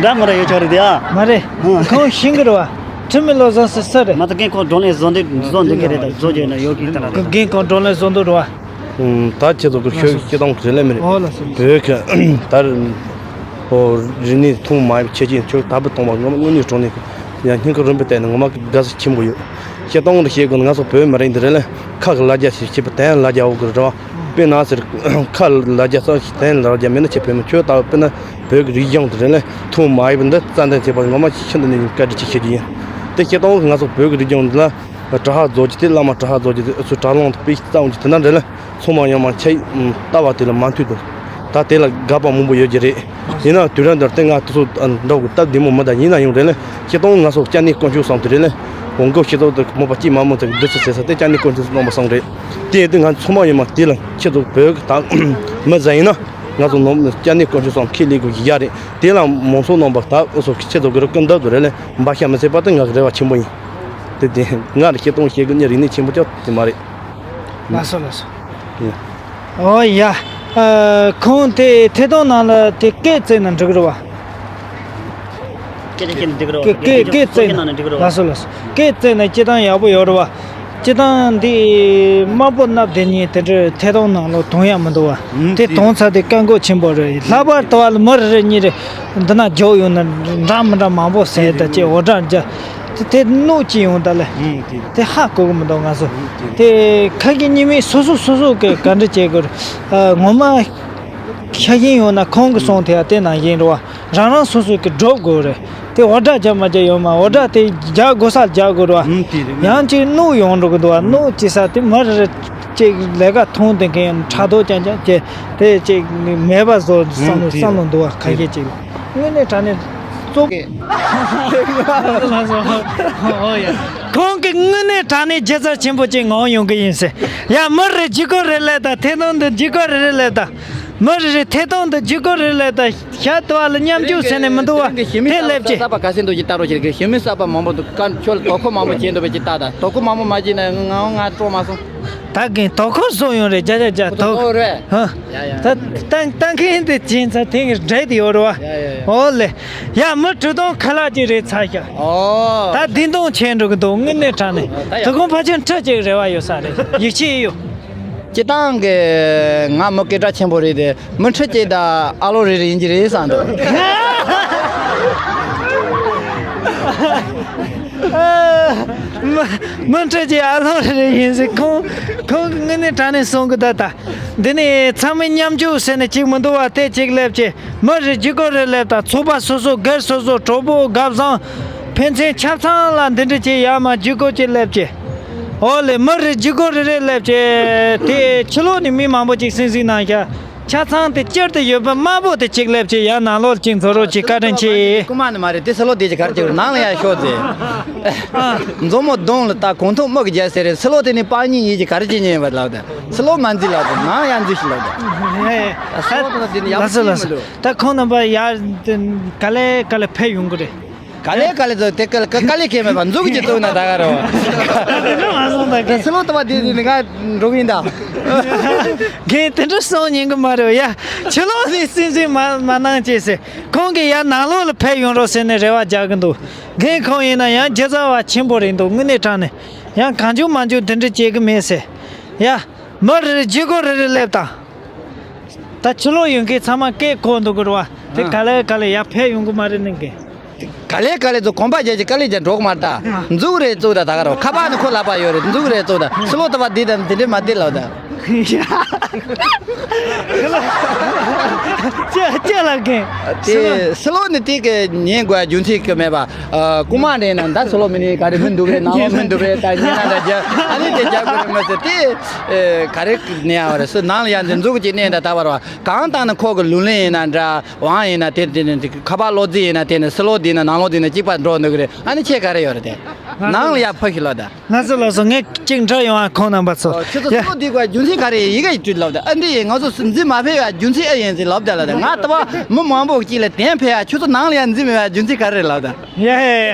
འདྲ་མི་འདྲ་ཡོད་ཆོག་རེད་དེ་ཨ། མ་རེད། ཁོང་ཤིང་གི་རེད་བ། དྲི་མེད་བློ་བཟང་ཟེར་ས་རེད། མ་ད་རྒན་ཁོང་བགྲོ་གླེང་བཟོ་འདོད་བཟོ་འདོད་གི་རེད། ད་བཟོ་རྒྱུ་ན་ཡོད་གི་ད་ར་རེད། རྒན་ཁོང་བགྲོ་གླེང་བཟོ་འདོད་རེད་བ། ད་ཁྱེད་ཚོ་གི་ཤོད་སྤྱི་བཏང་གི་རེད་ལེ་མི་རེད། ཨོ་ལགས་སོ། བོད་གི་ད་ཧོ་རིག་གནས་མཐོང་མ་ཡོད་ཁྱེད་ཀྱིས་ཁྱོད་དར་པོ་གཏོང་བ་ངོ་མ་དངོས་གནས་དྲང་གནས་ཡང་སྙིང་ཁ་རུམ་པའི་སྟེང་ནས་ངོ་མ་དགའ་བསུ་ཆེན་པོ་ཡོད། སྤྱི་བཏང་ལ་བཤད་དགོས་ན་ང་ཚོ་བོད་མི་རིགས་འདི་རེད་ལེ། ཁ་གི་ལ་རྒྱ་ཞིག་བྱེད་པ་དན་ལ་རྒྱ་འོག་གི་རེད་བ། དཔེར་ན་ཟེར་ཁ་ལ་རྒྱ་ས་ཞིག་དན་ལ་རྒྱ་མེད་ན་ཁྱེད་བོད་མི་ཁྱོད་ལྟ་བུ་དཔེར་ན་བོད་ཀྱི་རིག་གཞུང་དེ་རེད་ལེ། མཐོང་མ་ཡོད་པ་འདི་རྩ་འདི་བྱེད་པ་ངོ་མ་ཤིན་ཏུ་ནས་བཀའ་དྲིན་ཆེ་ཞུ་རྒྱུ་ཡིན། དེ་སྤྱི་བཏང་ང་ཚོ་བོད་ཀྱི་རིག་གཞུང་འདི་ལ་གྲྭ་པ་བཟོ་རྒྱུ་དེ་བླ་མ་གྲྭ་པ་བཟོ་རྒྱུ་དེ་ཨུ་ཚོའི་གྲྭ་རླུང་དེ་དཔེ་རྩ་འོང་རྒྱུ་དེ་འདྲ་འདྲ་ལེ། ཚང་མ་ཡང་མ་ཁྱེད་ལྟ་བ་དེ་ལ་མ་མཐུན་འདུག་ད་དེ་ལ་དགག་པ་མང་པོ་ཡོད་ཀྱི་རེད། ཡིན་ན་དུས་རབས་འདིར་བརྟེན་ང་དེ་ཚོ་འདྲ་བོ་སྟབས་བདེ་མོ་མི་འདུག་ཡིན་ན་ཡང་རེད་ལེ། སྤྱི་བཏང་ང་ཚོ་སྐྱ་གནས་དཀོན་མཆོག་གསུམ་དེ་རེད་ལེ། འོ་མགོ་སྤྱི་ཚོགས་དེ་མོ་པ་སྐྱིད་མ་མོ་དེ་བདུད་རྩི་ཟེར་ས་དེ་སྐྱ་གནས་དཀོན་མཆོག་གསུམ་པ་གསུམ་རེད། དེ་ཡིན་དུས་ང་ཚང་མ་ཡིན་མ་དེ་ལ་ཁྱེད་ཚོ་བོད་ཀྱི་ད་མི་ཟ་ཡིན་ན་ང་ཚོ་ནང་སྐྱ་གནས་དཀོན་མཆོག་གསུམ་ཁས་ལེན་དགོས་ཀྱི་ཡ་རེད། དེ་ལ་མང་ཚོགས་རྣམ་པ་ད་འུ་ཚོ་ཁྱེད་ཚོ་གི་རུ་ཀུན་འདུག་དུ་རེད་ལེ། འབའ་ཤ་མི་ཟད་པ་དེ་ང་གི་རེ་བ་ཆེན་པོ་ཡིན། དེ་དེ་ང་ལ་སྤྱི་བཏང་བཤད་དགོས་ཉེ་རིག་གནས་ཆེན་པོ་ཅག་དེ་མ་རེད། ལགས་སོ་ལགས་སོ། ཡ། ཨོ་ཡ། ཨ། ཁོང་དེ་ཐད་གཏོང་ནང་ལ་དེ་སྐད་བཙལ་ན་འགྲིག་རེད་བ། སྐད་ཆ་བཤད་ན་འགྲིག་རེད་བ། སྐད་སྐད་སྐད་བཙལ་ན། ལགས་སོ་ལགས་སོ། སྐད་བཙལ་ན་སྤྱི་བཏང་ཡག་པོ་ཡོད་རེད་བ། སྤྱི་བཏང་འདི་དམར་པོ་གནག་དེ་གཉིས་དེ་འདྲ་ཐད་གཏོང་ནང་ལ་དོན་ཡག་མི་འདུག་བ། དེ་དོན་ཚ་དེ་དཀའ་མགོ་ཆེན་པོ་རེད། ལྷག་པར་དུ་བ་ལ་མི་རེ་རེ་གཉིས་རེ་འདི་ན་འཇོག་ཡོང་ན་འདྲ་མི་འདྲ་མང་པོ་ཟེར་ད་ཅེ་འོ་འདྲ་འཇ། དེ་སྣུག་ཅིག་ཡོང་ད་ལེ། ཨུམ། དེ་རེད། དེ་ཧ་གོ་གི་མི་འདུག་ང་ཚོ། ཨུམ། དེ་རེད། དེ་ཁ་གི་ཉི་མའི་སོ་སོ་སོ་སོ་གི་ག་འདྲ་བྱེད་དགོས་རེད། ཨ། ངོ་མ་ཤ་ཞེན་ཡོང་ན་ཁོང་གི་གསུང་དེ་ཡང་དེ་ནང་བཞིན་རེད་བ། རང་རང་སོ་སོ་གི་སྒྲུབ་དགོས་རེད། དེ་འོ་སྒྲ་རྒྱག་མ་རྒྱག་ཡོད་མ། འོ་སྒྲ་དེ་རྒྱག་དགོས་ས་རྒྱག་དགོས་རེད་བ། ཨུམ། དེ་རེད། ཡང་ཅིག་སྣུག་ཡོང་འགྲོ་གི་འདུག་བ། སྣུག་ཅིག་ས་དེ་མི་རེ་རེ་ཅིག་ལས་ཀ་མཐོང་དེ་མཁན་ཕྲག་དོག་རྐྱང་རྐྱང་བྱས་དེ་ཅིག་མེད་པ་བཟོ་བསམ་བློ་ཨུམ། དེ་བསམ་བློ་འདུག་བ། ཁ་ཤས་ཅིག་ལ། དངོས་གནས་དྲང་གནས་བཙོག་ཁོང་གིས་དངོས་གནས་དྲང་གནས་ལྗིད་ཚད་ཆེན་པོ་ཅིག་ངང་ཡོང་གི་ཡིན་ཟེར། ཡ། མི་རེ་ལྗིད་ཁོག་རེ་སླེབས་དང་། ཐད་གཏོང་དུ་ལྗིད་ཁོག་རེ་རེ་སླེབས་དང་། མི་རེ་རེ་ཐད་གཏོང་དུ་ལྗིད་ཁོག་རེ་སླེབས་དང་། ཤ་དུ་བ་ལ་མཉམ་འཇུག་ཟེར་ནས་མི་འདུག་བ། དེ་སླེབས་ཀྱི། གསར་པ་ག་ཚོད་འདུག་ཅིག་ལྟ་རོགས་བྱེད། གཞི་མི་གསར་པ་མང་པོ་འདུག་ཀ་ཁྱོད་ལ་དོ་ཁུར་མང་པོ་བྱེད་འདུག་པས་ཅིག་ལྟ་དང་། དོ་ཁུར་མང་པོ་མ་བྱས་ན་ང་ང་སྤྲོ་མ་སོང་། ད་གིན་དོ་ཁུར་བཟོ་ཡོང་རེད། རྒྱ་ཇ་ཇ་དོ། ཨོ་རེད། ཧ། ཡ་ཡ། ད་ཏང་ཏང་ཁེན་དེ་ཅིན་ཚ་ཐེངས་རེད་དེ་ཡོད་རེད་བ། ཡ་ཡ་ཡ། ཨོ་ལེ། ཡ། མི་ཁྲི་སྟོང་ཁ་ལག་ཅིག་རེད་ཚ་ཤག་ཨོ། ད་བདུན་སྟོང་ཆད་འགྲོ་གི་འདུག་དངོས་གནས་དྲང་གནས། ད་ཡ། དོ་དགོང་ཕལ་ཆེར་ཁྲི་གཅིག་རེ་བ་ཡོད་ས་རེད། ཡིད་ཆེས་ཡོད། སྤྱིར་བཏང་གི་ང་མི་སྐད་གྲགས་ཆེན་པོ་རེད་དེ། མི་ཁྲི་གཅིག་དང་ཨ་ལོ་རེ་རེ་ཡིན་གྱི་རེད་བསམ་འདུག་མི་མི་ཁྲི་གཅིག་ཨ་ལོ་རེ་རེ་ཡིན་ཟེར། ཁོང་ཁོང་གི་དངོས་གནས་དྲང་གནས་གསུང་གི་ད་ལྟ། འདི་ནས་ཚང་མས་མཉམ་ཞུགས་ཟེར་ནས་གཅིག་མི་འདུག་བ། དེ་གཅིག་སླེབས་ཀྱི། མི་རེ་ལྗིད་ཁོག་རེ་སླེབས་དང་། ཚོགས་པ་སོ་སོ། སྒེར་སོ་སོ། གྲོགས་པོ། རྒན་བཟང་། ཕན་ཚུན་ཆ་ཚང་ལ་འདི་འདྲ་བྱེད་ཡ་མ། ལྗིད་ཁོག་ཅིག་སླེབས་ཀྱི། ཨོ་ལེ། མི་རེ་ལྗིད་ཁོག་རེ་རེ་སླེབས་ཀྱི། དེ་ཕྱི་ལོགས་ནས་མི་མང་པོ་ཅིག་སིང་སིང་གནང་ཤག་ཆ་ཚང་དེ་སྤྱིར་དུ་ཡོད་པ་དམར་པོ་དེ་གཅིག་སླེབས་ཀྱི། ཡ། ནང་ལོགས་ཅིག་འཛུལ་རོགས་གྱིས། བཀའ་དྲིན་ཆེ། རྐུ་མ་ནི་མ་རེད། དེ་ཕྱི་ལོགས་དེ་ཅིག་ག་རེ་བྱེད་དགོས། ནང་ལ་ཡ་ཤོག་ཟེར། མཛོ་མོ་གདོང་ལ་ལྟ། གོས་ཐུང་སྨུག་གིས་རྒྱབ་ཟེར་རེད། ཕྱི་ལོགས་དེ་ནི་སྤང་གཉེན་ཡིན་གྱི། ག་རེ་བྱེད་ཉན་པ་ལབ་དང་། ཕྱི་ལོགས་མ་འཛུལ་ལབ་དང་། ནང་ཡ་འཛུལ་ཞིག་ལབ་དང་། ཡ་ཡ། ཕྱི་ལོགས་དེ་ནི་ཡག་པོ་ལགས་སོ་ལགས་སོ། ད་ཁོང་རྣམ་པ་ཡར་དེ་ག་ལེ་ག་ལེ་ཕེབས་ཡོང་གི་རེད། ག་ལེ་ག་ལེ་ཚོ་དེ་ག་ལེ་ག་ག་ལེ་ཁེལ་མེད་པ་འཛུགས་ཀྱི་འདུག་ན་ད་ག་རེ་བ། དེ་འདྲ་མ་སོང་ད། ད་ཕྱི་ལོགས་ལྟ་བ་དེ་དེ་ནི་ང་འགྲོ་གི་ཡིན་ད། ངས་དེ་འདྲ་གསུང་ཉན་གི་མ་རེད་ཡ། ཕྱི་ལོགས་ནས་སིང་སིང་མ་མ་གནང་བྱས་ཟེར། ཁོང་གིས་ཡར་ནང་ལོགས་ལ་ཕེབས་ཡོང་རོགས་ཟེར་ནས་རེ་བ་རྒྱག་གི་འདུག་ངས་ཁོང་ཡིན་ན་ཡང་ལྗིད་ཚད་བ་ཆེན་པོ་རེད་འདུག་དངོས་གནས་དྲང་གནས། ཡང་གང་བྱུང་མང་བྱུང་དེ་འདྲ་བྱེད་གི་མེད་ཟེར། ཡ། མི་རེ་རེ་ལྗིད་ཁོག་རེ་རེ་སླེབས་དང་། ད་ཕྱི་ལོགས་ཡོང་མཁན་ཚང་མ་སྐད་གོ་འདུག་གི་རེད་བ། དེ་ཨ། ག་ལེ་ག་ལེ་ཡར་ཕེབས་ཡོང་གི་མ་རེད་ནི་གི། ག་ལེ་ག་ལེ་ཚོ་གོམ་པ་རྒྱག་གི། ག་ལེ་རྒྱག་འགྲོ་གི་མ་རེད་ད། འཛུགས་རེད་བཙུགས་ད། ད་ག་རེ་བ། ཁ་པར་ནི་ཁོ་ལག་པ་ཡོད་རེད། འཛུགས་རེད་བཙུགས་ད། ཕྱི་ལོགས་ལྟ་བ་འདི་དང་འདི་འདྲས་མ་བསྡད་ལབ་ད། ཅི་ཅི་ལབ་མཁན། དེ་ཕྱི་ལོགས་ནི་དེ་གི་ཉན་དགོས་རྒྱུ་མཚན་གི་མེད་པ། ཨ། རྐུ་མ་རེད་ན་ད་ཕྱི་ལོགས་མི་ནི་ག་རེ་མི་འདུག་རེད། ནང་ལོགས་མི་འདུག་རེད། ད་ཉན་ན་ད་རྒྱ་ཨ་ནི་དེ་རྒྱག་དགོས་རེད་མ་ཟེར། དེ་ཨེ་ག་རེ་ནས་ཡ་བ་རེད། སུ་ནང་ལ་ཡ་འཛིན་འཛུགས་ཀྱི་གནས་ད་ད་བར་བ། གང་ལྟར་ན་ཁོ་གི་ལུས་ལེན་ཡིན་ན་འདྲ། དབང་ཡིན་ན་དེ་དེ་ནི་ཁ་པར་ལོག་རྫི་ཡིན་ན་དེ་ནི་ཕྱི་ལོགས་འདི་ན་ནང་ལོགས་འདི་ན་གཅིག་པ་འགྲོ་འདུག་གི་རེད། ཨ་ནི་ཁྱད་ག་རེ་ཡོད་རེད་དེ། ནང་ལ་ཡ་ཕ་ཞིག་ལོག་ད། ལགས་སོ་ལགས་སོ། ངས་གཅིག་འདྲི་ཡོང་ཨ། ཁོང་རྣམ་པ་ཚོ། ཨོ། ཁྱོད་ཚོ་ཡ། ཕྱི་ལོགས་འདི་ག་རྒྱུ་མཚན་ག་རེ་ཡིན་ག་ཡིན་དུས་ལབ་ད། ཨ་འདི་ཡིན་ང་ཚོ་འཛིན་མ་ཕེབས་ཡ་རྒྱུ་མཚན་ཨེ་ཡིན་ཟེར་ལབ་ད་ལབ་ད། ང་ལྟ་བ་མི་མང་པོ་གཅིག་ལ་དན་ཕེབས་ཡ། ཁྱོད་ཚོ་ནང་ལ་ཡ་འཛིན་མེད་ཡ་རྒྱུ་མཚན་ག་རེ་རེད་ལབ་ད། ཡ་ཡ་ཡ།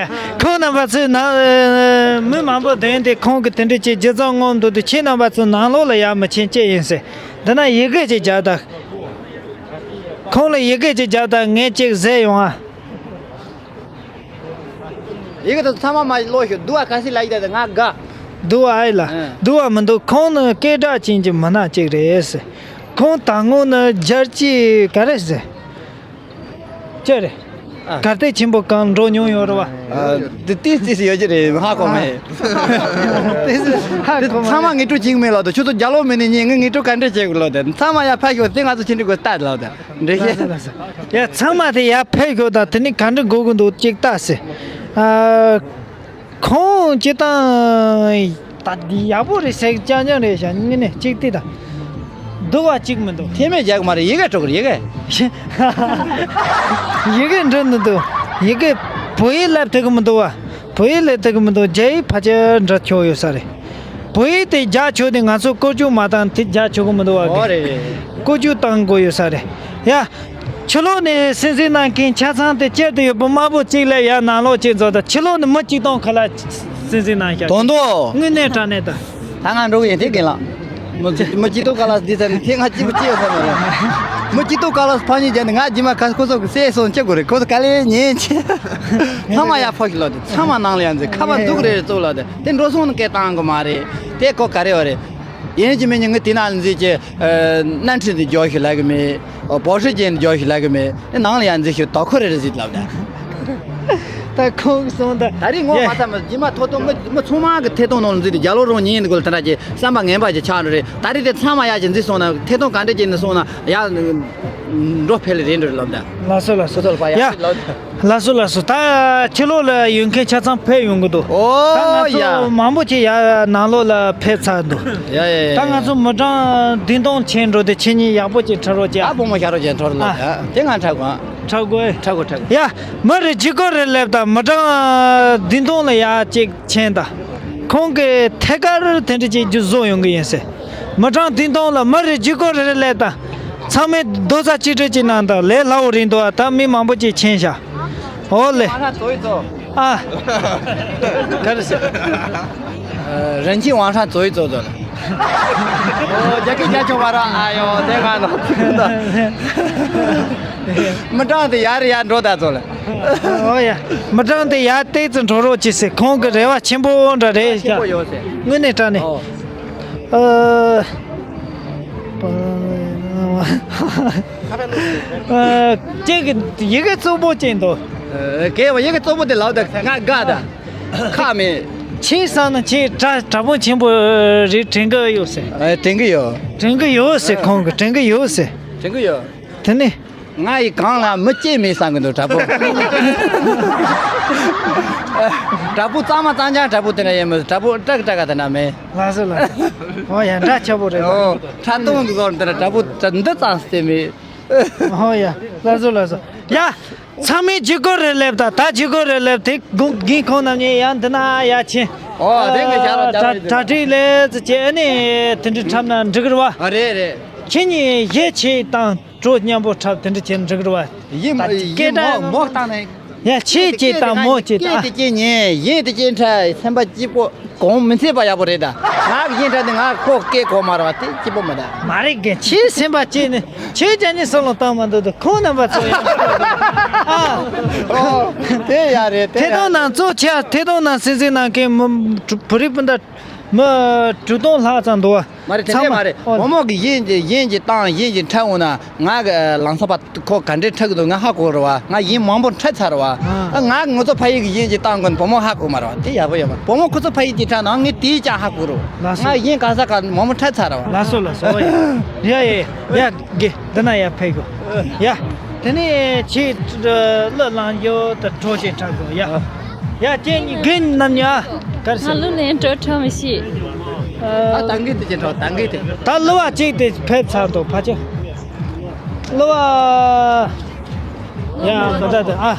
ཁོང་རྣམ་པ་ཚོས་ནང་མི་མང་པོ་དོན་དེ་ཁོང་གི་དེ་འདྲ་ཅིག་ལྗིད་ཚད་ངོམ་འདུག་དུས། ཁྱེད་རྣམ་པ་ཚོ་ནང་ལོགས་ལ་ཡ་མི་ཕྱིན་ཅི་ཡིན་ཟེར། འདི་ན་ཡི་གེ་ཅིག་རྒྱག་ད། ཁོང་ལ་ཡི་གེ་ཅིག་རྒྱག་ད། ངས་ཅིག་ཟེར་ཡོང་ཨ། ཡི་གེ་དེ་ཚང་མ་མ་ཀློག་ཤོག་བསྡུ་བ་ག་ཚོད་ལབ་ཡིན་ད། ང་དགའ། བསྡུ་བ་ཨེ་ལ། ཨ། བསྡུ་བ་མི་འདུག་ཁོང་ནི་སྐད་གྲགས་ཅན་གྱི་མི་སྣ་གཅིག་རེད་ཟེར། ཁོང་ད་སྔོན་ནི་རྒྱལ་སྤྱིའི་ག་རེ་ཟེར། ཅི་རེད། ཨ། གར་སྟེགས་ཆེན་པོ་སྒང་འགྲོ་མྱོང་ཡོད་རེད་བ། ཨ། དེ་ཏིས་ཏིས་ཡོད་ཀྱི་རེད། ཧ་གོ་མེད། ཏིས་ཧ་གོ་མ་ཚང་མ་ངེས་སྤྲོ་བྱེད་ཀྱི་མེད་ལབ་ད། ཁྱོད་ཚོ་རྒྱ་ལོ་མི་ནི་ཉན། ངས་ངེས་སྤྲོ་ག་འདྲ་བྱེད་དགོས་ལབ་ད། ཚང་མ་ཡར་ཕེབས་ཤོག་དེ་ང་ཚོ་ཕྱི་འགྲིག་དགོས་ལྟ་ལབ་ད། འགྲེལ་བཤད། ལགས་སོ་ལགས་སོ། ཡ། ཚང་མ་དེ་ཡར་ཕེབས་ཤོག་དང་། དེ་ནི་ག་འདྲ་དགོས་ཀྱི་འདུག་ཅིག་ལྟ་ཟེར། ཨ། ཁོང་སྤྱིར་བཏང་ད་འདི་ཡག་པོ་རེད་ཟེར། རྐྱང་རྐྱང་རེད་ཤག་དངོས་གནས་གཅིག་དེ་དང་། བསྡུ་བ་གཅིག་མི་འདུག་ཐེ་མེད་རྒྱག་མ་རེད། ཡི་གེ་འགྲོ་གི་རེད། ཡི་གེ། ཡི་གེ་འགྲོ་མི་འདུག་ཡི་གེ་བོད་ཡིག་ལབ་ཐུབ་གི་མི་འདུག་བ། བོད་ཡིག་ལབ་ཐུབ་གི་མི་འདུག་རྒྱ་ཡིག་ཕལ་ཆེར་འདྲ་ཆོག་ཡོད་ས་རེད། བོད་ཡིག་དེ་རྒྱག་ཆོག་དེ་ང་ཚོ་བཀོལ་སྤྱོད་མ་བཏང་། དེ་རྒྱག་ཆོག་གི་མི་འདུག་བ། ཨོ་རེད་རེད། བཀོལ་སྤྱོད་བཏང་དགོས་ཡོད་ས་རེད། ཡ། ཕྱི་ལོགས་ནས་སིང་སིང་གནང་མཁན་ཆ་ཚང་དེ་སྤྱིར་དུ་ཡོད་པ་དམར་པོ་གཅིག་ལ་ཡར་ནང་ལོགས་གཅིག་འཛུལ་དང་། ཕྱི་ལོགས་ནས་མི་གཅིག་སྟོང་ཁ་ལག་སིང་སིང་གནང་ཤག་དོན་དུ། དངོས་གནས་དྲང་གནས་ད། ད་ང་འགྲོ་གི་ཡིན་དེ་རྒན་ལགས། མི་མི་གཅིག་སྟོང་ཁ་ལག་འདི་ཚ་ནི་དེ་ང་གཅིག་པུ་གཅིག་ཡོད་ས་མ་རེད། མི་གཅིག་སྟོང་ཁ་ལག་ཕར་ཉིན་བརྒྱབ་ནས་ང་རྗེས་མ་ག་ཁོ་ཚོ་གི་སེ་སོང་ཅི་དགོས་རེད། ཁོ་ཚོ་ག་ལེ་ཉན་ཆེ། ཚང་མ་ཡར་ཕོག་གི་ལོག་དེ། ཚང་མ་ནང་ལ་ཡར་འཛུལ། ཁ་པར་འཛུགས་རེ་རེ་བཙུགས་ལོག་དེ། དེ་འགྲོ་སོང་ནི་སྐད་བཏང་གི་མ་རེད། དེ་ཁོ་ག་རེ་ཡོད་རེད། ཡིན་གཅིག་མིན་གཅིག་ངས་དེ་ནང་ལ་འཛུལ་གྱི། ཨ། སྣ་ཁྲིད་འདི་འཇོག་ཤིག་ལབ་གི་མེད། ཨོ། བོ་ཧྲི་ཅན་འདི་འཇོག་ཤིག་ལབ་གི་མེད། ནང་ལ་ཡར་འཛུལ་ཤིག་དོ་ཁུར་རེ་རེ་ཟིག་ལབ་ད། ད་ཁོང་གིས་གསུངས་ད། ད་རེས་ངོ་ཡེ། མ་ཚང་མ་རྗེས་མ་ཐོ་ཐོ་མི་མི་ཚང་མ་གི་ཐད་གཏོང་ནང་ལ་འཛུལ་ཏེ་རྒྱ་ལོ་རང་ཉིད་འདི་གོ་ལ་དེ་འདྲ་གྱི་བསམ་པ་ངན་པ་ཅིག་ཆགས་འགྲོ་རེད། ད་རེས་དེ་ཚང་མ་ཡག་ཅིག་འཛུལ་སོང་ན་ཐད་གཏོང་ག་འདྲ་ཅིག་ནས་སོང་ན་ཡག་འགྲོ་ཕེ་ལེ་རེད་འགྲོ་རེད་ལབ་ད། ལགས་སོ་ལགས་སོ། ཐོ་ཐོ་ལ་པ་ཡག་ཡ། ཅིག་ལབ་ད། ལགས་སོ་ལགས་སོ། ད་ཕྱི་ལོགས་ལ་ཡོད་མཁན་ཆ་ཚང་ཕེབས་ཡོང་གི་འདུག་ད་ང་ཨོ་ཡ། ཚོ་མང་པོ་ཅིག་ཡར་ནང་ལོགས་ལ་ཕེབས་ཚར་འདུག་ཡ་ཡ་ཡ། ད་ང་ཚོ་མི་གྲངས་བདུན་སྟོང་ཕྱིན་འགྲོ་དེ་ཁྱེད་གཉིས་ཡག་པོ་ཅིག་འཁྲབ་རོགས་བྱས། ད་བུ་མོ་ཤ་རོགས་ཅན་འཁྲབ་རོགས་ཨ། ཡ། དེ་ང་འཁྲབ་དགོས། འཁྲབ་དགོས། འཁྲབ་དགོས་འཁྲབ་དགོས། ཡ། མི་རེ་གཅིག་སྐོར་རེ་སླེབས་དང་། མི་གྲངས་བདུན་སྟོང་ལ་ཡ་གཅིག་ཕྱིན་དང་། ཁོང་གིས་ཐད་ཀར་དེ་འདྲ་ཅིག་རྒྱུ་བཟོ་ཡོང་གི་ཡིན་ཟེར། མི་གྲངས་བདུན་སྟོང་ལ་མི་རེ་གཅིག་སྐོར་རེ་རེ་སླེབས་དང་། ཚང་མས་རྡོག་རྩ་གཅིག་སྒྲིལ་གྱི་གནང་དང་། ལས་སླ་བོ་རེད་འདུག་ཨ། ད་མི་མང་པོ་ཅིག་ཕྱིན་ཤག་ཨོ་ལེ། ཨ། ག་རེ་ཟེར། 人气网上走一走走了。哦，这个要求完了，哎呦，这个呢。མི་གྲངས་དེ་ཡར་ཡར་འགྲོ་ད་ཚོ་ལ། ཨོ་ཡ། མི་གྲངས་དེ་ཡར་ཏོག་ཙམ་འགྲོ་རོགས་གྱིས་ཟེར། ཁོང་གི་རེ་བ་ཆེན་པོ་འདྲ་རེད་ཤག་ཆེན་པོ་ཡོད་ཟེར། དངོས་གནས་དྲང་གནས། ཨོ། ཨ། ཨ། ཁྱེད་ཀྱི་ཡི་གེ་གཙོ་བོ་ཅན་དོ། ཨ། གལ་བ་ཡི་གེ་གཙོ་བོ་དེ་ལབ་ད་ང་དགའ་ད། ཁག་མེད། ཁྱེད་བསམ་ན་ཁྱེད་དྲ་དྲ་དཔོན་ཆེན་པོ་རེད་དྲན་གི་ཡོད་ཟེར། ཨ། དྲན་གི་ཡོད། དྲན་གི་ཡོད་ཟེར། ཁོང་གི་དྲན་གི་ཡོད་ཟེར། དྲན་གི་ཡོད། དེ་ནས། ང་ཡི་གང་ལ་མི་སྐྱེ་མེད་བསམ་གི་འདུག་དྲ་དཔོན། དྲ་དཔོན་གཙང་མ་གཙང་རྐྱང་དྲ་དཔོན་དེ་འདྲ་ཡིན་མོད། དྲ་དཔོན་སྐྲག་སྐྲག་ག་དེ་འདྲ་མེད། ལགས་སོ་ལགས་སོ། ཨོ་ཡ། འདྲ་ཆགས་པོ་རེད། ཨོ། ཁྲ་སྟོང་གི་སྐོར་འདི་འདྲ་དྲ་དཔོན་འདི་ཙམ་ཟེར་མེད། ཨོ་ཡ། ལགས་སོ་ལགས་སོ། ཡ། ཚང་མས་ཇི་སྐོར་རེ་སླེབས་དང་། ད་ཇི་སྐོར་རེ་སླེབས་དེ་དགུན་དགུན་ཁོང་རྣམ་གཉིས་ཡང་འདི་ན་ཡ་ཕྱིན། ཨོ། དེ་གི་ཞར་ལ་ད་ད་ཁྲིད་ལས་ཙི་བྱས་ནས་དེ་འདྲ་འཁྲབ་ན་འགྲིག་གི་རེད་བ། ཨ། རེད་རེད། ཁྱེད་གཉིས་གཞས་ཆེ་དང་བྲོ་མཉམ་པོ་འཁྲབ་དེ་འདྲ་བྱས་ན་འགྲིག་གི་རེད་བ། ཡིན་ད་ཡིན། སྐད་གྲགས་མོ་མོ་བཏང་ནས། ཡ། ཆེ་ཆེ་དང་མོ་ཆེ་དང་། སྐད་དེ་སྐད་ཉན། གཞས་དེ་སྐད་འཁྲབ། སེམས་པ་སྐྱིད་པོ། གོང་མི་ཚེ་བ་ཡག་པོ་རེད་ད། ང་གི་གཞས་འཁྲབ་ནི་ང་ཁོ་སྐད་གོ་མ་རེད་བ། དེ་སྐྱིད་པོ་མི་ད། མ་རེད་གི། ཁྱེད་སེམས་པ་སྐྱིད་ནི་ཁྱེད་ཅག་གཉིས་སོ་ལོ་བཏང་མ་འདུག་ད་ཁོང་རྣམ་པ་ཚོ་ཡང་། ཨ། ཨོ། དེ་ཡ་རེད། དེ་ཐད་གཏོང་ཡ་ནང་གཙོ་ཆེ། ཐད་གཏོང་ནང་སེམས་སེམས་ནང་གི་མི་བུ་རིགས་སྤུན་ཟླ་མི་དྲུག་སྟོང་ལྷག་ཙམ་འདུག་བ། མ་རེད། དེ་ཚང་འདྲ་མ་མ་རེད། ཨོ། མོ་མོ་གི་གཞས་གཞས་ཀྱི་བཏང་། གཞས་ཀྱི་འཁྲབ་འོང་ན། ང་གི་ལམ་སང་ཕར་ཁོ་ག་འདྲས་འཁྲབ་གི་འདུག་ང་ཧ་གོ་རེད་བ། ང་གཞས་མང་པོ་འཁྲབ་ཚར་རེད་བ། ཨ། ང་ང་ཚོ་ཕ་ཡུལ་གྱི་གཞས་ཅིག་བཏང་དགོས་ན་བུ་མོ་ཧ་གོ་མ་རེད་བ། དེ་ཡག་པོ་ཡོད་མ་རེད། བུ་མོ་ཁོ་ཚོ་ཕ་ཡུལ་གྱི་འཁྲབ་ན་ངས་དེའི་ཅང་ཧ་གོ་རེད་བ། ལགས་སོ། ང་གཞས་ག་ས་ག་མང་པོ་འཁྲབ་ཚར་རེད་བ། ལགས་སོ་ལགས་སོ། ཡ་ཡ་ཡ། དགེ་འདི་ན་ཡ་ཕེབས་དགོས། ཡ། དེ་ནས་ཁྱེད་གླུ་བླངས་ཡོད་ད། བྲོ་ཞིག་འཁྲབ་དགོས། ཡ། ཡ། ཁྱེད་གཉིས་རྒན་རྣམ་གཉིས་ཨ། ག་རེ་ཟེར། ང་གླུ་ལེན་བྲོ་འཁྲབ་མི་ཤེས། ཨ། ད་ད་གིན་དེ་ཅིག་འཁྲབ། ད་གིན་དེ། ད་གླུ་བ་གཅིག་དེ་ཕེབས་ཚར་འདུག་ཕ་ཆེ། གླུ་བ། ཡ། མི་ད་དེ་ཨ།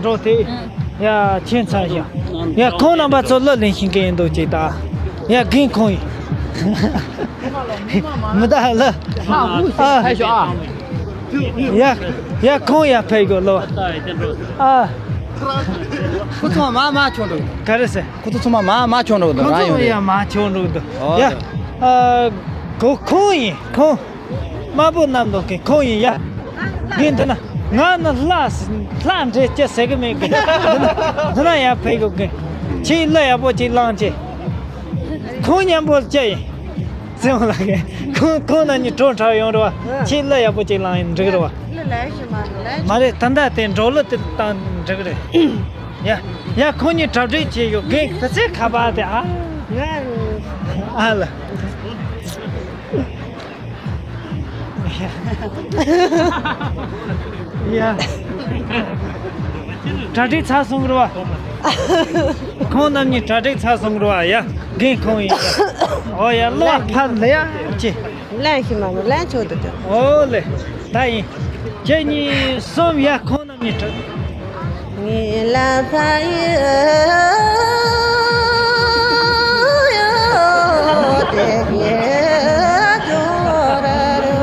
འགྲོ་དེ། ཡ། ཁྱེད་ཚར་ཞིང་། ཡ། ཁོང་རྣམ་པ་ཚོ་གླུ་ལེན་ཤེས་མཁན་ཡིན་འདུག་ཅིག་ད། ཡ། རྒན་ཁོང་ཡིན། མི་ད་གླུ། ཨ། ཨ། ཕེབས་ཤོག་ཨ། ཡ། ཡ། ཁོང་ཡ་ཕེབས་དགོས་གླུ་བ། ཨ། ཁོ་ཚོ་མ་མ་ཆོག་འགྲོ། ག་རེ་ཟེར། ཁོ་ཚོ་ཚང་མ་མ་མ་ཆོག་འགྲོ་འདུག་ཁོ་རང་ཚོ་ཡོང་ཡ་དུས། མ་ཆོག་འགྲོ་འདུག་ཨོ། ཡ། ཨ། ཁོ་ཁོང་ཡིན། ཁོང་། དམར་པོ་བསྣམས་འདུག་གི་ཁོང་ཡིན་ཡ། འདི་འདི་ན་ང་ནི་ལྷ་ལྷ་འདྲེ་སྐྱེ་ཟེར་གི་མེད་གི། འདི་ན་འདི་ན་ཡ་ཕེབས་དགོས་གི། ཁྱེད་གླུ་ཡག་པོ་ཅིག་བླངས་ཅིག་ཁོང་མཉམ་པོ་སྐྱེ་ཡིན། ཙེ་མོ་ལགས་ཀྱིས་ཁོང་ཁོང་རྣམ་གཉིས་བྲོ་འཁྲབ་ཡོང་རེད་བ། ཁྱེད་གླུ་ཡག་པོ་ཅིག་བླངས་ཡིན་འགྲིག་རེད་བ། གླུ་ལེན་ཤེས་མ་རེད། མ་རེད། ད་ལྟ་དེ་འགྲོ་གླུ་དེ་བཏང་འགྲིག་རེད། ཡ། ཡ། ཁོང་གཉིས་གྲ་སྒྲིག་བྱས་ཡོད། རྒན་ད་ཚེ་ཁ་པར་དེ་ཨ། ང་རེད། ཨ་ལ། ཡ། གྲ་སྒྲིག་ཚར་སོང་རེད་བ། ཁོང་རྣམ་གཉིས་གྲ་སྒྲིག་ཚར་སོང་རེད་བ། ཡ། རྒན་ཁོང་ཡིན། ཨོ་ཡ། གླུ་བ་ཕར་ལ་ཡ་ཅེ། ལེན་ཤེས་མ་རེད། ལེན་ཆོག་འདུག་ཨོ་ལེ། ད་ཡིན། ཁྱེད་གཉིས་གསུམ། ཡ། ཁོང་རྣམ་གཉིས་གྲ། ངེད་ལ་ཕ་ཡུལ་དེ་ཉེ་འགྲོ་ར་རོ།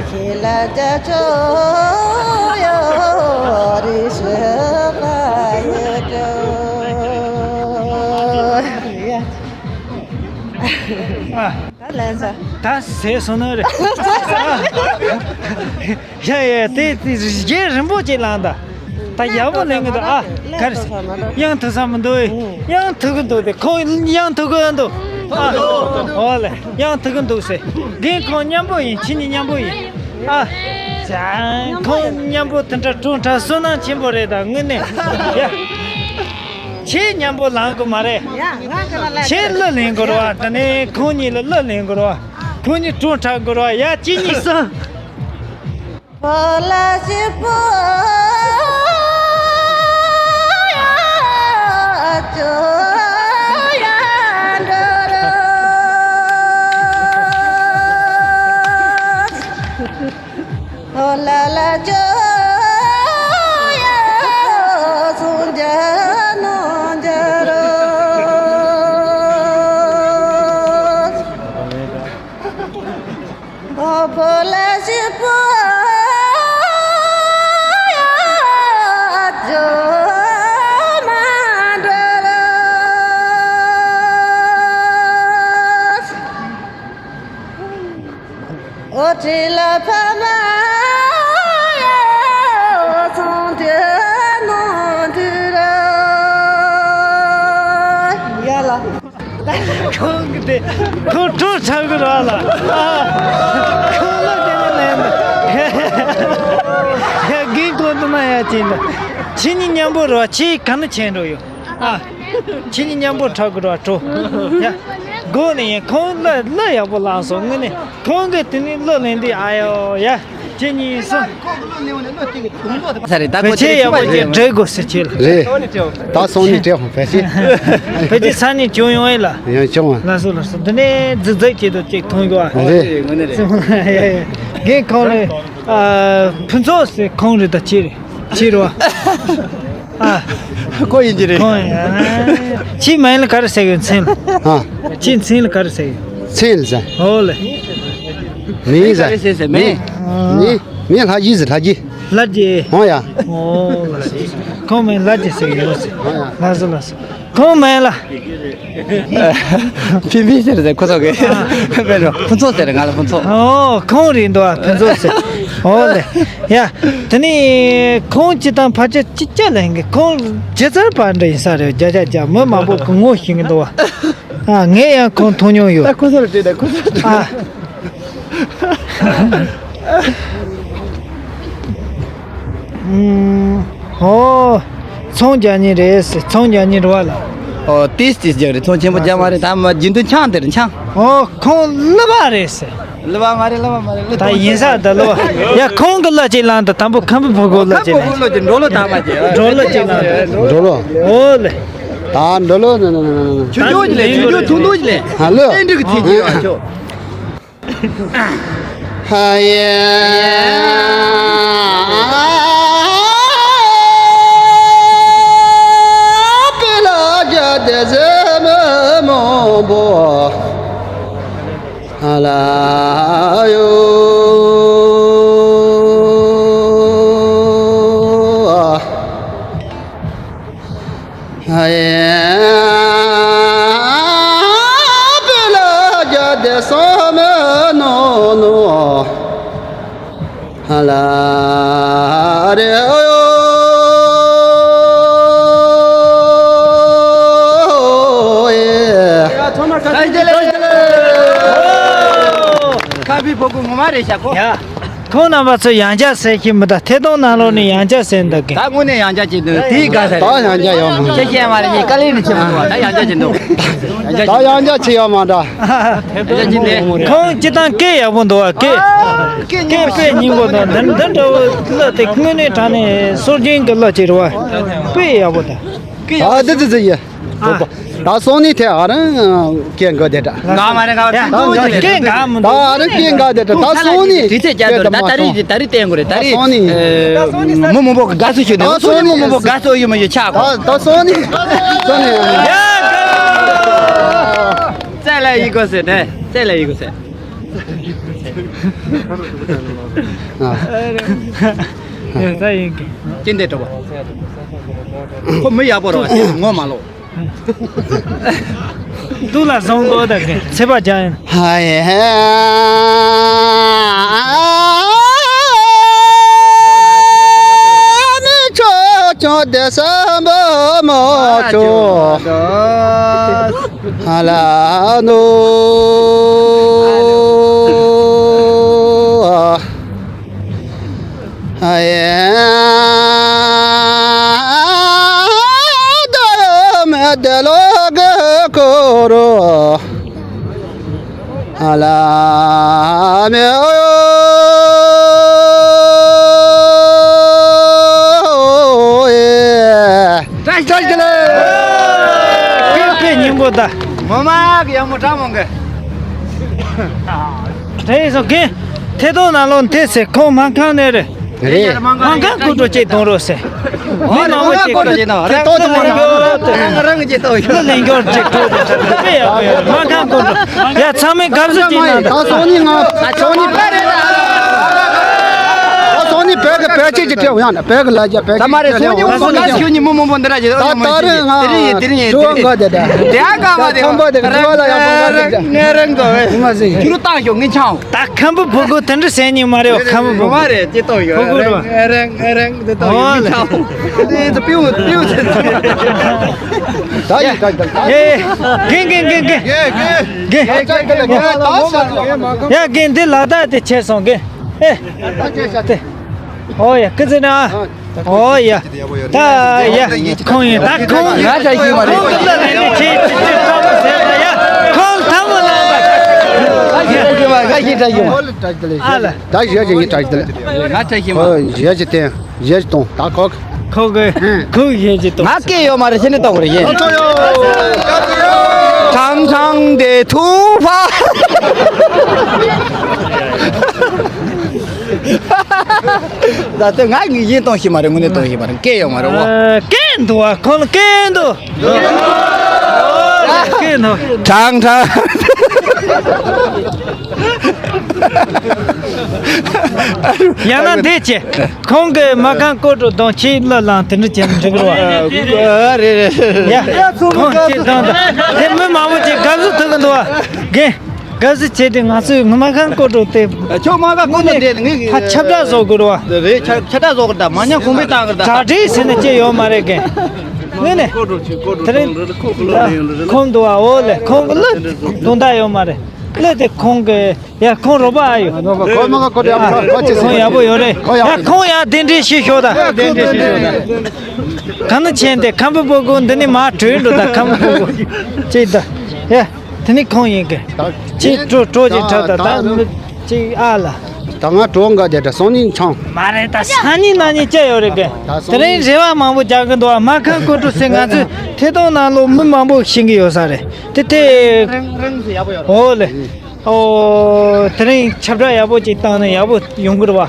ཁྱེད་ལ་རྒྱ་ཆོ་ཡོད་རེད་ཞུ་བ་ཡོད་འགྲོ། ཡ། ཨ། ད་ལན་ས། ད་ཟས་སོང་ནི་རེད། ཡ་ཡ། དེ་དེ་རྒྱན་རིང་པོ་ཅིག་བླངས་ད། ད་ཡག་པོ་ལེན་གི་འདུག་ཨ། ག་རེ་ཟེར། དབྱངས་ཐུག་ས་མི་འདུག་དབྱངས་ཐུག་གི་འདུག་དེ་ཁོ་དབྱངས་ཐུག་གི་འདུག་ཨ། ཨོ་ལེ། དབྱངས་ཐུག་གི་འདུག་ཟེར། རྒན་ཁོང་མཉམ་པོ་ཡིན། ཁྱེད་གཉིས་མཉམ་པོ་ཡིན། ཨ། ཁོང་མཉམ་པོ་དེ་འདྲ་སྤྲོ་འཁྲབ་བསོད་ནམས་ཆེན་པོ་རེད་ད་དངོས་གནས། ཡ། ཁྱེད་མཉམ་པོ་ལངས་དགོས་མ་རེད། ཡ། ང་ག་ལ་ལ་ཁྱེད་གླུ་ལེན་དགོས་རེད་བ། དེ་ནས་ཁོང་གཉིས་ལ་གླུ་ལེན་དགོས་རེད་བ། ཁོང་གཉིས་སྤྲོ་འཁྲབ་དགོས་རེད་བ། ཡ། གཅིག་གཉིས་གསུམ། ཡ་ལ། ཁོང་གི་དེ་ཁོང་སྤྲོ་འཁྲབ་གི་རེད་ལ། ཨ། ཁོང་ལ་དེ་ནས་ལན་ཡ་རྒན་ཁོང་དུ་མ་ཡ་ཅིན་ད། ཁྱེད་གཉིས་མཉམ་པོ་རེད་བ། ཁྱེད་ག་ནས་ཁྱེར་འགྲོ་ཡོད། ཨ། ཁྱེད་གཉིས་མཉམ་པོ་འཁྲབ་གི་རེད་བ། སྤྲོ། ཡ། སྒོ་ནས་ཡིན། ཁོང་གླུ་གླུ་ཡག་པོ་བླངས་སོང་། དངོས་གནས་ཁོང་གིས་དེ་ནས་གླུ་ལེན་དུས། ཨ་ཡོ་ཡ། གཅིག་གཉིས་གསུམ། ས་རེད་ད། ཁོ་ཕལ་ཆེར་ཡག་པོ་ཅིག་འགྲིག་དགོས་ཟེར་ཁྱེད་ལ། རེད། ད་སང་ཉིན་སྤྲད་ཧོང་ཕལ་ཆེར། ཕལ་ཆེར་སང་ཉིན་བྱུང་ཡོང་ཨེ་ལ། ཡང་བྱུང་བ། ལགས་སོ་ལགས་སོ། འདི་ནས་རྫིག་རྫིག་བྱེད་དུ་ཅིག་མཐོང་རྒྱུ་བ། རེད། རྒན་ཁོང་ལ། ཨ། ཕུན་ཚོགས་ཟེར་ཁོང་རེད་ད། ཁྱེད་རེད། ཕྱིར་བ། ཨ། ཁོ་ཡིན་གྱི་རེད། ཁོང་ཡིན། ཨ། ཁྱེད་མིང་ལ་ག་རེ་ཟེར་གི་ཡོད། མཚན་ལ། ཨ། ཁྱེད་མཚན་ལ་ག་རེ་ཟེར་གི་ཡོད། མཚན་ལ་ཟེར། ཨོ་ལེ། མིང་ཟེར། ག་རེ་ཟེར་ཟེར་མིང་། མིང་། མིང་ལྷ་རྗེ་ཟེར། ལྷ་རྗེ། ལྷ་རྗེ། ཨོ་ཡ། ཨོ་ལྷ་རྗེ། ཁོང་མིང་ལྷ་རྗེ་ཟེར་གི་ཡོད་ཟེར། ཨོ་ཡ། ལགས་སོ་ལགས་སོ། ཁོང་མིང་ལ། ཕིན་ཕིན་ཟེར་ཟེར། ཁོ་ཚོ་གི་ཕན་རོ། ཕུན་ཚོགས་ཟེར། ང་ལ་ཕུན་ཚོགས། ཨོ། ཁོང་རེད་འདུག་ཨ། ཕུན་ཚོགས་ཟེར། ཨོ་ལེ། ཡ། དེ་ནས་ཁོང་སྤྱིར་བཏང་ཕལ་ཆེར་ཅི་ཅི་ལེན་གི། ཁོང་སྒྱུ་རྩལ་པ་འདྲ་ཡིན་ས་རེད། རྒྱ་རྒྱ་རྒྱ་མི་མང་པོ་གི་ངོ་ཤེས་གི་འདུག་ཨ། ཨ། ངས་ཡང་ཁོང་མཐོང་མྱོང་ཡོད། ད་ཁོ་ཚོ་ལ་དྲིས་ད། ཁོ་ཚོ་ལ་དྲིས། ཨ། ཨུམ། ཨོ། ཚོང་རྒྱག་མཁན་རེད་ཟེར། ཚོང་རྒྱག་མཁན་རེད་བ་ལ། ཨོ། ཏིས་ཏིས་རྒྱག་རེད། ཚོང་ཆེན་པོ་རྒྱག་མ་རེད། ད་མ་རྒྱུན་དུ་ཆང་དེར་ཆང་། ཨོ། ཁོང་གླུ་བ་རེད་ཟེར། གླུ་བ་མ་རེད། གླུ་བ་མ་རེད། གླུ། ད་ཡིན་ས་ད་གླུ་བ། ཡ། ཁོང་གི་གླུ་ཅིག་བླངས་དང་། དང་པོ་ཁམ་བུ་ཕོ་གོ་གླུ་ཅིག་ལེན། ཁམ་བུ་ཕོ་གླུ་ཅིག། འགྲོ་ལོ་དང་མ་ཅིག། འགྲོ་ལོ་ཅིག་བླངས་དང་། འགྲོ་ལོ། ཨོ་ལེ། ད་འགྲོ་ལོ། ཆུ་ཆུ་ཅིག་ལེན། ཆུ་ཆུ་ཐུང་ཐུང་ཅིག་ལེན། ཧ་ལོ། ཏན་ཏིག་གི་ཚིག་ཅིག་ཡོད་ཆོག། ཧ་ཡེ། པི་ལ་རྒྱ་སྡེ་ཟེ་མི་མང་པོ། ཨ་ལ་ཡོ། ཨ་ཡེ། པི་ལ་རྒྱ་སྡེ་ས་མི་ནོ་ནོ། ཨ་ལ་རེ་ཡོ། ཨེ། ཚང་མ་བཀྲ་ཤིས་བདེ་ལེགས། ཁམ་བུ་ཕོ་གོ་ངོ་མ་རེད་ཤག་གོ། ཡ། ཁོང་རྣམ་པ་ཚོ་ཡང་བསྐྱར་ཟེར་གྱི་མི་འདུག་ཐད་གཏོང་ནང་ལོགས་ནས་ཡང་བསྐྱར་ཟེར་འདུག་གི། ད་དངོས་གནས་ཡང་བསྐྱར་བྱེད་འདུག་དེའི་དགའ་ས་རེད། ད་ཡང་བསྐྱར་ཡོད་མ་རེད། ཁྱེད་ཤེས་མ་རེད། ངས་དཀའ་ལས་ནས་བྱེད་མི་འདུག་ད་ཡང་བསྐྱར་བྱེད་འདུག་ད་ཡང་བསྐྱར་བྱེད་ཡོད་མ་འདྲ། ཡང་བསྐྱར་བྱེད་འདུག་ཁོང་སྤྱིར་བཏང་སྐད་ཡག་པོ་འདུག་བ། སྐད། སྐད་དཔེ་སྙན་པོ་འདུག་འདི་འདི་འདྲ་བོ་གླུ་དེ་དངོས་གནས་དྲང་གནས་སྲོལ་རྒྱུན་གྱི་གླུ་ཅིག་རེད་བ། དཔེ་ཡག་པོ་འདུག་ཨ་ཙི་ཙི་ཙི་ཡ། ཨ། ད་སང་ཉིན་དེ་ཨ་རང་སྐད་འགོ་དེ་འདྲ། ང་མ་རེད། ང་ད་སྐད་འགག་མི་འདུག་ད་ཨ་རང་སྐད་འགག་དེ་འདྲ། ད་སང་ཉིན་དུས་ཚོད་བསྐྱལ་འདུག་ད་ད་རེས་ད་རེས་བསྟན་དགོས་རེད། ད་རེས་སང་ཉིན་མི་མང་པོ་གི་དགའ་བསུ་ཞུ་འདུག་ད་སང་ཉིན་མི་མང་པོ་དགའ་བསུ་ཡོད་མ་ཡོད་ཆགས་གོ། ད་ད་སང་ཉིན་སང་ཉིན། ཡ། རྩེ་ལ་ཡི་གོ་ཟེར་ནས། རྩེ་ལ་ཡི་གོ་ཟེར། ཨ། ཡ། ད་ཡིན་གི། ཅི་འདྲ་འགྲོ་བ། ཁོ་མི་ཡག་པོ་རེད་བ། ངོ་མ་ལོག་སྟོད་ལ་བཟང་པོ་དང་གི་ཚེ་པ་ཅན། ཧ་ཡེ། ནི་ཆོ་ཆོ་དེ་ས་འབོ་མོ་ཆོ། ཧ་ལ་ནོ། ཨ་ཡེ་ད་མེ་དེ་ལོ་གི་ཀོ་རོ། ཨ་ལ་མེ་ཨོ་ཡེ། བཀྲ་ཤིས་བདེ་ལེགས། དཔེ་སྙིང་པོ་ད། ངོ་མ་གི་ཡག་མོ་གྲང་མོ་གི། དེ་སོ་གི། ཐད་གཏོང་ནང་ལོགས་འདི་ཟེར་ཁོང་སྨར་ཁམས་ནས་རེད། རེད། སྨར་ཁམས་སྐུ་དྲུང་གཅིག་གཏོང་རོགས་ཟེར། མི་མང་པོ་གཅིག་གཏོང་རོགས་ཟེར། ཐད་གཏོང་དུ་མ་ལ་ལེན་རྒྱུ་གཅིག་གཏོང་དེ་དཔེ་ཡག་པོ་ཡོད། སྨར་ཁམས་སྐུ་དྲུང་། ཡ་ཚང་མས་དགའ་བསུ་ཅིག་གནང་དང་། ད་སང་ཉིན་ང་ད་སང་ཉིན་ད་སང་ཉིན་བོད་ཀྱི་བོད་ཆས་ཅིག་སྤྲད་ཡང་ན་བོད་ཀྱི་ལ་རྒྱ་བོད་ཀྱི་ད་མ་རེད། སང་ཉིན་འོང་སོང་ན་ཁྱོད་ཉིན་མོ་མང་པོ་འདི་ར་ཅིག་ད་ད་རེས་ང་དེ་རིང་ཡིན་དེ་རིང་ཡིན་དེ་རིང་ཡིན། དེ་ཨ་ཀ་མ་དེ་ཁམས་པ་དེ་རུ་བ་ལ་ཡག་པོ་ང་རེད། ང་རང་གོ་བས་ཁྱོད་རུ་བཏང་ཤོག་ངས་ཆང་། ད་ཁམས་པ་ཕྲུ་གུ་དེ་འདྲ་ཟེར་ཉིན་མ་རེད། ཁམས་པ་ཕྲུ་གུ་མ་རེད་ཅི་ཏོ་ཡོད་ཕྲུ་གུ་རེད་བ། ཨེ་རེད་ཨེ་རེད་འདི་ཏོ་ཡོད་ཆང་། དེ་ཚོ་པིའུ་པིའུ་ཚེ་ཚེ། ད་ཡིན་ད་ཡིན་ད་ཡིན། ཨེ། གིན་གིན་གིན་གིན། གིན། ད་ཅག་གི་ལ་ངས་ད་ས་ཡ་གིན་འདི་ལ་ད་དེ་ཆེ་སོང་གིན། ཨེ། ད་ཅག་ཤ་དེ། ཨོ་ཡ་ཀི་ཙི་ན། ཨོ་ཡ། ད་ཡ་ཁོང་ཡིན་ད་ཁོང་ཡིན། ང་ད་ཡིན་མ་རེད། ཁོང་གི་ལ་ལས་ནི་ཆེ་ཆེ་ཆེ་ཁོང་ཟེར་ད་ཡ་ཁོང་ཐང་མོ་ལ། ང་ཞིག་ད་ཡིན་མ་ང་ཞིག་ད་ཡིན་མ། ཨ་ལ། ད་ཞིག་ཡ་ཞིག་ཡིན་ད་ཡིན་ད། ང་ད་ཡིན་མ། ཨོ་ཞིག་ཡ་ཞིག་དེ་ཡ་ཞིག་གཏོང་ད་ཁོག་ཁོག་གི་ཁོག་ཡ་ཞིག་གཏོང་། ང་སྐད་ཡོད་མ་རེད་ཤེས་ནི་གཏོང་རེད་ཡིན། ཁྲང་ཁྲང་དེ་ཐུག་ཕ། ད་ལྟ་ང་ངེས་ཅན་གཏོང་ཤེས་མ་རེད། དངོས་གནས་གཏོང་ཤེས་མ་རེད། སྐད་ཡོད་མ་རེད་འོ། སྐད་འདུག་བ་ཁོང་སྐད་འདུག་སྐད་འདུག་ཁྲང་ཁྲང་། ཡང་ན་འདི་བྱས། ཁོང་གིས་མ་ཁང་སྐོར་དུ་གདོང་ཁྱེད་བླ་བླངས་དེ་འདྲ་བྱས་ན་འགྲིག་རེད་བ། རེད་རེད། ཡ། ཁོང་ཁྱེད་གདོང་དང་དེ་མི་མང་པོ་ཅིག་དགའ་བསུ་ཐུབ་གི་འདུག་བ། རྒན། དགའ་བསུ་བྱས་ཏེ་ང་ཚོས་མ་ཁང་སྐོར་དུ་དེ། ཁྱོད་མ་ཁང་སྐོར་དུ་དེ་ངས་ཁ་ཁྱབ་བསྒྲགས་བཟོ་དགོས་རེད་བ། རེད་ཁྱབ་ཁྱབ་བསྒྲགས་བཟོ་དགོས་ད་མ་ཉམས་གོང་འཕེལ་བཏང་གི་ད། གྲ་སྒྲིག་ཟེར་ན་ཅི་ཡོད་མ་རེད་རྒན། དངོས་གནས། དེ་རིང་ཁོང་འདུག་བ་འོ་ལེ་ཁོང་གི་ལ་དུང་ད་ཡོད་མ་རེད། ལ་དེ་ཁོང་གི། ཡ་ཁོང་རོགས་པ་ཨ་ཡོད། ཁོ་མ་ག་ཁོ་ཡག་པོ་ཁོ་ཅི་ཁོང་ཡག་པོ་ཡོད་རེད། ཁོ་ཡག་ཡ་ཁོང་ཡ་གདན་འདྲེན་ཞིག་ཤོག་ད། གདན་འདྲེན་ཞིག་ཤོག་ད། ག་ན་ཆེན་དེ་ཁམས་པ་ཕྲུ་གུ་འདི་ནི་མ་གྲོས་འགྲོ་ད་ཁམས་པ་ཕྲུ་གུ་ཅིག་ད། ཡ་དེ་ནི་ཁོང་ཡིན་གི། ཅིག་གྲོ་གྲོ་ཅིག་འཁྲབ་ད་ད་ཅིག་ཨ་ལ། ད་ང་གྲོ་འགའ་དེ་འདྲ་སང་ཉིན་ཆང་། མ་རེད་ད་སང་ཉིན་གནངས་ཉིན་ཅི་ཡོད་རེད་གི། དེ་རིང་རེ་བ་མང་པོ་རྒྱག་གི་འདུག་བ། མ་ཁང་སྐོར་དུ་སེ་ང་ཚོས་ཐད་གཏོང་ནང་ལོགས་མི་མང་པོ་ཤེས་གི་ཡོད་ས་རེད་དེ་དེ། རང་རང་ཡག་པོ་ཡོད་རེད། འོ་ལེ། ཨོ། དེ་རིང་ཁྱབ་བསྒྲགས་ཡག་པོ་ཅིག་བཏང་ན་ཡག་པོ་ཡོང་གི་རེད་བ།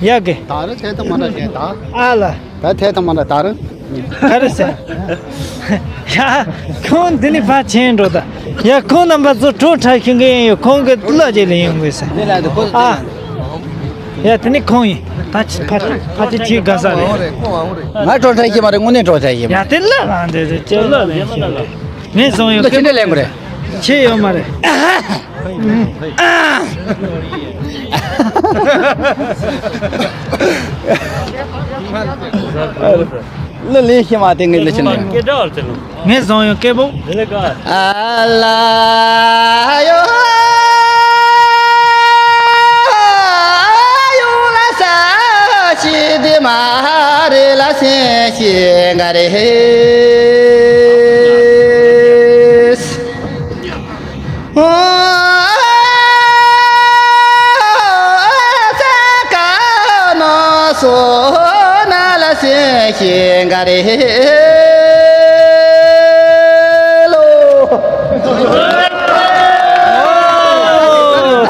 ཡག་གི། ད་རེ་ཐད་ཐ་མ་འདྲ་བྱས་ད། ཨ་ལ། ད་ཐད་ཐ་མ་འདྲ་ད་རེ། ག་རེ་ཟེར། ཡ། ཁོང་འདི་ནི་ཕར་ཕྱིན་འགྲོ་ད། ཡ་ཁོང་རྣམ་པ་ཚོ་གྲོགས་འཁྲབ་ཤེས་མཁན་ཡོད་ཁོང་གི་བླ་བརྒྱུད་ལ་ཡོང་དགོས་ཟེར། ཨ། ཡ་དེ་ནི་ཁོང་ཡིན། ད་ཕར་ཕར་ཕྱིན་ཁྱེད་དགའ་ས་རེད། ང་གྲོགས་འཁྲབ་ཤེས་མ་རེད། དངོས་གནས་གྲོགས་འཁྲབ་ཤེས་མ་རེད། ཡ་དེ་བླ་རང་དེ་རེད་ཅེ་བླ་ལེན་ཤེས་རེད། ངས་བཟུང་ཡོད། ལོ་ཆེ་འདྲ་ལེན་དགོས་རེད། ཆེ་ཡོད་མ་རེད། ལོ་ལེན་ཤེས་མ་དེ་ངས་ལོ་ཆེ་འདྲ་ཡོད། ངས་བཟུང་ཡོད་སྐད་པོ། ཨ་ལ་ཡོ། ཡོ་ལ་ས་ཤི་དེ་མ་རེད་ལ་སེ་ཤི་ག་རེ།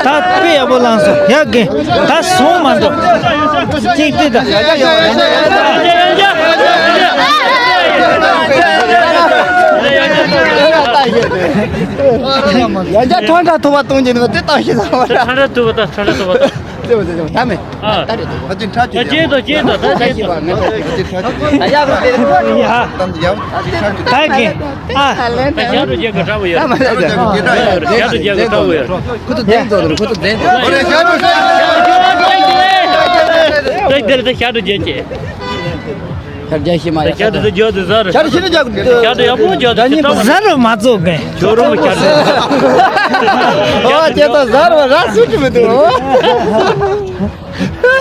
ད་དཔེ་ཡག་པོ་བླངས་སོང་། ཡག་གི། ད་སོང་མ་འགྲོ། གཅིག་དེ་ད། ཡང་བསྐྱར་ཁྲང་ཁྲ་ཐུབ་པ་གཏོང་རྒྱུ་ནི་དེ་ལྟ་ཞིག་ཟ་བ་ར། ཁྲང་ཁྲ་ཐུབ་པ་དང་ཁྲང་ཁྲ་ཐུབ་པ་དང་། ལྟ་མེད། ཨ། ད་རེད་ཐུབ་པ། ད་ཅི་ཁྲ་ཅི། ད་ཅི་ད་ཅི་ད་ད་ཅི་ད། ད་ཅི་ད་ད་ཡག་རེད། ཡ། ད་ཡག་ད་ཅི་ཁྲ་ཅི། ད་གི། ཨ། ད་ཞག་ཏུ་རྒྱལ་གི་ཁྲ་བོ་ཡ། ད་མ་ལ་ད་ཞག་ཏུ་རྒྱལ་གི་ཁྲ་བོ་ཡ། ཁོ་ཚོ་བདེན་ཚོ་དང་ཁོ་ཚོ་བདེན་ཚོ། ད་ཞག་ཏུ་རྒྱལ་གི། ད་ཞག་ཏུ་རྒྱལ་གི། ཞག་ཏུ་རྒྱལ་གི་ཟ་རེད། ཞག་ཏུ་ཞི་ནི་རྒྱལ་གི། ཞག་ཏུ་ཡག་པོ་རྒྱལ་གི། ཟ་རུ་མ་ཚོགས་གི། ཇོ་རུ་མ་ཞག་ཏུ། ཨོ་ཁྱེད་ཚོ་ཟ་རུ་ར་སུ་ཅི་མི་འདུག་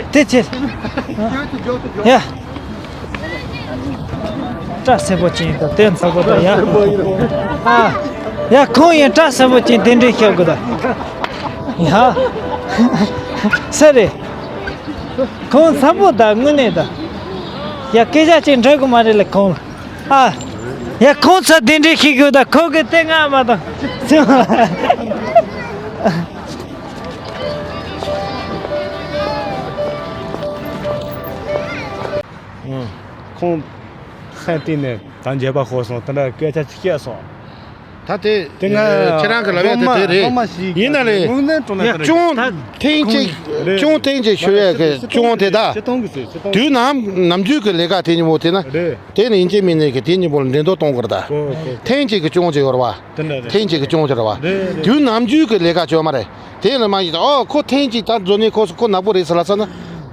རེད། དེ་ཆེ། ཡ། སྐྲ་སེར་པོ་ཅན་དང་དེ་ཚ་པོ་དང་ཡ། ཨ། ཡ་ཁོང་ཡིན་སྐྲ་སེར་པོ་ཅན་དེ་འདྲའི་ཤོག་གི་ད། ཡ། སེ་རེད། ཁོང་ཚ་པོ་ད་དངོས་གནས་ད། ཡ་སྐད་ཆ་ཅིག་འགྲིག་གི་མ་རེད་ལ་ཁོང་ལ། ཨ། ཡ་ཁོང་ཚ་དེ་འདྲའི་ཤོག་གི་ད་ཁོ་གི་དེ་ང་མ་ད། ཁོང་ཧན་ཏིང་ནས་ད་འཇད་པ་ཤོར་སོང་། དེ་འདྲ་སྐད་ཆ་ཅིག་བཤད་སོང་། ད་དེ་དེ་ང་ཁྱེད་རང་གི་ལབ་ཡ་དེ་དེ་རེད། ཡིན་ན་རེད། ཡ་ཅུང་ཐེངས་གཅིག་ཅུང་ཐེངས་གཅིག་ཞུ་ཡ་གི་ཅུང་དེ་ད། དུས་ནམ་ནམ་རྒྱུན་གི་ལས་ཀ་དེ་ཉིན་མོ་དེ་ན། དེ་ནི་ཡིན་གཅིག་མིན་གཅིག་གི་དེ་ཉིན་མོ་ལ་འགྲན་བསྡུར་གཏོང་དགོས་རེད་ད། ཐེངས་གཅིག་གི་ཅུང་ཅིག་ཡོད་རེད་བ། དེ་འདྲ་རེད། ཐེངས་གཅིག་གི་ཅུང་ཅིག་རེད་བ། རེད་རེད། དུས་ནམ་རྒྱུན་གི་ལས་ཀ་བྱོས་མ་རེད། དེ་ལ་མ་ཡིན་ད་ཨོ་ཁོ་ཐེངས་གཅིག་ད་འཛོ་ནི་ཁོ་ཁོ་ནག་པོ་རེད་ཟེར་ལ་ས་ན།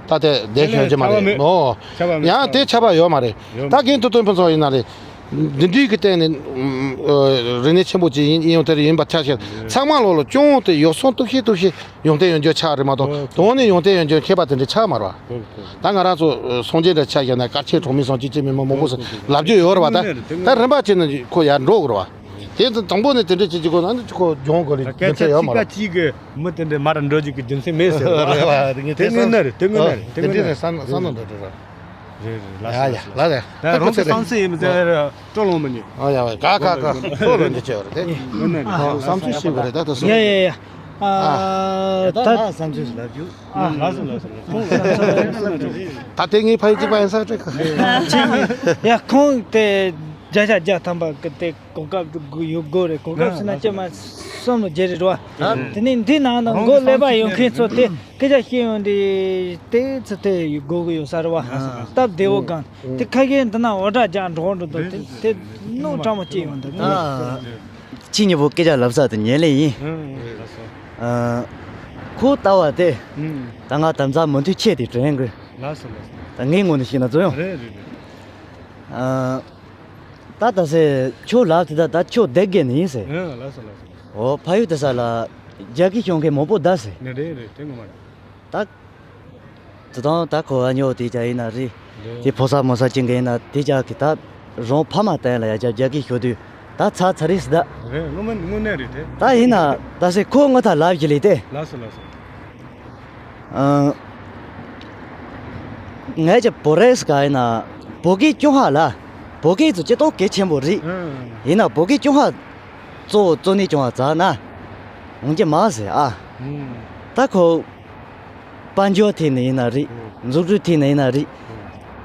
ད་དེ་བསྡད་ཤོད་ཀྱི་མ་རེད། ཨོ། ཡང་དེ་ཆ་བ་ཡོད་མ་རེད། ད་གིན་དུ་སྟོན་ཕུན་ཚོགས་ཡིན་ན་རེད། འདི་འདྲའི་གི་སྟེང་ནས་རིག་གནས་ཆེན་པོ་ཅིག་ཡིན་ཡིན་ཡང་དེར་ཡིན་པ་ཆ་ཤས་ཚང་མ་ལོ་ལ་ཅུང་དེ་ཡོ་སོང་སྟུག་ཤི་སྟུག་ཤི་ཡོང་དེ་ཡོང་རྒྱུ་ཆགས་རེད་མ་གཏོགས་དོན་ནས་ཡོང་དེ་ཡོང་རྒྱུ་མཁས་པ་དེ་འདྲ་ཆགས་མ་རེད། ད་ང་རང་ཚོ་སངས་རྒྱས་འདྲ་ཆགས་ཀྱང་ན་དཀར་ཆེན་གྲོང་མི་སོང་ཅི་ཅི་མི་མི་མང་པོ་ཟེར་ལབ་རྒྱུ་ཡོད་རེད་བ། ད་ད་རིམ་པ་ཅིག་ནས་ཁོ་ཡར་འགྲོ་དགོས་རེད་བ། དེ་ཚོ་དང་པོ་ནས་དེ་འདྲ་བྱེད་ཀྱི་དགོས་ན་ནི་ཁོ་སྦྱོང་དགོས་རེད། སྐད་རྒྱུ་ཆ་མཚན་ཡོད་མ་ཚིག་རེད། ཁ་གཅིག་གི་མི་དེ་འདྲ་མར་འགྲོ་རྒྱུ་གི་རྒྱུ་མཚན་མེད་ཟེར་བ་རེད་བ། དེ་ངས་དེ་དངོས་གནས་རེད། དེ་དངོས་གནས་རེད། བསམ་བསམ་བློ་འདྲ་འདྲ་རེད། རེད་རེད། ལགས་ཡ་ཡ་ལགས་ཡ། ད་རང་གི་བསམ་ཚུལ་ཡིན་མི་ཚད་སྤྲོ་ལོང་མི་ཉན། ཨ་ཡ་ཡ་ག་ག་ག་སྤྲོ་ལོང་འདི་བྱས་པ་རེད་དེ། དངོས་གནས་རེད། བསམ་ཚུལ་ཞིག་རེད་ད་ད་སོ། ཡ་ཡ་ཡ། ཨ་ད་ད་བསམ་ཚུལ་ལབ་རྒྱུ། ཨ་ལགས་སོ་ལགས་སོ་ལགས་སོ། ད་དེ་ངའི་ཕ་ཡུལ་གཅིག་པ་ཡིན་ས་རེད། ཡ་ཁོང་དེ་བརྒྱ་ཆ་བརྒྱ་ཐམ་པ་གི་དེ་གོ་སྐབས་ཡོད་དགོས་རེད། གོ་སྐབས་ཟེར་ན་ཅི་མ་གསུམ་ལ་བརྗེ་རེད་རོ། དེ་ནས་འདི་ནང་ན་མགོ་ཀླད་པ་ཡོད་མཁན་ཚོ་དེ་སྐད་ཆ་བཤད་ཡོང་དུས་དེ་ཚོ་དེ་དགོས་ཀྱི་ཡོད་ས་རེད་བ། སྟབས་བདེ་བོ་གང་དེ་ཁ་ཤས་འདི་ན་འོ་སྒྲ་རྒྱག་འགྲོ་འགྲོ་འདུག་དེ་དེ་སྣང་དྲང་མོ་སྐྱེ་ཡོང་འདུག་ཁྱེད་གཉིས་པོ་སྐད་ཆ་ལབ་ས་དེ་ཉན་ལེ་ཡིན། ཨང་། ལགས་སོ། ཨ། ཁོ་ལྟ་བ་དེ། ཨང་། ད་ང་དམ་བཅའ་མུ་མཐུད་ཆད་དེ་དྲན་དགོས། ལགས་སོ་ལགས་སོ། ད་ངའི་ངོས་ནས་བཤད་ན་ཚོ་ཡང་། རེད་རེད་རེད། ཨ། ད་ད་སེ་ཁྱོད་ལབ་དེ་ད་ད་ཁྱོད་བསྡད་དགོས་ནི་ཡིན་ཟེར། ཨང་། ལགས་སོ་ལགས་སོ་ལགས་སོ། འོ་ཕ་ཡུལ་དེ་ས་ལ་རྒྱ་སྐད་ཤོད་མཁན་མང་པོ་ད་ཟེར། ནི་རེད་རེད། དེ་ངོ་མ་རེད། ད། དེ་དང་ད་ཁོ་ཨ་ཉོ་དེ་ཅག་ཡིན་ན་རེད། རེད། དེ་ཕོ་གསར་མོ་གསར་ཅན་གྱི་ཡིན་ན་དེ་ཅག་གི་ད་རང་ཕ་མ་བསྟན་ལ་ཡ་ཅག་རྒྱ་སྐད་ཤོད་དུས་ད་ཚར་ཚར་རེད་ཟེར་ད། རེད། དངོས་མ་དངོས་གནས་རེད་དེ། ད་ཡིན་ན་ད་སེ་ཁོ་ངོ་ཐ་ལབ་ཀྱི་ལེ་དེ། ལགས་སོ་ལགས་སོ། ཨང་། ངས་ཀྱི་བོད་རིགས་ག་ཡིན་ན་བོད་སྐད་སྐྱོན་ཧ་ལ། བོད་སྐད་ཚོ་སྤྱིར་བཏང་གལ་ཆེན་པོ་རེད། ཨང་། ཡིན་ན་བོད་སྐད་སྐྱོན་ཧ་གཙོ་བོ་གཙོ་གནད་སྐྱོན་ཧ་ཙ་ན་འོང་གི་མ་ཟེར་ཨ། ཨང་། ད་ཁོ། དཔལ་འབྱོར་ཐད་ནས་ཡིན་ན་རེད། འཛུགས་སྐྲུན་ཐད་ནས་ཡིན་ན་རེད།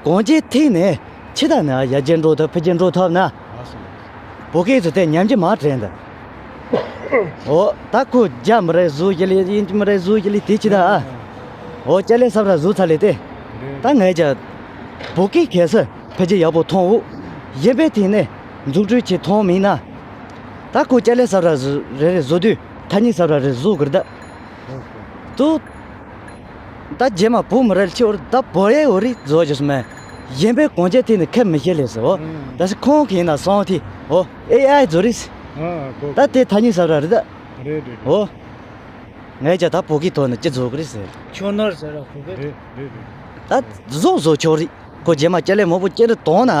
གང་ཅིའི་ཐད་ནས་ཕྱི་ལ་ནས་ཡར་རྒྱས་འགྲོ་ཐུབ་འཕེལ་རྒྱས་འགྲོ་ཐུབ་ན། བོད་སྐད་ཚོ་དེ་ཉམས་ཀྱི་མ་དྲན་ད། འོ་ད་ཁོ་རྒྱ་མི་རིགས་བཟོ་གི་ལས་དབྱིན་ཇི་མི་རིགས་བཟོ་གི་ལས་དེ་ཅི་ད་ཨ། འོ་ཅ་ལེ་ས་བྲ་བཟོ་ཚར་ལེ་དེ། ད་ངས་ཀྱང་བོད་སྐད་གལ་སྲིད་འཕེལ་རྒྱས་ཡག་པོ་ཐོན་འོ། གཞན་པའི་ཐད་ནས་འཛུགས་སྐྲུན་ཆེ་ཐོན་མིན་ན། ད་ཁོ་ཅ་ལེ་ས་བྲ་བཟོ་རེ་རེ་བཟོ་དུས་ཐ་སྙད་ས་བྲ་རེ་བཟོ་དགོས་ད། དུ། ད་རྗེས་མ་བུ་མི་རལ་ཆེ་བར་ད་བོ་ཡའི་འོ་རིགས་བཟོ་རྒྱུ་སུ་མེད། གཞན་པའི་གོང་ཆེ་ཐིག་ནས་ཁེབས་མི་ཤེས་ལས་སོ། ད་སི་ཁོང་གིས་ན་སོང་ཐི་འོ་ཨེ་ཨའི་བཟོ་རིགས། ད་དེ་ཐ་སྙད་ཟབ་ར་རེད་ད། རེད་རེད། འོ། ངས་ཀྱང་ད་བོད་སྐད་ཐོག་ནས་ཅི་བཟོ་གི་རེད་ཟེར། ཆོ་ནོར་ཟེར་ར་ཁོ་གི། རེད་རེད་རེད། ད་བཟོ་བཟོ་ཆོག་རེད། ཁོ་རྗེས་མ་ཅ་ལག་མང་པོ་ཅི་རེད་གཏོང་ན་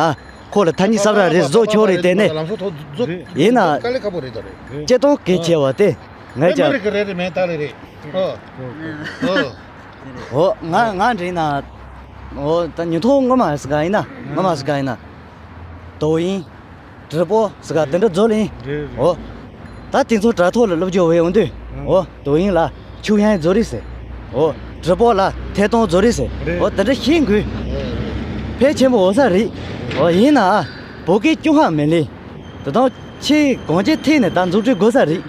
ཁོ་ལ་ཐ་སྙད་ཟབ་ར་རེད་བཟོ་ཆོག་རེད་དེ་ནས། ལམ་སང་ཐོག་རྫོགས། ཡིན་ན། དཀའ་ལས་ཁག་པོ་རེད་ད་རེད། ཅི་གཏོང་གལ་ཆེ་བ་དེ། ངས་ཀྱང་། རེད་རེད་མེད་ད་རེད་རེད། ཨོ། ཨོ། ཨོ་ང་ང་འདྲི་ན། ཨོ་ད་ཉིན་ཐོག་ངོ་མ་ཟི་ག་ཡིན་ན་ངོ་མ་ཟི་ག་ཡིན་ན། དོ་ཡིན། དྲི་པོ་ཟི་ག་དེ་འདྲ་བཟོ་ལེ་ཡིན། རེད་རེད། ཨོ། ད་དེ་ཚོ་དྲ་ཐོག་ལ་སློབ་སྦྱོང་བས་ཡོང་དུས། ཨོ་དོ་ཡིན་ལ་ཆུ་ཡང་བཟོ་རེད་ཟེར། ཨོ་དྲི་པོ་ལ་ཐད་གཏོང་བཟོ་རེད་ཟེར། རེད། ཨོ་དེ་འདྲ་ཤེས་དགོས། ཕལ་ཆེན་པོ་འོ་ས་རེད། ཨོ་ཡིན་ན། བོད་སྐད་སྐྱོན་ཧ་མེད་ལེ། དེ་དང་ཆེས་གོང་ཆེ་ཐིག་ནས་ད་འཛུགས་སྐྲུན་དགོས་ས་རེད།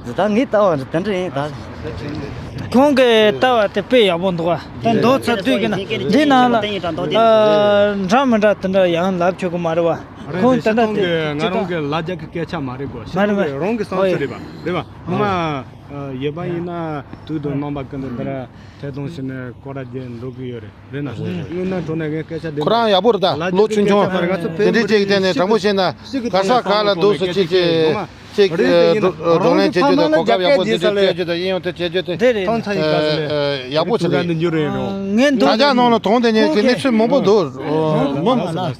དེ་ད་ངས་ལྟ་བ་དེ་འདྲ་ཡིན་ད། ཁོང་གི་ལྟ་བ་དེ་དཔེ་ཡག་པོ་འདུག་བ། ད་མདོ་ཚ་དུས་ཀྱི་ན་འདི་ནང་ལ་འདྲ་མི་འདྲ་དེ་འདྲ་ཡང་ལབ་ཆོག་གི་མ་རེད་བ། ཁོང་ད་ལྟ་དེ་ང་རང་གི་ལ་རྒྱ་གི་སྐད་ཆ་མ་རེད་གོ། མ་རེད་བ། རང་གི་བསམ་ཚུལ་རེད་བ། རེད་བ། ངོ་མ་ཡོད་པ་ཡིན་ན་དུས་དང་རྣམ་པ་ཀུན་ཏུ་འདི་འདྲ་ཐད་གཏོང་བྱས་ནས་སྐོར་ར་རྒྱག་འགྲོ་གི་ཡོད་རེད། རེད་ན། དངོས་གནས་དྲང་གནས་ངས་སྐད་ཆ་འདི་ཁོ་རང་ཡག་པོ་རེད་ད། ལོ་ཆུང་ཆུང་དེ་འདྲའི་ཅིག་བལྟས་ནས་དྲང་པོ་བཤད་ན་ག་ས་ག་ལ་འདུག་སུ་གཅིག་གིས་ཅིག་བགྲོ་གླེང་བྱེད་རྒྱུ་དང་གོ་སྐབས་ཡག་པོ་འདི་འདྲ་སྤྲད་རྒྱུ་དང་དབྱིན་ཡོང་དེ་བྱེད་རྒྱུ་དེ། དེ་རེད། ཡག་པོ་བྱེད་རེད། ངས་འདུག་དྲ་རྒྱ་ནང་ལ་དོང་དེ་ཉན་གྱི་གནས་ཚུལ་མང་པོ་འདུག་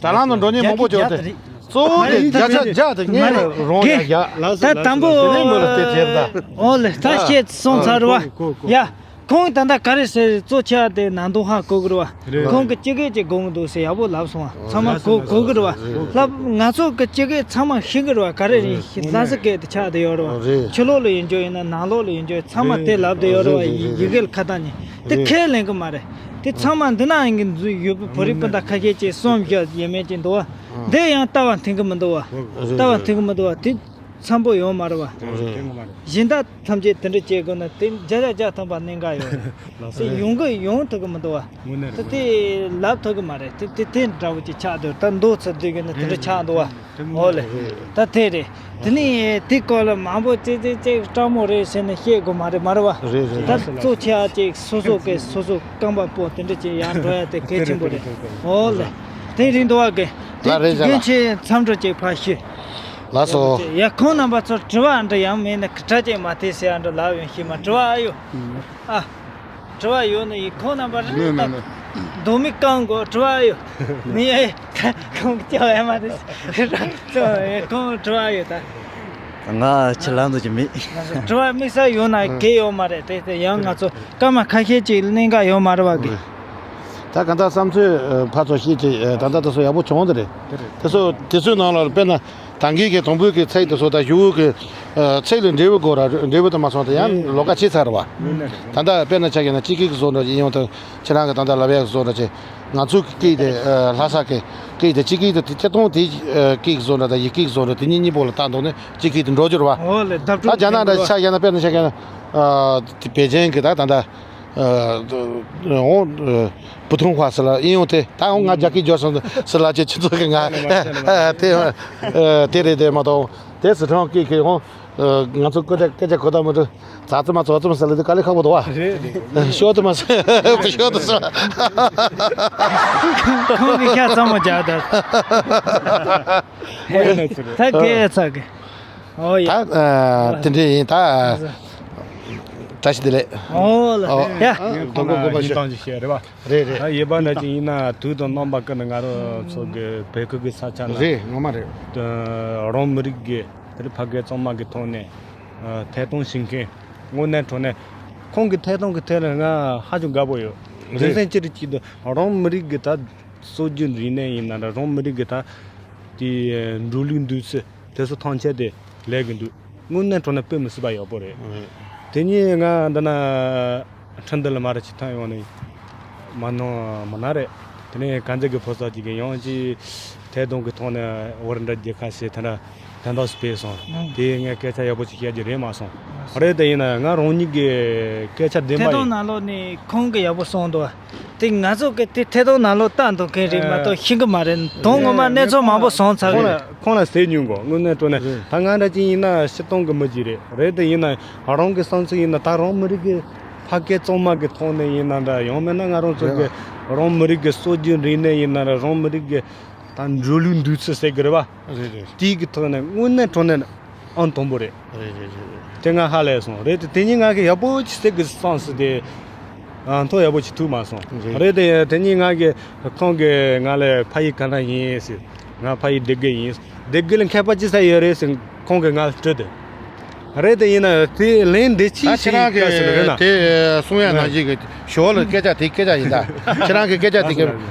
དྲ་ལམ་ནང་འགྲོ་མཁན་མང་པོ་བྱུང་སྟེ། གཙོ་བོ་དེ་བརྒྱ་ཆ་བརྒྱ་དེ་ངས་རང་ཡ་ཡ། ད་དང་པོ། དེ་ནས་མོ་ལ་དེ་བྱེད་ད། ཨོ་ལེ་ད་བཤད་སོང་ཚར་བ། ཡ། ཁོང་ད་ལྟ་ག་རེ་ཟེར་གཙོ་ཆེ་བ་དེ་ནང་དོན་ཧ་གོ་གི་རེད་བ། རེད། ཁོང་གི་སྤྱི་སྒེར་གྱི་དགོངས་འདུག་ཟེར་ཡག་པོ་ལབ་སོང་བ། ཚང་མ་གོ་གོ་གི་རེད་བ། ལབ་ང་ཚོ་གི་སྤྱི་སྒེར་ཚང་མ་ཤེས་གི་རེད་བ། ག་རེ་རེད་ལྷ་ས་སྐད་དེ་ཆགས་བསྡད་ཡོད་རེད་བ། རེད། ཕྱི་ལོགས་ལ་ཡིན་རྒྱུ་ཡིན་ན་ནང་ལོགས་ལ་ཡིན་རྒྱུ་ཚང་མ་དེ་ལབ་བསྡད་ཡོད་རེད་བ། ཡི་གེ་ལ་ཁ་བཏང་ནས་དེ་ཁས་ལེན་གི་མ་རེད། དེ་ཚང་མ་འདི་ན་ཡིན་གི་ཡོད་པའི་བོད་རིགས་སྤུན་ཟླ་ཁ་ཤས་ཀྱིས་གསུམ་བཞི་ཡས་མས་ཀྱི་འདུག་བ། འདི་ཡང་ལྟ་བ་མཐུན་གི་མི་འདུག་བ། ལྟ་བ་མཐུན་གི་མི་འདུག་བ། དེ་འཚམ་པོ་ཡོད་མ་རེད་བ། གཞན་དག་ཐམས་ཅད་དེ་འདྲ་བྱེད་དགོས་ན་དེ་བརྒྱ་ཆ་བརྒྱ་ཐམ་པ་གནད་འགག་ཡོད་རེད། དེ་ཡོང་གི་ཡོང་ཐུབ་གི་མི་འདུག་བ། དངོས་གནས་རེད། དེ་དེ་ལབ་ཐུབ་གི་མ་རེད། དེ་དེ་དེ་འདྲ་བོ་ཅིག་ཆགས་འདུག་ད་མདོ་ཚུར་བསྡུས་གི་ན་དེ་འདྲ་ཆགས་འདུག་བ། འོ་ལེ། ད་དེ་རེད། དེ་ནས་དེ་སྐོར་ལ་མང་པོ་ཅིག་ཅིག་ཅིག་སྤྲང་མོ་རེད་ཟེར་ནས་བཤད་དགོས་མ་རེད་མ་རེད་བ། རེད་རེད། ད་གཙོ་ཆེ་བ་ཅིག་སོ་སོ་གི་སོ་སོ་རྐང་པ་སྤོ་དེ་འདྲ་ཅིག་ཡར་འགྲོ་ཡ་དེ་གལ་ཆེན་པོ་རེད། འོ་ལེ། དེ་རིང་འདུག་བ་གི། དེ་ལ་རེད་ཟེར་ལ། རྒན་ཆེ་མཚམས་འདྲི་ཅིག་ཕར་ཞུ། ལགས་སོ། ཡ་ཁོང་རྣམ་པ་ཚོར་དྲི་བ་འདྲ་ཡང་མེད་ན་སྐད་ཆ་ཅིག་མ་ཐེ་ཟེར་ཡ་འདྲ་ལབ་ཡོང་ཤེས་མ་དྲི་བ་ཨ་ཡོད། ཨ། དྲི་བ་ཡོད་ན་ཡིན་ཁོང་རྣམ་པ་རེད་མེད་ད། མེད་མེད། མདོ་མི་རྐང་མགོ་དྲི་བ་ཡོད། མི་ཡ་ཁོང་སྐྱོ་ཡ་མ་རེད། ཁོང་དྲི་བ་ཡོད་ད། ང་ཕྱི་ལམ་དུ་ཅི་མེད། དྲི་བ་དམིགས་བསལ་ཡོད་ན་གལ་ཡོད་མ་རེད་དེ་དེ་ཡང་ང་ཚོ་སྐར་མ་ཁ་ཤས་ཅིག་གནད་འགག་ཡོད་མ་རེད་བ་གི། ད་ག་འདྲ་བསམ་ཚུལ་ཕར་ཚུར་བཤད་ཅིག་ད་ལྟ་དེ་ཚོ་ཡག་པོ་བྱུང་དེ་རེད། དེ་ཚོ་དེ་ཚོའི་ནང་ལ་དཔེར་ན། ད་གིན་གྱི་དང་པོའི་གི་ཚིག་དེ་ཚོ་དང་གཞུག་གི་ཚིག་ལ་འབྲས་བུ་དགོས་ར་འབྲས་བུ་དུ་མ་སོང་དེ་ཡང་ལོ་ཀ་ཕྱིན་ཚར་བ། ད་ལྟ་དཔེར་ན་ཆ་བཞག་ན་སྤྱི་སྐད་ཀྱི་བཟོ་འདྲ་ཅིག་ཡིན་ཡང་དང་ཁྱེད་རང་གི་ད་ལྟ་ལབ་ཡག་གི་བཟོ་འདྲ་ཅིག་ང་ཚོའི་སྐད་དེ་ལྷ་ས་སྐད་སྐད་དེ་སྤྱི་སྐད་དེ་སྤྱིར་བཏང་དེ་སྐད་ཀྱི་བཟོ་འདྲ་དང་ཡི་གེ་ཀྱི་བཟོ་འདྲ་དེ་གཉིས་གཉིས་པོ་ལ་བཏང་འདུག་ནས་སྤྱི་སྐད་དེ་འགྲོ་རྒྱུ་རེད་བ། ད་རྒྱ་ནག་འདྲ་ཆ་བཞག་ན་དཔེར་ན་ཆ་བཞག་ན་དེ་པེ་ཅིང་གི་ད་ད་ལྟ། ཨ། འོ། བུ་ཐུང་ཧྭ་ཟེར་ལ་ཨིན་ཡོང་དེ་ད་འོ་ང་རྒྱ་སྐད་སྦྱོར་སོང་ཟེར་ལ་ཅེ་ཁྱེད་ཚོ་གི་ང་དེ་དེ་རེད་དེ་མ་གཏོགས་ རེད་ཟེར་ཁྲང་སྐད་ཁེ་ཡོང་། ང་ཚོ་སྐད་ཆ་སྐད་ཆ་གོ་ད་མི་འདུག་ཛ་ཙི་མ་ཙི་ཙི་མ་ཟེར་ལ་དེ་དཀའ་ལས་ཁག་པོ་འདུག་བ། རེད་རེད། ཤོག་ཏུ་མ་ཟེར་ཤོག་ཏུ་ཟེར། ཁོང་གི་ཁ་ཙམ་མ་རྒྱག་ད། ད་གས་ཚ་གི། ཨོ་ཡ། ད་དེ་འདྲ་ཡིན་ད། བཀྲ་ཤིས་བདེ་ལེགས། ཨོ་ལ། ཨོ། ཡ། ངས་དང་པོ་གོ་པ་ཞུ། རེད་རེད། ཡོད་པ་འདྲ་ཅིག་ཡིན་ན་དུས་དང་རྣམ་པ་ཀུན་ནས་ང་རང་ཚོ་གི་བོད་ཁུལ་གྱི་ས་ཆ་ན། རེད། ངོ་མ་རེད། རང་མི་རིགས་ཀྱི་དེ་ཕ་སྐད་གཙང་མ་གི་ཐོག་ནས་ཐད་གཏོང་བྱེད་མཁན་དངོས་གནས་དྲང་གནས་ཁོང་གི་ཐད་གཏོང་གི་ཐད་ལ་ང་ཧ་ཅང་དགའ་པོ་ཡོད། རེད། རྒྱུ་མཚན་ཅི་རེད་ཅིག་ཏུ་རང་མི་རིགས་ཀྱི་ད་སྲོལ་རྒྱུན་རིག་གནས་ཡིན་ན་འདྲ་རང་མི་རིགས་ཀྱི་ད་དེ་འགྲོ་ལུགས་འདུག་ཚུལ། དེ་ཚོ་ཐམས་ཅད་དེ་ལས་ཀྱི་འདུག་དངོས་གནས་དྲང་གནས་དཔེ་མི་སྲིད་པ་ཡག་པོ་རེད། དེ་ཉིད་ང་འདི་ན་ཁྲིན་ཏུ་ལ་མ་ར་ཅིག་ཐང་ཡོང་ནས་མ་ནོ་མ་ན་རེད། དེ་ནས་དཀར་མཛེས་ཀྱི་ཕོ་གསར་ཅིག་གིས་ཡང་ཅིག་ཐད་གཏོང་གི་ཐོག་ནས་ཝར་འདྲ་རྒྱལ་ཁ་ཞེས་དེ་འདྲ་དན་རྟགས་སུ་སྤེལ་སོང་། དེ་ངས་སྐད་ཆ་ཡག་པོ་ཅིག་བཤད་རྒྱུ་རེད་མ་སོང་། རེད་དེ་ཡིན་ན་ང་རང་ཉིད་ཀྱི་སྐད་ཆ་བདེན་པ་ཐད་གཏོང་ཡིན། ནང་ལོགས་ནས་ཁོང་གིས་ཡག་པོ་གསུངས་འདུག་དེ་ང་ཚོ་གི་དེ་ཐད་གཏོང་ནང་ལོགས་ལྟ་འདུག་མཁན་རེད་མ་གཏོགས་ཤེས་ཀྱི་མ་རེད། དོན་ངོ་མ་གནས་ཚུལ་མང་པོ་སོང་ཚར་ཁོང་གི་ལ་ཁོང་ལ་ཟེར་མྱོང་གོ་དངོས་གནས་དྲང་གནས་ད་ང་འདྲ་ཅིག་ཡིན་ན་སྤྱིར་བཏང་གི་མི་ཅིག་རེད། རེད་དེ་ཡིན་ན་རང་གི་བསམ་ཚུལ་ཡིན་ན་ད་རང་མི་རིགས་ཀྱི་ཕ་སྐད་གཙང་མ་གི་ཐོག་ནས་ཡིན་ན་འདྲ་ཡང་མིན་ན་ང་རང་ཚོ་གི་རང་མི་རིགས་ཀྱི་སྲོལ་རྒྱུན་རིག་གནས་ཡིན་ན་འདྲ་རང་མི་རིགས་ཀྱི་ད་འགྲོ་ལུགས་འདུག་ཚུལ་ཟེར་གི་རེད་བ། རེད་རེད། དེའི་གི་ཐོག་ནས་དངོས་གནས་དྲང་གནས་ཨང་དང་པོ་རེད། རེད་རེད་རེད། དེ་ང་ཧ་ལས་སོང་། རེད་དེ་དེ་ཉིད་ང་གི་ཡག་པོ་ཅིག་ཟེར་གི་སོང་ཟེར་ཏེ། ཨང་ཐོག་ཡག་པོ་ཅིག་ཐུག་མ་སོང་། རེད། རེད་དེ་དེ་ཉིད་ང་གི་ཁོང་གི་ང་ལ་ཕ་ཡུལ་ག་ན་ཡིན་ཟེར། ང་ཕ་ཡུལ་སྡེ་དགེ་ཡིན། སྡེ་དགེ་ལ་མཁས་པ་ཅི་ས་ཡོད་རེད་ཟེར་ཁོང་གི་ང་ལ་དྲིས་ཏེ། རེད་དེ་ཡིན་ན་དེ་ལན་འདི་ཅི་ད་ཁྱེད་རང་ཞིག་ག་ཟེར་རེད་གི་ན། དེ་གསུང་ཡ་ནང་བཞིན་གི་ཞོར་ལ་སྐད་ཆ་དེ་སྐད་ཆ་ཡིན་ད། ཁྱེད་རང་གི་སྐད་ཆ་དེ་གི་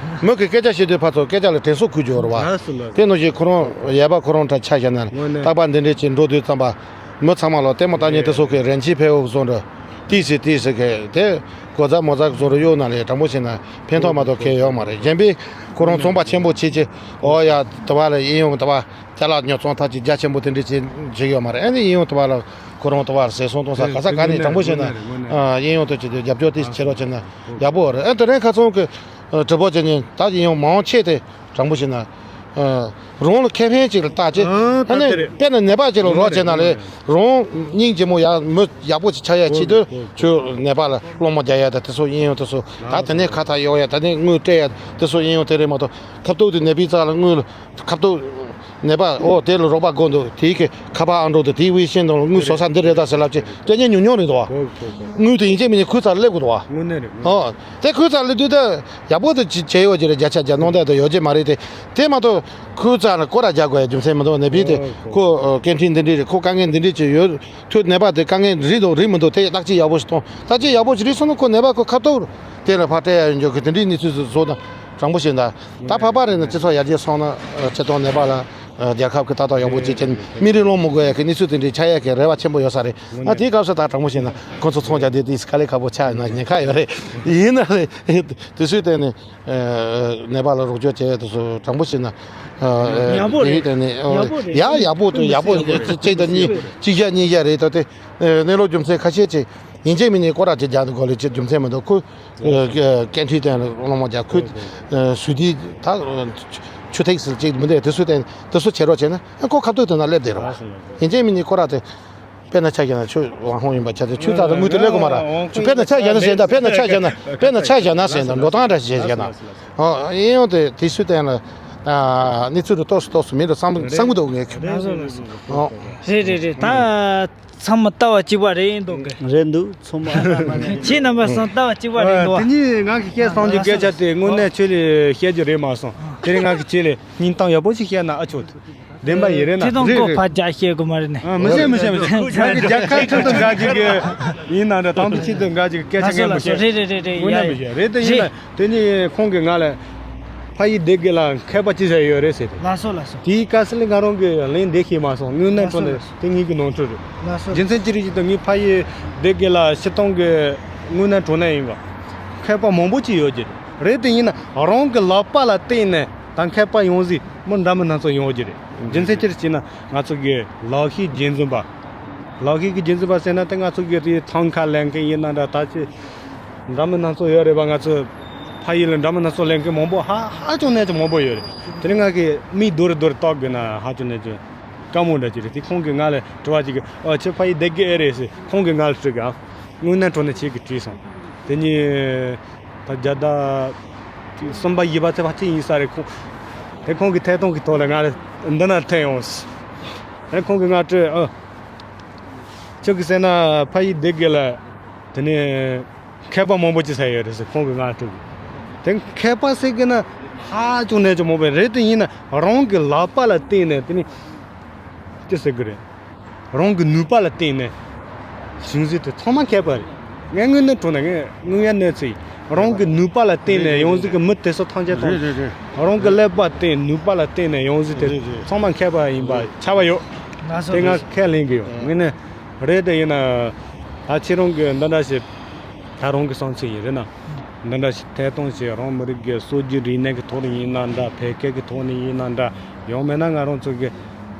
མོ་གི་སྐད་ཆ་བཤད་དུས་ཕར་ཚུར་སྐད་ཆ་ལ་དྲན་གསོ་ཁུལ་འབྱོར་བ། ལགས་སོ་ལགས་སོ། དེ་ནང་བཞིན་ཁོ་རང་ཡལ་བ་ཁོ་རང་འདྲ་ཆ་བཞག་ན་དངོས་གནས་རྟག་པར་འདི་འདྲའི་ཅིག་འགྲོ་དུས་ཙམ་པ་མི་ཚང་མ་ལ་ལྟད་མོ་ལྟ་མཁན་དེ་ཚོ་གི་རན་ཆེན་ཕལ་བོ་བཟོ་འདྲ་ཏིས་སི་ཏིས་སི་གི་དེ་གོ་ཚ་མོ་ཚ་བཟོ་འདྲ་གཡོག་ན་ལས་དྲང་པོ་བྱས་ན་ཕན་ཐོགས་མ་གཏོགས་གལ་ཡོད་མ་རེད། གཞན་པའི་ཁོ་རང་ཚོང་པ་ཆེན་པོ་བྱེད་ཀྱི་ཨོ་ཡ་དུ་བ་ལ་ཨེ་ཡོང་དུ་བ། ཅ་ལག་ཉོ་ཚོང་ཐབས་ཀྱི་རྒྱ་ཆེན་པོ་དེ་འདྲ་བྱེད་བྱེད་ཡོད་མ་རེད། ཨ་ནི་ཨེ་ཡོང་དུ་བ་ལ་ཁོ་རང་དུ་བ་ཟས་སོང་གཏོང་ས་ག་ས་ག་ནས་དྲང་པོ་བྱས་ན་ཨེ་ཡོང་དུ་བྱེད་དུས་རྒྱབ་སྐྱོར་དེ་བྱེད་རོགས་བྱས་ན་ཡག་པོ་རེད། ཨ་དེ་རིང་ཁ་སང་གི་དྲི་བ་བྱེད་ཉིན་ད་ཨེ་ཡོང་མང་ཆེ་དེ་དྲང་པོ་བྱས་ན་རང་ལ་ཁེ་ཕན་ཅིག་ལ་བལྟ་ཅེ། ཨ་ནི་དཔེར་ན་ནད་པ་ཅིག་ལ་རོགས་བྱས་ན་ལས་རང་སྙིང་རྗེ་མོ་ཡག་མི་ཡག་པོ་ཅིག་ཆགས་ཡ་ཆེད་དུ་ཁྱོད་ནད་པ་ལ་སློང་མོ་རྒྱག་ཡ་ད་དེ་ཚོ་ཨེ་ཡོང་དེ་ཚོ་ད་དེ་ནས་ཁ་ཐག་གཡོག་ཡ་ད་ནས་དངུལ་སྤྲད་ཡ་དེ་ཚོ་ཨེ་ཡོང་དེ་རེད་མ་གཏོགས་ཁ་ཐུག་དེ་ནད་པའི་རྩ་ལ་དངུལ། ཁ་ཐུག་ནད་པ་ཨོ་དེ་ལ་རོགས་པ་དགོས་འདུག་དེའི་གི་ཁ་པར་ཨང་གྲངས་དེ་དེའི་ཝེ་ཤིན་དང་དངུལ་བཟོ་ས་འདི་རེད་ད་ཟེར་ལབ་ཅིག་སྐད་ཆ་ཉུང་ཉུང་རེད་འདུག་བ། དངུལ་དེ་ཡིན་གཅིག་མིན་གཉིས་ཁོའི་རྩར་སླེབས་དགོས་འདུག་བ། དངོས་གནས་རེད། ཨོ་དེ་ཁོའི་རྩར་སླེབས་དུས་ད་ཡག་པོ་དེ་ཅི་བྱས་ཡོད་ཀྱི་རེད། བརྒྱ་ཆ་བརྒྱ་གནང་བསྡད་དུ་ཡོད་ཀྱི་མ་རེད་དེ། དེ་མ་གཏོགས་ཁོའི་རྩར་ལ་སྐོར་ར་རྒྱག་དགོས་ཡ་རྒྱུ་མཚན་མི་འདུག་ནད་པའི་དེ་ཁོ་ཨོ་སྐད་འཕྲིན་འདི་འདྲས་རེད། ཁོ་དཀའ་ངལ་འདི་འདྲས་ཅིག་ཡོད་དུས་ནད་པ་དེ་དཀའ་ངལ་རིག་འདུག་རིག་མི་འདུག་དེ་བརྟག་དཔྱད་ཡག་པོ་ཞིག་གཏོང་། བརྟག་དཔྱད་ཡག་པོ་ཞིག་རིག་སོང་ན་ཁོ་ནད་པ་ཁོ་ཁ་ཐུག་དེ་ལ་ཕར་སྤྲད་ཡ་ཡོད་འཇོག་གི་དེ་འདྲའི་གནས་ཚུལ་བཟོ་དང་། དྲང་པོ་བཤད་ན། ད་ཕ་པ་རེད་ན་སྤྱི་ཚོགས་ཡར་རྒྱས་སོང་ན་སྤྱི་ཚོགས་ནད་པ་ལ་རྒྱལ་ཁབ་ཀྱི་ལྟ་སྟངས་ཡག་པོ་བྱེད་ཀྱིན་མི་རིགས་སློང་མི་དགོས་ཡ་གི་གནས་ཚུལ་དེ་འདྲའི་ཆགས་ཡ་གི་རེ་བ་ཆེན་པོ་ཡོད་ས་རེད། ང་དེའི་སྐབས་སུ་ད་དྲང་པོ་བཤད་ན་ཁོ་ཚོ་ཚོང་རྒྱག་དེ་དེ་དཀའ་ལས་ཁག་པོ་ཆགས་ན་ཉེན་ཁ་ཡོད་རེད། ཡིན་ན་རེད། དེ་ཚོའི་སྟེང་ནས་ནད་པ་ལ་རོགས་སྐྱོར་བྱེད་ཡ་དེ་ཚོ་དྲང་པོ་བཤད་ན་ཡག་པོ་རེད། དེའི་སྟེང་ནས་ཡག་པོ་རེད། ཡ་ཡག་པོ་དང་ཡག་པོ་གཅིག་དང་གཉིས་གཅིག་བཞག་གཉིས་བཞག་རེད། ད་དེ་གནས་ལུགས་རྒྱུ་མཚན་ཁ་ཤས་ཅིག་ཡིན་གཅིག་མིན་གཉིས་སྐོར་ར་ཅིག་རྒྱག་དགོས་ལས་ཅིག་རྒྱུ་མཚན་མི་འདུག་ཁོ། སྐད་འཕྲིན་སྟེང་ལ་སློང་མོ་རྒྱག་ཁུལ། སུས་དེ་ད་ཆུ་ཐིགས་སུ་ཅིག་མི་འདུག་དེ་ཚོ་སྟེང་དེ་ཚོ་བྱེད་རོགས་བྱས་ན་ཁོ་ཁ་ཐུག་དེ་ན་སླེབས་བསྡད་རོགས། ཡིན་གཅིག་མིན་གཉིས་སྐོར་ར་དེ། དཔེར་ན་ཆ་བཞག་ན་ཁྱོད་ཝང་ཧོང་ཡིན་པ་ཆ་དེ་ཁྱོད་ད་ལྟ་དངུལ་དེ་སླེབས་གོ་མ་ར། ཁྱོད་དཔེར་ན་ཆ་བཞག་ན་དཔེར་ན་ཆ་བཞག་ན་དཔེར་ན་ཆ་བཞག་ན་ཟེར་ད་འགྲོ་སྟངས་འདྲ་ཞིག་བྱས་བཞག་ན། ཨོ་ཡིན་ཡང་དེ་དེ་ཚོའི་སྟེང་ལ་གནས་ཚུལ་དེ་ཏོག་སུ་ཏོག་སུ་མིན་རུ་བསམ་བསམ་གི་འདུག་ངས་ཁྱོད། ཨོ། རེད་རེད་རེད། ད། ཚང་མ་ལྟ་བ་གཅིག་པ་རེད་འདུག་གི། རེད་འདུག་ཚང་མ་ཨ་མ་ནས། ཁྱེད་རྣམ་པ་ཚང་ལྟ་བ་གཅིག་པ་རེད་འདུག་བ། དེ་ནི་ང་གི་བཤད་སོང་རྒྱུ་སྐད་ཆ་དེ་དངོས་གནས་ཆོས་ལ་བཤད་རྒྱུ་རེད་མ་སོང་། དེ་རིང་ང་གི་ཆོས་ལ་སྙིང་གཏམ་ཡག་པོ་ཞིག་བཤད་ན་ཨ་ཆོག་བདེན་པ་ཡིན་རེད་ན། དེ་དང་རེད་ཀོ་རེད། ཕར་རྒྱག་བཤད་དགོས་མ་རེད་ནས། ཨ་མི་བཤད་མི་བཤད་མི་བཤད། ང་གི་རྒྱལ་ཁ་ཁྲིམས་དང་འགལ་རྒྱུ་གི་ཡིན་ན་འདྲ་དང་པོ་ཆེད་དུ་འགལ་རྒྱུ་གི་སྐད་ཆ་ལགས་སོ་ངས་མི་ལགས་སོ། བཤད། རེད་རེད་རེད་རེད། དངོས་གནས་ཡ་མི་ཡ། བཤད་རེད་དེ་ཡིན་ན། རེད། དེ་ནི་ཁོང་གིས་ང་ལ་ཕ་ཡུལ་སྡེ་དགེ་ལ་མཁས་པ་ཅི་ཟེར་ཡོད་རེད་ཟེར་ཏེ། ལགས་སོ་ལགས་སོ། དེའི་སྐབས་སུ་ལ་ང་རང་གིས་ལན་འདེབས་ཤེས་མ་སོང་། དངོས་གནས་ལགས་སོ་དྲང་གནས་ལགས་སོ། དེ་ངེད་ཀྱི་ནོར་འཁྲུལ་རེད། ལགས་སོ། རྒྱུ་མཚན་ཅི་རེད་ཅེས་དང་ངའི་ཕ་ཡུལ་སྡེ་དགེ་ལ་སྤྱིར་བཏང་གི་དངོས་གནས་དྲང་གནས་ཡིན་པ། མཁས་པ་མང་པོ་ཅིག་ཡོད་ཀྱི་རེད། རེད་དེ་ཡིན་ན་རང་གི་ལག་པ་ལ་བརྟེན་ནས་ད་མཁས་པ་ཡོང་ཟིག་མི་འདྲ་མི་སྣ་ཚོགས་ཡོང་གི་རེད། རྒྱུ་མཚན་ཅི་རེད་ཅེ་ན་ང་ཚོ་གི་ལག་ཤེས་རྒྱུན་འཛིན་པ། ལག་ཤེས་ཀྱི་རྒྱུན་འཛིན་པ་ཟེར་ན་དེ་ང་ཚོ་གི་དེ་ཐང་ཁ་ལེན་མཁན་ཡིན་ན་འདྲ་ད་ཅི། འདྲ་མི་སྣ་ཚོགས་ཡོད་རེད་པ། ང་ཚོ་ཕ་ཡུལ་ལ་འདྲ་མི་སྣ་ཚོགས་ལེན་མཁན་མང་པོ་ཧ་ཧ་ཅང་གནས་ཀྱི་མང་པོ་ཡོད་རེད། དེ་ནི་ང་གི་མིག་རྡོ་རུ་རྡོ་རུ་བཏགས་དགོས་ན་ཧ་ཅང་གནས་ཀྱི་ དཀའ་མོ་འདྲ་ཅིག་རེད། དེ་ཁོང་གིས་ང་ལ་དྲི་བ་ཅིག་གི། ཨ། ཁྱོད་ཕ་ཡུལ་བསྡད་ཀྱི་ཨེ་རེད་ཟེར། ཁོང་གིས་ང་ལ་དྲིས་གི། ཨ། དངོས་གནས་དྲང་གནས་ཁྱེད་ཀྱིས་དྲིས་སོང་། དེ་ནས་ད་རྒྱ་ཟླ་གསུམ་པ་བཞི་པ་ཚེས་པ་གཅིག་ཡིན་ས་རེད། ཁོང་། དེ་ཁོང་གིས་ཐད་གཏོང་གི་ཐོག་ལ་ང་ལ་འདི་ན་ཐོན་ཡོང་། དེ་ཁོང་གིས་ང་དྲིས། ཨ། ཁྱོད་ཀྱིས་ཟེར་ན་ཕ་ཡུལ་བསྡད་ཀྱི་ལ། དེ་ནས་མཁས་པ་མང་པོ་ཅིག་ཟེར་ཡོད་རེད་ཟེར། ཁོང་གིས་ང་དྲིས། དེ་མཁས་པ་ཟེར་གི་ན་ཧ་ཅང་གནད་ཅིག་མང་པོ་རེད། དེ་ཡིན་ན་རང་གི་ལག་པ་ལ་བརྟེན་ནས། དེ་ནས་ཅི་ཟེར་གི་རེད། རང་གི་ནུས་པ་ལ་བརྟེན་ནས་ཡོང་ཟིག་དེ་ཚང་མ་མཁས་པ་རེད། ངས་དངོས་གནས་དྲང་གནས་ངས་དངོས་ཡ་གནས་ཚུལ་ཡིན། རང་གི་ནུས་པ་ལ་བརྟེན་ནས་ཡོང་ཟིག་གི་མི་དེ་ཚོ་ཐམས་ཅད་ཐམས་ཅད་རང་གི་ཀླད་པ་བརྟེན། ནུས་པ་ལ་བརྟེན་ནས་ཡོང་ཟིག་དེ་ཚང་མ་མཁས་པ་ཡིན་པ་ཁྱབ་པ་ཡོད། དེ་ང་ཁས་ལེན་གི་ཡོད། དངོས་གནས་རེད། དེ་ཡིན་ན་ད་ཁྱེད་རང་གི་འདི་འདྲ་ཞིག་ད་རང་གི་བསམ་ཚུལ་ཡིན་རེད་ན། འདི་འདྲ་ཞིག་ཐད་གཏོང་བྱས། རང་མི་རིགས་ཀྱི་སྲོལ་རྒྱུན་རིག་གནས་ཀྱི་ཐོག་ནས་ཡིན་ན་འདྲ། ཕལ་སྐད་ཀྱི་ཐོག་ནས་ཡིན་ན་འདྲ། ཡང་མིན་ན་ང་རང་ཚོ་གི་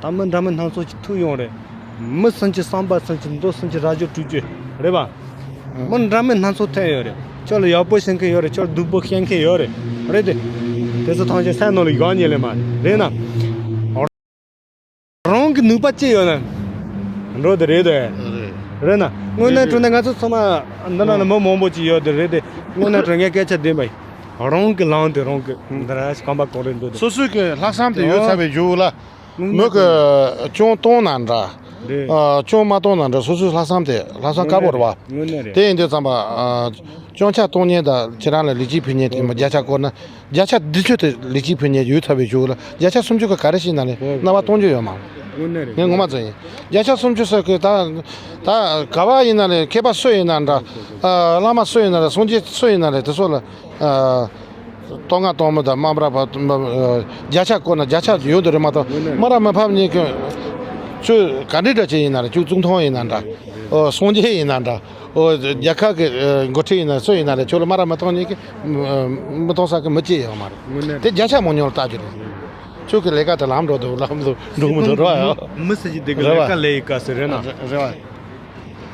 ད་མི་འདྲ་མིན་སྣ་ཚོགས་ཅིག་ཐུག་ཡོང་རེད། མི་སུམ་ཅུ་སོ་པ་སུམ་ཅུ་མདོ་སུམ་ཅུ་ར་ཅོ་དྲུག་ཅུ་རེད་པ། མི་འདྲ་མིན་སྣ་ཚོགས་ཐོན་ཡོད་རེད། ཁྱོད་ལ་ཡག་པོ་བྱེད་མཁན་ཡོད་རེད། ཁྱོད་ལ་སྡུག་པོ་བཤད་མཁན་ཡོད་རེད། རེད་དེ། དེ་ཚོ་ཐམས་ཅད་སེམས་ནང་ལ་ཡོད་ཉེ་ལེ་མ་རེད་ན། རང་གི་ནུས་པ་ཅི་ཡོད་ན་འགྲོ་དེ་རེད་དེ། རེད་ན། དངོས་གནས་དྲང་གནས་ང་ཚོ་ཚང་མ་འདི་ན་ནི་མི་མང་པོ་ཅིག་ཡོད་དེ། རེད་དེ། དངོས་གནས་དྲང་གནས་སྐད་ཆ་བདེན་པ་ཡིན། རང་གི་ལམ་དེ་རང་གི་འདི་ར་ཞིག་གོམ་པ་གང་རེད་འགྲོ་དེ། སོ་སོའི་གི་ལྷག་བསམ་དེ་ཡོད་ཚར་བའི་མཇུག་ལ། མོ་གི་སྐྱོན་གཏོང་ན་འདྲ། རེད། ཨ། སྐྱོན་མ་གཏོང་ན་འདྲ། སོ་སོའི་ལྷག་བསམ་དེ་ལྷག་བསམ་དཀར་པོ་རེད་བ། དངོས་གནས་རེད། དེ་ཡིན་དུས་ཙམ་པ། ཨ། སྐྱོན་ཆ་གཏོང་མཁན་དང་ཁྱེད་རང་ལ་ལེགས་སྐྱེས་ཕུལ་མཁན་དེ་མོ་བརྒྱ་ཆ་བསྐོར་ན། བརྒྱ་ཆ་བདུན་ཅུ་དེ་ལེགས་སྐྱེས་ཕུལ་མཁན་ཡོད་ཚར་བའི་མཇུག་ལ། བརྒྱ་ཆ་སུམ་ཅུ་གི་ག་རེ་ཞིག་ན་ལས་རྣ་བ་གཏོང་རྒྱུ་ཡོད་མ་རེད། དངོས་གནས་རེད། ངས་ངོ་མ་ཚོ་ཡིན། བརྒྱ་ཆ་སུམ་ཅུ་ཟེར་གི་ད། ད་ག་བ་ཡིན་ན་ལས། མཁས་པ་སུ་ཡིན་ན་འདྲ། ཨ། བླ་མ་སུ་ཡིན་ན་ལས། སངས་རྒྱས་སུ་ཡིན་ན་ལས། དེ་ཚོ་ལ། ཨ། སྟོད་མངའ་སྟོད་སྨད་དང་སྨད་ར་བ། བརྒྱ་ཆ་བསྐོར་ན་བརྒྱ་ཆ་ཡོད་དེ་རེད་མ་གཏོགས། སྨད་ར་སྨད་ཕམ་གཉིས་ཀྱི་ཆོས་ག་འདྲ་འདྲ་ཅིག་ཡིན་ན་རེད། ཆོས་ཙུང་ཐུང་ཡིན་ན་འདྲ། ཨོ། སངས་རྒྱས་ཡིན་ན་འདྲ། ཨོ། རྒྱལ་ཁབ་ཀྱི། ཨ། འགོ་ཁྲིད་ཡིན་ན་སུ་ཡིན་ན་རེད། ཁྱོད་ལ་སྨད་ར་སྨད་ཐོག་གཉིས་ཀྱི་མི་གཏོང་ས་གི་མི་གཅིག་ཡོད་མ་རེད། དངོས་གནས་དེ་བརྒྱ་ཆ་མང་ཉུང་ལ་བལྟ་རྒྱུ་རེད། ཁྱོད་ཀྱི་ལས་ཀ་དེ་ལམ་འགྲོ་འདུག་ལམ་དུ་འགྲོ་མི་འདུག་རེད་བ། མི་སུ་ཞིག་དེ་གི་རེད་བ། ལས་ཀ་ལས་ཡི་ག་ཟེར་རེད་ན། རེད་བ།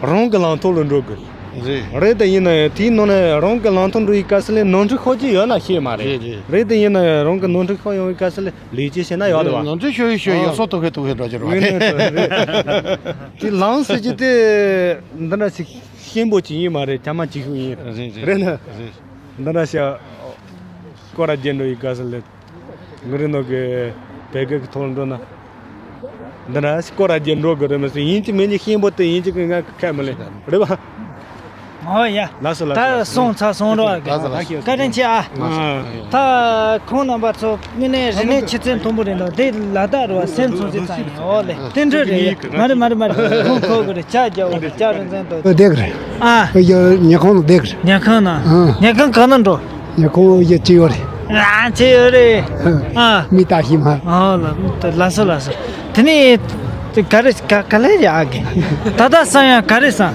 རང་གི་ལམ་ཐོག་ལ་འགྲོ་དགོས། རེད། རེད་དེ་ཡིན་ན་ཡང་དེའི་ནང་ནས་རང་གི་ལམ་ཐོག་འགྲོ་ཡི་ག་ཟེར་ལས་ནོར་འཁྲུལ་ཤོར་གྱི་ཡོད་ན་ཤེས་མ་རེད། རེད་རེད། རེད་དེ་ཡིན་ན་ཡང་རང་གི་ནོར་འཁྲུལ་ཤོར་ཡོང་ཡི་ག་ཟེར་ལས། ལས་ཅི་བྱས་ན་ཡག་འདུག་བ། ནང་དུ་ཤོད་ཡི་ཤོད་ཡི་ཨ། སོ་ཐུག་ཧེ་ཐུག་ཧེ་འགྲོ་རྒྱུ་རེད་བ། དེ་ལམ་ཟེར་རྒྱུ་དེ་འདི་འདྲ་ཞིག་ཤེས་པོ་ཅིག་ཡིན་མ་རེད། ཇ་མ་ཅིག་ཤུགས་ཡིན། རེད་རེད། རེད་ན། རེད། འདི་འདྲ་ཞིག་སྐོར་ར་རྒྱག་འགྲོ་ཡི་ག་ཟེར་ལས། ང་རེ་ནོ་གི་བེ་གེ་གི་ཐོག་འགྲོ་ན། འདི་འདྲ་སྐོར་ར་རྒྱག་འགྲོ་གི་རེད་མ་ཟེར། ཡིན་གཅིག་མིན་གཅིག་ཤེས་པོ་དེ་ཡིན་གཅིག་གི་ང་ཁ་མི་ལེན་རེད་བ། ཨོ་ཡ། ལགས་སོ་ལགས་སོ། ད་སོང་ཚར་སོང་རོགས། ལགས་སོ་ལགས་སོ། བཀའ་དྲིན་ཆེ་ཨ། ཨ། ད་ཁོང་རྣམ་པ་ཚོ་དངོས་གནས་རིག་གནས་ཆུ་ཚད་མཐོན་པོ་རེད་འདུག་དེ་ལ་དྭགས་རེད་བ། སེམས་ཚོར་ཅིག་ཙམ་ཡིན། ཨོ་ལེ། རྟེན་འབྲེལ་རེད་ཡ། མ་རེད་མ་རེད་མ་རེད། ཁོང་ཁོ་གི་རེད། ཇ་རྒྱག་འོ་རེད། ཇ་རིན་ཆེན་དོ། བསྡད་གི་རེད། ཨ། ཡ། ཉལ་ཁང་ལ་བསྡད་གི་རེད། ཉལ་ཁང་ན། ཨ། ཉལ་ཁང་གང་ན་འགྲོ། ཉལ་ཁང་ཡ་གཅིག་ཡོད་རེད། ཨ། གཅིག་ཡོད་རེད། ཨ། མི་ལྟ་ཤི་མ། ཨོ་ལ། ལགས་སོ་ལགས་སོ། དེ་ནས་ག་རེ་ག་ག་ལེ་ཡ་གི། ད་ལྟ་སང་ཡང་ག་རེ་སང་།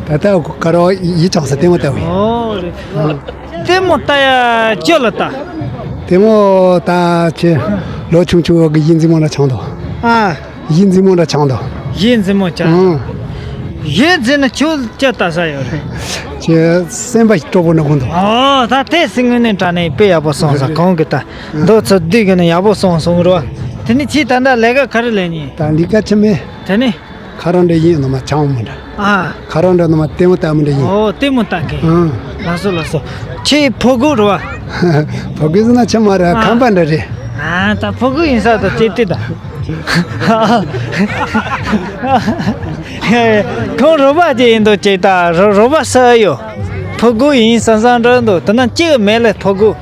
ད་ལྟ་ག་རེ་ཡིད་ཆགས་ས་ལྟད་མོ་ལྟ་བས། ཨོ་རེད། ལྟད་མོ་ལྟ་ཡ་ཅི་ལ་ལྟ། ལྟད་མོ་ལྟ་ཆེ། ལོ་ཆུང་ཆུང་བོ་གི་ཡིད་འཛིན་མོ་ལ་ཆང་དོ། ཨ། ཡིད་འཛིན་མོ་འདྲ་ཆགས་འདུག་ཡིད་འཛིན་མོ་ཆགས། ཨང་། ཡིད་འཛིན་ན་ཁྱོད་ཅི་ལྟ་ས་ཡོད་རེད། ཁྱེད་སེམས་པ་སྤྲོ་པོ་ནི་ཁོང་དུ། ཨོ། ད་དེ་སྲིད་དངོས་གནས་དྲང་གནས་དཔེ་ཡག་པོ་སོང་ས། ཨང་། གོང་གི་ད་འདོད་ཚུལ་བསྡུས་གི་ནི་ཡག་པོ་སོང་སོང་རོ། དེ་ནི་ཁྱེད་ད་ལྟ་ལས་ཀ་ག་རེ་ལས་ཉིན། ད་ལས་ཀ་ཆི་མེད། དེ་ནི། ཁ་རོག་འདྲ་ཡིན་ནོ་མ་ཆང་མོ་འདྲ། ཨ། ཁ་རོག་འདྲ་ནོ་མ་ལྟད་མོ་ལྟ་མོ་འདྲ་ཡིན། ཨོ། ལྟད་མོ་ལྟ་གི། ཨང་། ལགས་སོ་ལགས་སོ། ཁྱེད་ཕོ་རྒོད་རེད་བ། ཕོ་རྒོད་ཟེར་ན་ཆི་མ་རེད། ཨ། ཁམས་པ་འདྲ་རེད། ཨ། ད་ཕོ་རྒོད་ཡིན་ས་ད་ཅི་སྟེ་ད། ཁོང་རོགས་པ་ཅིག་ཡིན་འདུག་ཅིག་ད་རོགས་རོགས་པ་ས་ཡོད། ཕོ་རྒོད་ཡིན་བསམ་བསམ་འདྲ་འདུག་དེ་ན་ཅི་གི་མེད་ལེ་ཕོ་རྒོད།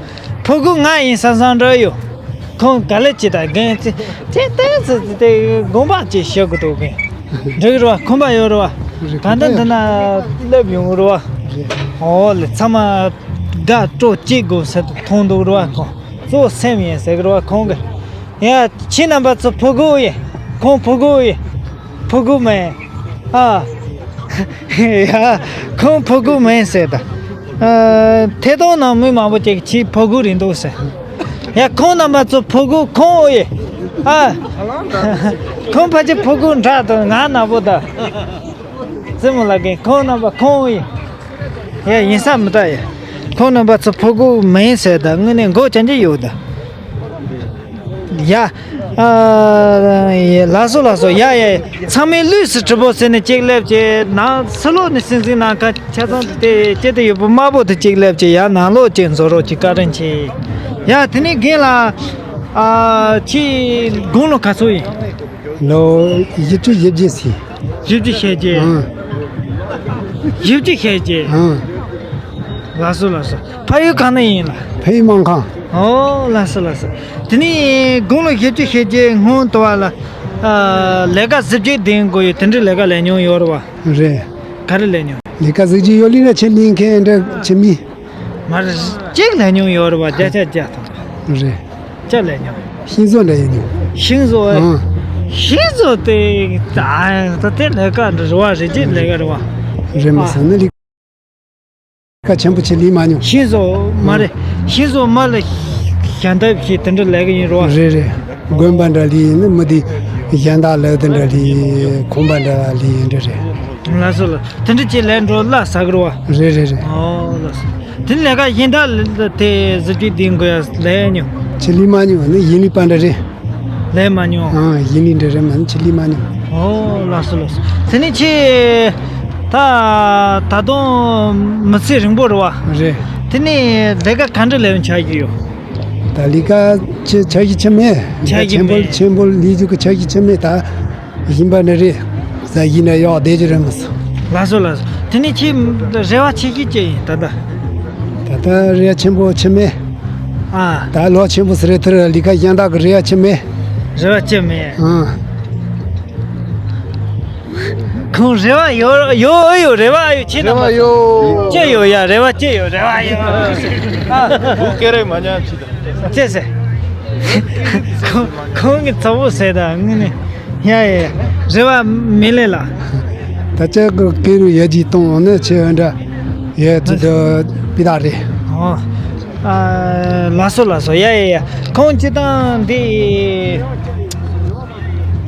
ཕྲུ་གུ་ང་ཡིན་བསམ་བསམ་འདྲ་ཡོད། ཁོང་ག་ལེ་ཅི་ད་རྒན་ཅི་ཅི་ཏན་ཙི་ཙི་དེ་དགོངས་པ་ཅི་ཞུ་གི་འདུག་གི། འགྲིག་རེད་བ། ཁོམ་པ་ཡོད་རེད་བ། ད་ལྟ་འདི་ན་སླེབས་ཡོང་རེད་བ། ཨོ་ལེ། ཚང་མ་དགའ་སྤྲོ་སྐྱིད་དགོས་ཟེར་དུ་མཐོང་འདུག་རེད་བ། ཁོང་གཙོ་སེམས་ཡིན་ཟེར་གི་རེད་བ་ཁོང་གི། ཡ་ཁྱེད་རྣམ་པ་ཚོ་ཕྲུ་གུ་ཡིན། ཁོང་ཕྲུ་གུ་ཡིན། ཕྲུ་གུ་མིན། ཨ། ཡ། ཁོང་ཕྲུ་གུ་མིན་ཟེར་ད། ཨ། ཐད་གཏོང་ནང་མི་མང་པོ་ཅིག་ཁྱེད་ཕྲུ་གུ་རེད་འདུག་ཟེར། ཡ་ཁོང་རྣམ་པ་ཚོ་ཕྲུ་གུ་ཁོང་ཨོ་ཡེ། ཨ། ཁོང་ཕལ་ཆེར་ཕྲུ་གུ་འདྲ་དང་ང་ན་པོ་ད། རྩེད་མོ་ལ་གིན་ཁོང་རྣམ་པ་ཁོང་ཨོ་ཡེ། ཡ་ཡིན་ས་མི་ད་ཡ། ཁོང་རྣམ་པ་ཚོ་ཕྲུ་གུ་མིན་ཟེར་ད་དངོས་གནས་མགོ་ཅན་གྱི་ཡོད་ད། ཡ། ཨ། ཡེ། ལགས་སོ་ལགས་སོ། ཡ་ཡ། ཚང་མས་ལུས་སུ་གྲུབ་པོ་ཟེར་ནས་གཅིག་སླེབས་ཀྱི་ནང་ཕྱི་ལོགས་ནས་སིང་སིང་ནང་ཁ་ཆ་ཚང་དེ་སྐྱེ་དེ་ཡོད་པོ་དམར་པོ་དེ་གཅིག་སླེབས་ཀྱི་ཡ་ནང་ལོགས་གཅིག་འཛོལ་རོགས་གྱིས། བཀའ་དྲིན་ཆེ། ཡ་དེ་ནས་རྒན་ལགས། ཨ། ཁྱེད་དགུང་ལོ་ག་ཚོད་ཡིན། ལོ་བཞི་བཅུ་ཞེ་བརྒྱད་ཟིན། བཞི་བཅུ་ཞེ་བརྒྱད། ཨང་། བཞི་བཅུ་ཞེ་བརྒྱད། ཨང་། ལགས་སོ་ལགས་སོ། ཕ་ཡུལ་གང་ན་ཡིན་ལགས། ཕ་ཡུལ་སྨར་ཁམས། ཨོ་ལགས་སོ་ལགས་སོ། དེ་ནས་དགུང་ལོ་བཞི་བཅུ་ཞེ་བརྒྱད་སྔོན་དུ་བ་ལ། ཨ། ལས་ཀ་གཟི་བརྗིད་ལྡན་དགོས་ཡོད་དེ་འདྲའི་ལས་ཀ་ལས་མྱོང་ཡོད་རེད་བ། རེད། ག་རེ་ལས་མྱོང་། ལས་ཀ་གཟི་བརྗིད་ཡོད་ལི་ན་ཆེ་ལིང་ཁེ་འདྲ་ཆེ་མི། མར་གཅིག་ལས་མྱོང་ཡོད་རེད་བ། བརྒྱ་ཆ་བརྒྱ་ཐོབ། རེད། ཅི་ལས་མྱོང་། ཤིང་བཟོ་འདྲ་ཡིན་མྱོང་། ཤིང་བཟོ། ཨང་། ཤིང་བཟོ་དེ། ད་ད་དེ་ལས་ཀ་འདྲ་རེད་བ། རི་སྐྱེས་ལས་ཀ་རེད་བ། རེད་མ་ཨ། ཟེར་ན་ལས་ཀ་ཆེན་པོ་ཆེ་ལས་མ་མྱོང་། ཤིང་བཟོ་མ་རེད། ཤིང་བཟོ་མ་ལ་གཞན་དག་ཞིག་དེ་འདྲ་ལས་ཀ་ཡིན་རེད་བ། རེད་རེད། དགོན་པ་འདྲ་ལས་ཡིན་ན་མི་དེ་གཞན་དག་ལས་དེ་འདྲ་ལས་ཁོམ་པ་འདྲ་ལས་ཡིན་འདྲ་རེད། ལགས་སོ་ལགས། དེ་འདྲ་ཅིག་ལས་འགྲོ་ལ་ཟ་གི་རེད་བ། རེད་རེད་རེད། ཨོ་ལགས་སོ། དེ་ལས་ཀ་གཞན་དག་ལས་དེ་གཟི་བརྗིད་ལྡན་དགོས་ཡ་ལས་མྱོང་། ཆེ་ལས་མ་མྱོང་། ནི་ཡིན་ལི་པ་འདྲ་རེད། ལས་མ་མྱོང་། ཨང་། ཡིན་ལི་འདྲ་རེད་མ་ནི་ཆེ་ལས་མ་མྱོང་། ཨོ་ལགས་སོ་ལགས་སོ། དེ་ནས་ཁྱེད་ད་ད་དུང་མི་ཚེ་རིང་པོ་རེད་བ། རེད། དེ་ནས་ལས་ཀ་ག་འདྲ་ལས་ཆགས་ཀྱི་ཡོད། ད་ལས་ཀ་ཆེ་ཆགས་ཀྱི་ཆེ་མེད། ཆགས་ཀྱི་ཆེན་པོ་མེད། ཆེན་པོ་ལས་རྒྱུ་གི་ཆགས་ཀྱི་ཆེ་མེད་ད། ཡིན་པ་ནི་རེད། ཟ་ཡིན་ན་ཡག་བསྡད་ཀྱི་རེད་མ་སོང་། ལགས་སོ་ལགས་སོ། དེ་ནས་ཁྱེད་རེ་བ་ཆེ་ཤོས་ཅི་ཡིན་ད་ལྟ། ད་ལྟ་རེ་བ་ཆེན་པོ་ཆེ་མེད། ཨ། ད་ལོ་ཆེན་པོ་ཟེར་རེད་དེར་ལས་ཀ་གཞན་དག་གི་རེ་བ་ཆེ་མེད། རེ་བ་ཆེ་མེད། ཨང་། ཁོང་རེ་བ་ཡོད་ཡོད་ཡོད་རེ་བ་ཡོད་ཁྱེད་རེ་བ་རྣམ་པ་ཡོད། ཅི་ཡོད་ཡ་རེ་བ་ཅི་ཡོད་རེ་བ་ཡོད། ཨ། བུ་སྐད་རེ་མ་ཉན་ཅི་ད། ཅི་ཟེར། ཁོང་ཁོང་གི་ཚ་བོ་ཟེར་ད་ངི་ནི། ཡ་ཡ་ཡ། རེ་བ་མི་ལས་ལ། ད་ཅག་གི་སྐད་རུ་ཡ་ཇི་གཏོང་འོང་ན་ཆེ་འོན་འདྲ། ཡ་ཇི་ད་སྤི་དག་རེད། ཨོ། ཨ། ལགས་སོ་ལགས་སོ། ཡ་ཡ་ཡ། ཁོང་སྤྱི་བཏང་འདི།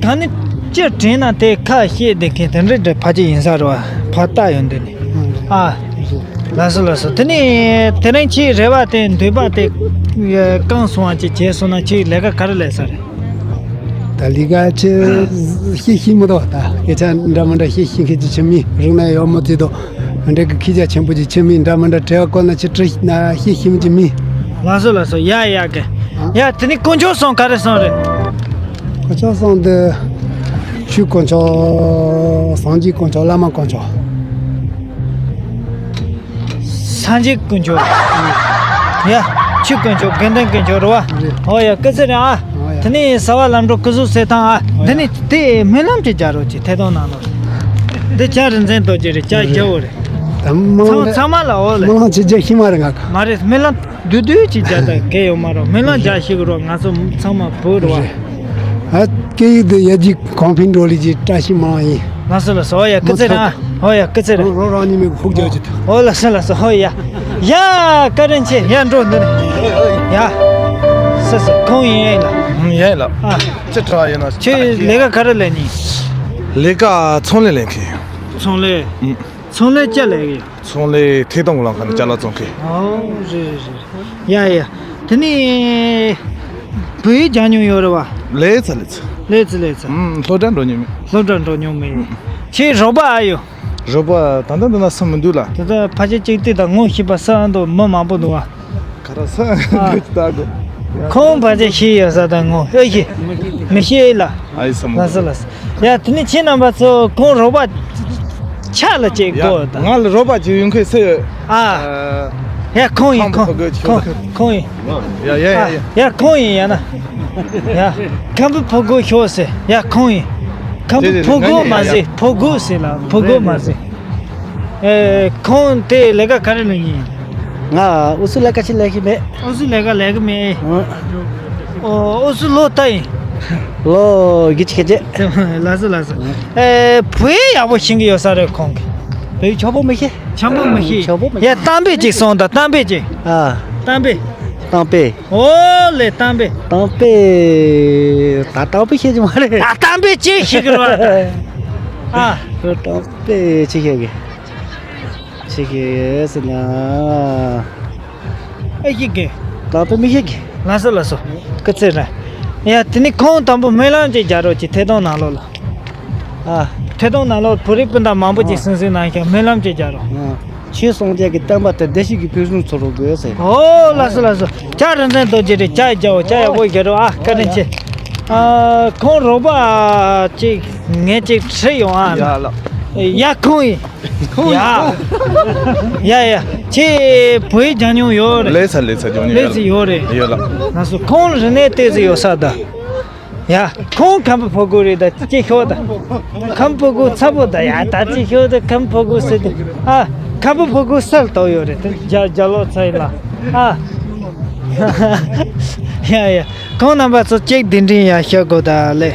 ད་ནི་སྤྱིར་དྲན་ན་དེ་ཁ་ཤས་དེ་མཁན་དེ་འདྲ་འདྲ་ཕལ་ཆེར་ཡིན་ས་རེད་བ། ཕར་ལྟ་ཡོང་དུས་ནི། ཨ། ལགས་སོ་ལགས་སོ། དེ་ནས་དེ་རིང་ཁྱེད་རེ་བ་དེ་འདོད་པ་དེ་བསྐངས་སོང་བ་ཅིག་བྱས་སོང་ན་ཁྱེད་ལས་ཀ་ག་རེ་ལས་ས་རེད། ད་ལས་ཀ་ཆེ་ཤེས་ཤེས་མི་འདུག་ད་སྐད་ཆ་འདྲ་མི་འདྲ་ཤེས་ཤེས་མཁན་ཅིག་ཆེ་མི་རིག་གནས་ཡོད་མི་ཚོས་དང་འདྲ་གི་ཁྱེད་ཅག་ཆེན་པོ་ཅིག་ཆེ་མི་འདྲ་མི་འདྲ་བྲེལ་བ་བཀོད་ན་ཆེ་བྲེལ་ན་ཤེས་ཤེས་མི་ཅིག་མི། ལགས་སོ་ལགས་སོ། ཡ་ཡ་གི། ཡ་དེ་ནི་དཀོན་མཆོག་གསུམ་ག་རེ་གསུམ་རེད། དཀོན་མཆོག་གསུམ་དེ། ཆོས་དཀོན་མཆོག་སངས་རྒྱས་དཀོན་མཆོག་བླ་མ་དཀོན་མཆོག་སངས་རྒྱས་དཀོན་མཆོག་ཡ། ཆོས་དཀོན་མཆོག་དགེ་འདུན་དཀོན་མཆོག་རེད་བ། རེད། ཨོ་ཡ་སྐུ་ཚེ་རིང་ཨ། ཨོ་ཡ། དེ་ནས་ཟ་བ་ལམ་འགྲོ་སྐུ་གཟུགས་གསལ་ཐང་ཨ། ཨོ་ཡ། འདི་ནས་དེ་སྨོན་ལམ་ཅིག་རྒྱག་རོགས་གྱིས་ཐད་གཏོང་ནང་ལོགས། འདི་ལྕགས་རིན་ཆེན་རྡོ་རྗེ་རེད་ལྕགས་རྒྱལ་པོ་རེད། ད་སྨོན་ལམ་ཚང་ཚང་མ་ལ་ཨོ་ལེ། སྨོན་ལམ་ཅིག་རྒྱག་ཤེས་མ་རེད་ང་ག་མ་རེད་སྨོན་ལམ། བསྡུས་བསྡུས་ཅིག་བརྒྱབ་དང་གལ་ཡོད་མ་རེད། སྨོན་ལམ་རྒྱག་ཤེས་ཀྱི་རོགས། ང་ཚོ་ཚང་མ་བོད་རེད་བ། རེད། ཨ་སྐད་ཡིག་འདི་ཡར་རྒྱས་གོང་འཕེལ་འགྲོ་ལི་ཅིག་བཀྲ་ཤིས་མང་ཡིན། ལགས་སོ་ལགས་སོ། ཨོ་ཡ་སྐུ་ཚེ་རིང་། ཨོ་ཡ་སྐུ་ཚེ་རིང་། རང་རང་ཉིད་མེད་ཕུགས་རྒྱག་ཅིག་ཨོ་ལགས་སོ་ལགས་སོ། ཨོ་ཡ། ཡ་བཀའ་དྲིན་ཆེ། ཡ་འགྲོ་འདི་ནས། ཡ། སོ་སོ་ཁོང་ཡིན་ཡིན་ལ། ཡིན་ལ། ཨ། ཅི་དྲག་ཡིན་ན། ཁྱོད་ལས་ཀ་ག་རེ་ལས་ནི། ལས་ཀ་ཚོང་ལས་ལས་མཁན། ཚོང་ལས། ཚོང་ལས་ཅི་ལས་ཀྱི། ཚོང་ལས་ཐད་གཏོང་གི་ལམ་ཁ་ནས་ཅ་ལག་བཙོང་མཁན། ཨོ་རེད་རེད་རེད། ཡ་ཡ། དེ་ནས་བོད་ཡིག་སྦྱང་མྱོང་ཡོད་རེད་བ། ལས་ཚ་ལས་ཚ། ལས་ཚ་ལས་ཚ། ཨུམ་སློབ་གྲྭ་འགྲོ་མྱོང་མེད། སློབ་གྲྭ་འགྲོ་མྱོང་མེད། ཁྱེད་རོགས་པ་ཨ་ཡོད། རོགས་པ་ད་ལྟ་འདི་ན་སུ་མི་འདུག་ལ། ད་ལྟ་ཕལ་ཆེར་གཅིག་ལྟོས་དང་ངོ་ཤེས་པ་སུ་འདུག་མི་མང་པོ་འདུག་བ། ག་རེ་ཟེར། ཨ། ཁོང་ཕལ་ཆེར་ཤེས་ཡོད་ས་དང་ངོ་ཨེ་ཤེས། མི་ཤེས་ལ། ཨ་ཡི་ས་མོ། ལགས་སོ་ལགས་སོ། ཡ་དེ་ནི་ཁྱེད་རྣམ་པ་ཚོ་ཁོང་རོགས་པ་ཆགས་ལ་བྱེད་ཡ་དགོས་ད། ང་ལ་རོགས་པ་བྱེད་ཡོང་མཁན་སུ་ཡོད། ཨ། ཨ། ཡ་ཁོང་ཡིན། ཁམས་ཁོང་ཕོ་རྒོད་ཁྱོད། ཁོང་ཁོང་ཡིན། ཡ་ཡ་ཡ་ཡ། ཡ་ཁོང་ཡིན་ཡ་ན། ཡ། ཁམས་པའི་ཕོ་རྒོད་ཤོག་ཟེར། ཡ་ཁོང་ཡིན། ཁམས་པའི་ཕོ་རྒོད་མ་ཟེར་ཕོ་རྒོད་ཟེར་ལ་ཕོ་རྒོད་མ་ཟེར། ཨེ། ཁོང་དེ་ལས་ཀ་ག་རེ་ལས་ཡིན། ང་ཨུ་སུ་ལས་ཀ་ཅི་ལས་ཀྱི་མེད། ཨུ་སུ་ལས་ཀ་ལས་ཀྱི་མེད། ཨོ། ཨོ་ཨུ་སུ་ལོ་ལྟ་ཡིན། ལོ་གི་ཅི་ཁེ་ཅེ། ལགས་སོ་ལགས་སོ། ཨེ། བོད་ཡིག་ཡག་པོ་ཤེས་ཀྱི་ཡོད་ས་རེད་ཁོང་གི། བོད་ཡིག་ཆོག་པོ་མི་ཤེས། ཆོག་པོ་མི་ཤེས། ཆོག་པོ་མི་ཤེས། ཡ་གཏམ་དཔེ་ཅིག་གསུངས་དང་གཏམ་དཔེ་ཅིག་ཨ། གཏམ་དཔེ། གཏམ་དཔེ། ཨོ་ལེ་གཏམ་དཔེ། གཏམ་དཔེ། ད་གཏམ་དཔེ་ཤེས་ཀྱི་མ་རེད། ད་གཏམ་དཔེ་ཅིག་ཤེས་ཀྱི་རེད་བ། ཨ། གཏམ་དཔེ་ཅིག་ཤེས་ཀྱི། ཅིག་ཤེས་ཟེར་ན། ཨེ་ཤེས་ཀྱི། གཏམ་དཔེ་མི་ཤེས་ཀྱི། ལགས་སོ་ལགས་སོ། སྐུ་ཚེ་རིང་། ཡ། དེ་ནི་ཁོང་དང་པོ་སྨོན་ལམ་ཅིག་རྒྱག་རོགས་གྱིས། ཐད་གཏོང་ནང་ལོགས་ལ། ཨ། ཐད་གཏོང་ནང་ལོགས་བོད་རིགས་སྤུན་ཟླ་མང་པོ་ཅིག་ཨ། གསན་གཟིགས་གནང་ཤག་སྨོན་ལམ་ཅིག་རྒྱག་རོགས། ཨ། ཆོས་སངས་རྒྱས་ཀྱི་བསྟན་པ་དེ་བདེ་སྐྱིད་ཀྱི་ཕུན་སུམ་ཚོགས་རོགས་དགོས་ཟེར། ཨོ་ལགས་སོ་ལགས་སོ། ལྕགས་རིན་ཆེན་རྡོ་རྗེ་རེད། ལྕགས་རྒྱག་འོ། ལྕགས་ཡག་པོ་རྒྱག་རོགས་ཨ། བཀའ་དྲིན་ཆེ། ཨ། ཁོང་རོགས་པ་ཅིག་ངས་ཅིག་ཁྲིད་ཡོང་ཨ། ཡ་ལགས། ཡ་ཁོང་ཡིན། ཁོང་ཡིན། ཡ་ཡ་ཡ། ཁྱེད་བོད་ཡིག་སྦྱང་མྱོང་ཡོད་རེད། ལེ་ཚ་ལེ་ཚ་སྦྱང་མྱོང་ལེ་ཚ་ཡོད་རེད། ཡོད་ལགས། ང་ཚོ་ཁོང་ལ་རིག་གནས་ཏོག་ཙམ་ཡོད་ས་ད། ཡ། ཁོང་ཁམས་པ་ཕོ་རྒོད་རེད་ད། ཅིག་ཤོག་ད། ཁམས་པ་ཕོ་རྒོད་ཚ་པོ་ད། ཡ་ད་ཅིག་ཤོག་ད། ཁམས་པ་ཕོ་རྒོད་ཟེར་ཏེ། ཨ། ཁམས་པ་ཕོ་རྒོད་སར་དོག་ཡོད་རེད་ད། རྒྱ་རྒྱ་ལོ་ཚ་ཡིན་ལ། ཨ། ཡ་ཡ། ཁོང་རྣམ་པ་ཚོ་ཅིག་གདན་འདྲེན་ཡ་ཤོག་གོ་ད་ལེ།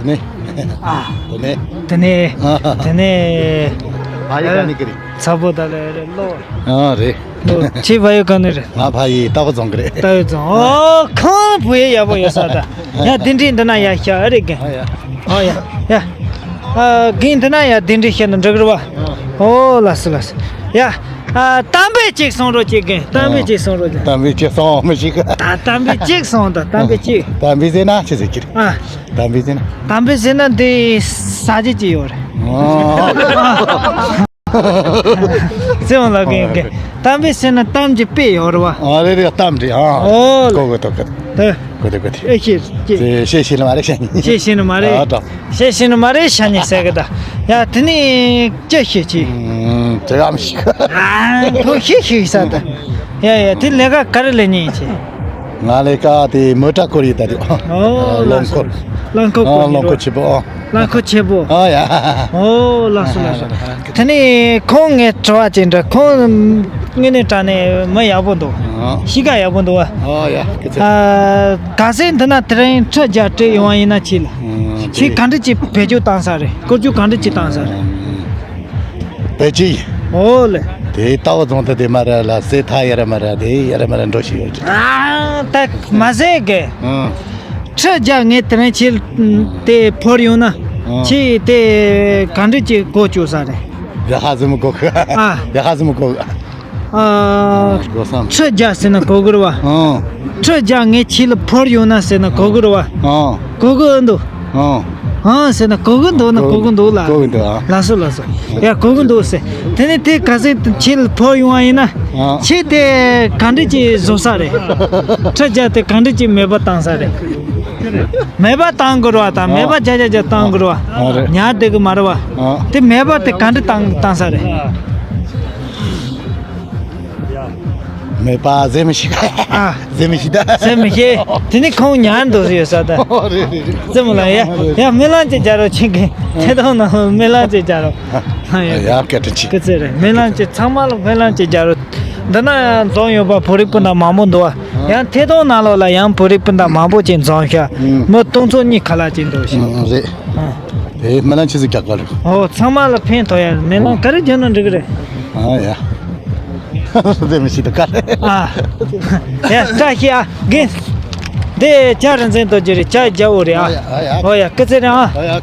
དེ་ནས། ཨ། དེ་ནས། དེ་ནས། ཨ། དེ་ནས། ཕ་ཡི་ག་ནས་ཀི་རེད། ཚ་པོ་ད་ལེ་རེད་ལོ། ཨ་རེད། ལོ་ཁྱེད་ཕ་ཡི་ག་ནས་རེད། ང་ཕ་ཡི་རྟ་པོ་རྫོང་གི་རེད། རྟ་པོ་རྫོང་། ཨོ་ཁོང་བོད་ཡིག་ཡག་པོ་ཡོད་ས་ད། ཡ་གདན་འདྲེན་འདི་ན་ཡ་ཤ་ཨ་རེད་རྒན། ཨ་ཡ། ཨོ་ཡ་ཡ། ཨ་རྒན་འདི་ན་ཡ་གདན་འདྲེན་བྱས་ན་འགྲིག་གི་རེད་བ། ཨོ་ལགས་སོ་ལགས་སོ། ཡ། ཨ་གཏམ་དཔེ་གཅིག་གསུང་རོགས་གྱིས་རྒན། གཏམ་དཔེ་གཅིག་གསུང་རོགས་གྱིས། གཏམ་དཔེ་གཅིག་གསུང་མི་ཤེས་གི། ད་གཏམ་དཔེ་གཅིག་གསུང་ད། གཏམ་དཔེ་གཅིག་གཏམ་དཔེ་ཟེར་ན་ཅི་ཟེར་གྱི་རེད། ཨ། གཏམ་དཔེ་ཟེར་ན། གཏམ་དཔེ་ཟེར་ན་འདི་ཟ་རྒྱུ་ཅིག་ཡོད་རེད། ཨོ། ཟེར་འོང་ལ་རྒན་རྒན། གཏམ་དཔེ་ཟེར་ན་གཏམ་གྱི་དཔེ་ཡོད་རེད་བ། ཨ་རེད་རེད། གཏམ་རེད་ཨ། ཨོ་ལ། གོ་གོ་ཐོ་གོ། ད། གོ་ཐོ་གོ་ཐོ། ཨེ་ཤེས་ཀྱི། ཟེར་ཤེས་ཤེས་ནི་མ་རེད་ཤ་ཉེ། ཤེས་ཤེས་ནི་མ་རེད། ཨ་ད། ཤེས་ཤེས་ནི་མ་རེད་ཤ་ཉེ་ཟེར་གི་ད། ཡ་དེ་ནི་ཅི་ཤེས་ཀྱི། ཨུམ། དེ་ག་མི་ཤེས་གི། ཨ་ཁོ་ཤེས་ཤེས་ས་ད། ཡ་ཡ་དེ་ལས་ཀ་ག་རེ་ལས་ཉེ་ཡིན་ཆེ། ང་ལས་ཀ་དེ་མོ་ཊ་སྐོར་ཡིན་ད་དེ། ཨོ་རླངས་འཁོར། རླངས་འཁོར་སྐོར་ཨ་ཡིན་རླངས་འཁོར་རོ། ཆེ་པོ་ཨ། རླངས་འཁོར་ཆེ་པོ། ཨ་ཡ། ཨོ་ལགས་སོ་ལགས་སོ། དེ་ནས་ཁོང་ངས་དྲི་བ་ཅིག་འདྲི། ཁོང་དངོས་གནས་དྲང་གནས་མི་ཡག་པོ་འདུག་ཨ། གཤིས་ཀ་ཡག་པོ་འདུག་བ། ཨ་ཡ་སྐུ་ཚེ། ཨ་ག་ཟེ་འདི་ན་དེ་རིང་ཁྲི་བརྒྱ་སྤྲད་ཡོང་བ་ཡིན་ན་ཁྱེད་ལ། ཨ་ཁྱེད་ག་འདྲ་ཅིག་བེད་སྤྱོད་བཏང་ས་རེད། བཀོལ་སྤྱོད་ག་འདྲ་ཅིག་བཏང་ས་རེད། ཨ་བེད་སྤྱོད། ཨོ་ལེ། དེ་ལྟ་བུ་རྫོང་དུ་དེ་མ་ར་ལ་སེ་ཐ་ཡ་ར་མ་ར་དེ་ཡ་ར་མ་ར་འགྲོ་ཞིག་ཡོད་ཅིག་ཨ་ད་མ་ཟེ་གེ། ཨ། ཁྲི་བརྒྱ་ངས་དེ་རིང་ཁྱེད་དེ་ཕོར་ཡོང་ན། ཨ། ཁྱེད་དེ་ག་འདྲ་ཅིག་གོ་བཅུག་ས་རེད། ཡ་ཧ་ཟི་མི་གོ་གི། ཨ། ཡ་ཧ་ཟི་མི་གོ་གི། ཨ། གོ་བསམ། ཁྲི་བརྒྱ་ཟེར་ན་གོ་གི་རེད་བ། ཨ། ཁྲི་བརྒྱ་ངས་ཁྱེད་ལ་ཕོར་ཡོང་ན་ཟེར་ན་གོ་གི་རེད་བ། ཨ། གོ་གི་འདུག་ཨ། ཨ་ཟེར་ན་གོ་གི་འདུག་ན་གོ་གི་འདུག་ལ། གོ་གི་འདུག་ཨ། ལགས་སོ་ལགས་སོ། ཡ་གོ་གི་འདུག་ཟེར། དེ་ནས་དེ་ག་ཟེ་ཁྱེད་ལ་ཕོར་ཡོང་བ་ཡིན་ན། ཨ། ཁྱེད་དེ་ག་འདྲ་ཅིག་བཟོ་ས་རེད། ཁྲི་བརྒྱ་དེ་ག་འདྲ་ཅིག་མེད་པ་བཏང་ས་རེད། མེད་པ་བཏང་དགོས་རེད་བ། ད་མེད་པ་བརྒྱ་བརྒྱ་བརྒྱ་བཏང་དགོས་རེད་བ། ཨ་རེད། ཉར་བསྡད་གི་མ་རེད་བ། ཨ། དེ་མེད་པ་དེ་ག་འདྲ་བཏང་བཏང་ས་རེད། མེད་པ་ཟེར་མི་ཤེས། ཨ། ཟེར་མི་ཤེས་ད། ཟེར་མི་ཤེས། དེ་ནི་ཁོང་ཉར་འདུག་ཡོད་ས་ད། ཨོ་རེད་རེད་རེད། ཟེར་མི་ལ་ཡ་ཡ་སྨོན་ལམ་ཅིག་རྒྱག་རོགས་ཆེན་གི། ཐད་གཏོང་ནང་སྨོན་ལམ་ཅིག་རྒྱག་རོགས། ཨ་ཡ། ཡ་སྐད་དྲིན་ཆེ། སྐུ་ཚེ་རིང་། སྨོན་ལམ་ཅིག་ཚང་མ་ལ་སྨོན་ལམ་ཅིག་རྒྱག་རོགས། འདི་ན་འཛོམས་ཡོད་པ་བོད་རིགས་སྤུན་ཟླ་མང་པོ་འདུག་བ། ཡང་ཐད་གཏོང་ནང་ལོགས་ལ་ཡང་བོད་རིགས་སྤུན་ཟླ་མང་པོ་ཅིག་འཛོམས་ཤག་ཨང་། མི་སྟོང་ཚོ་གཉིས་ཁ་ལག་ཅིག་འདུག་ཤག་ཨང་། རེད། ཨང་། དེ་སྨོན་ལམ་ཆེ་ཟིག་རྒྱག་དགོས་རེད། ཨོ་ཚང་མ་ལ་ཕན་ཐོགས་ཡ། སྨོན་ལམ་ག་རེ་རྒྱག་ན་འགྲིག་གི་རེད། ཨ་ཡ། དེ་མི་ཤེས་ད་ག་རེ། ཨ། ཡ་བཀྲ་ཤིས་ཨ་རྒན། འདི་ལྕགས་རིན་ཆེན་རྡོ་རྗེ་རེད། ལྕགས་རྒྱལ་པོ་རེད་ཨ། ཨ་ཡ་ཨ་ཡ། ཨོ་ཡ་སྐུ་ཚེ་རིང་ཨ། ཨ་ཡ།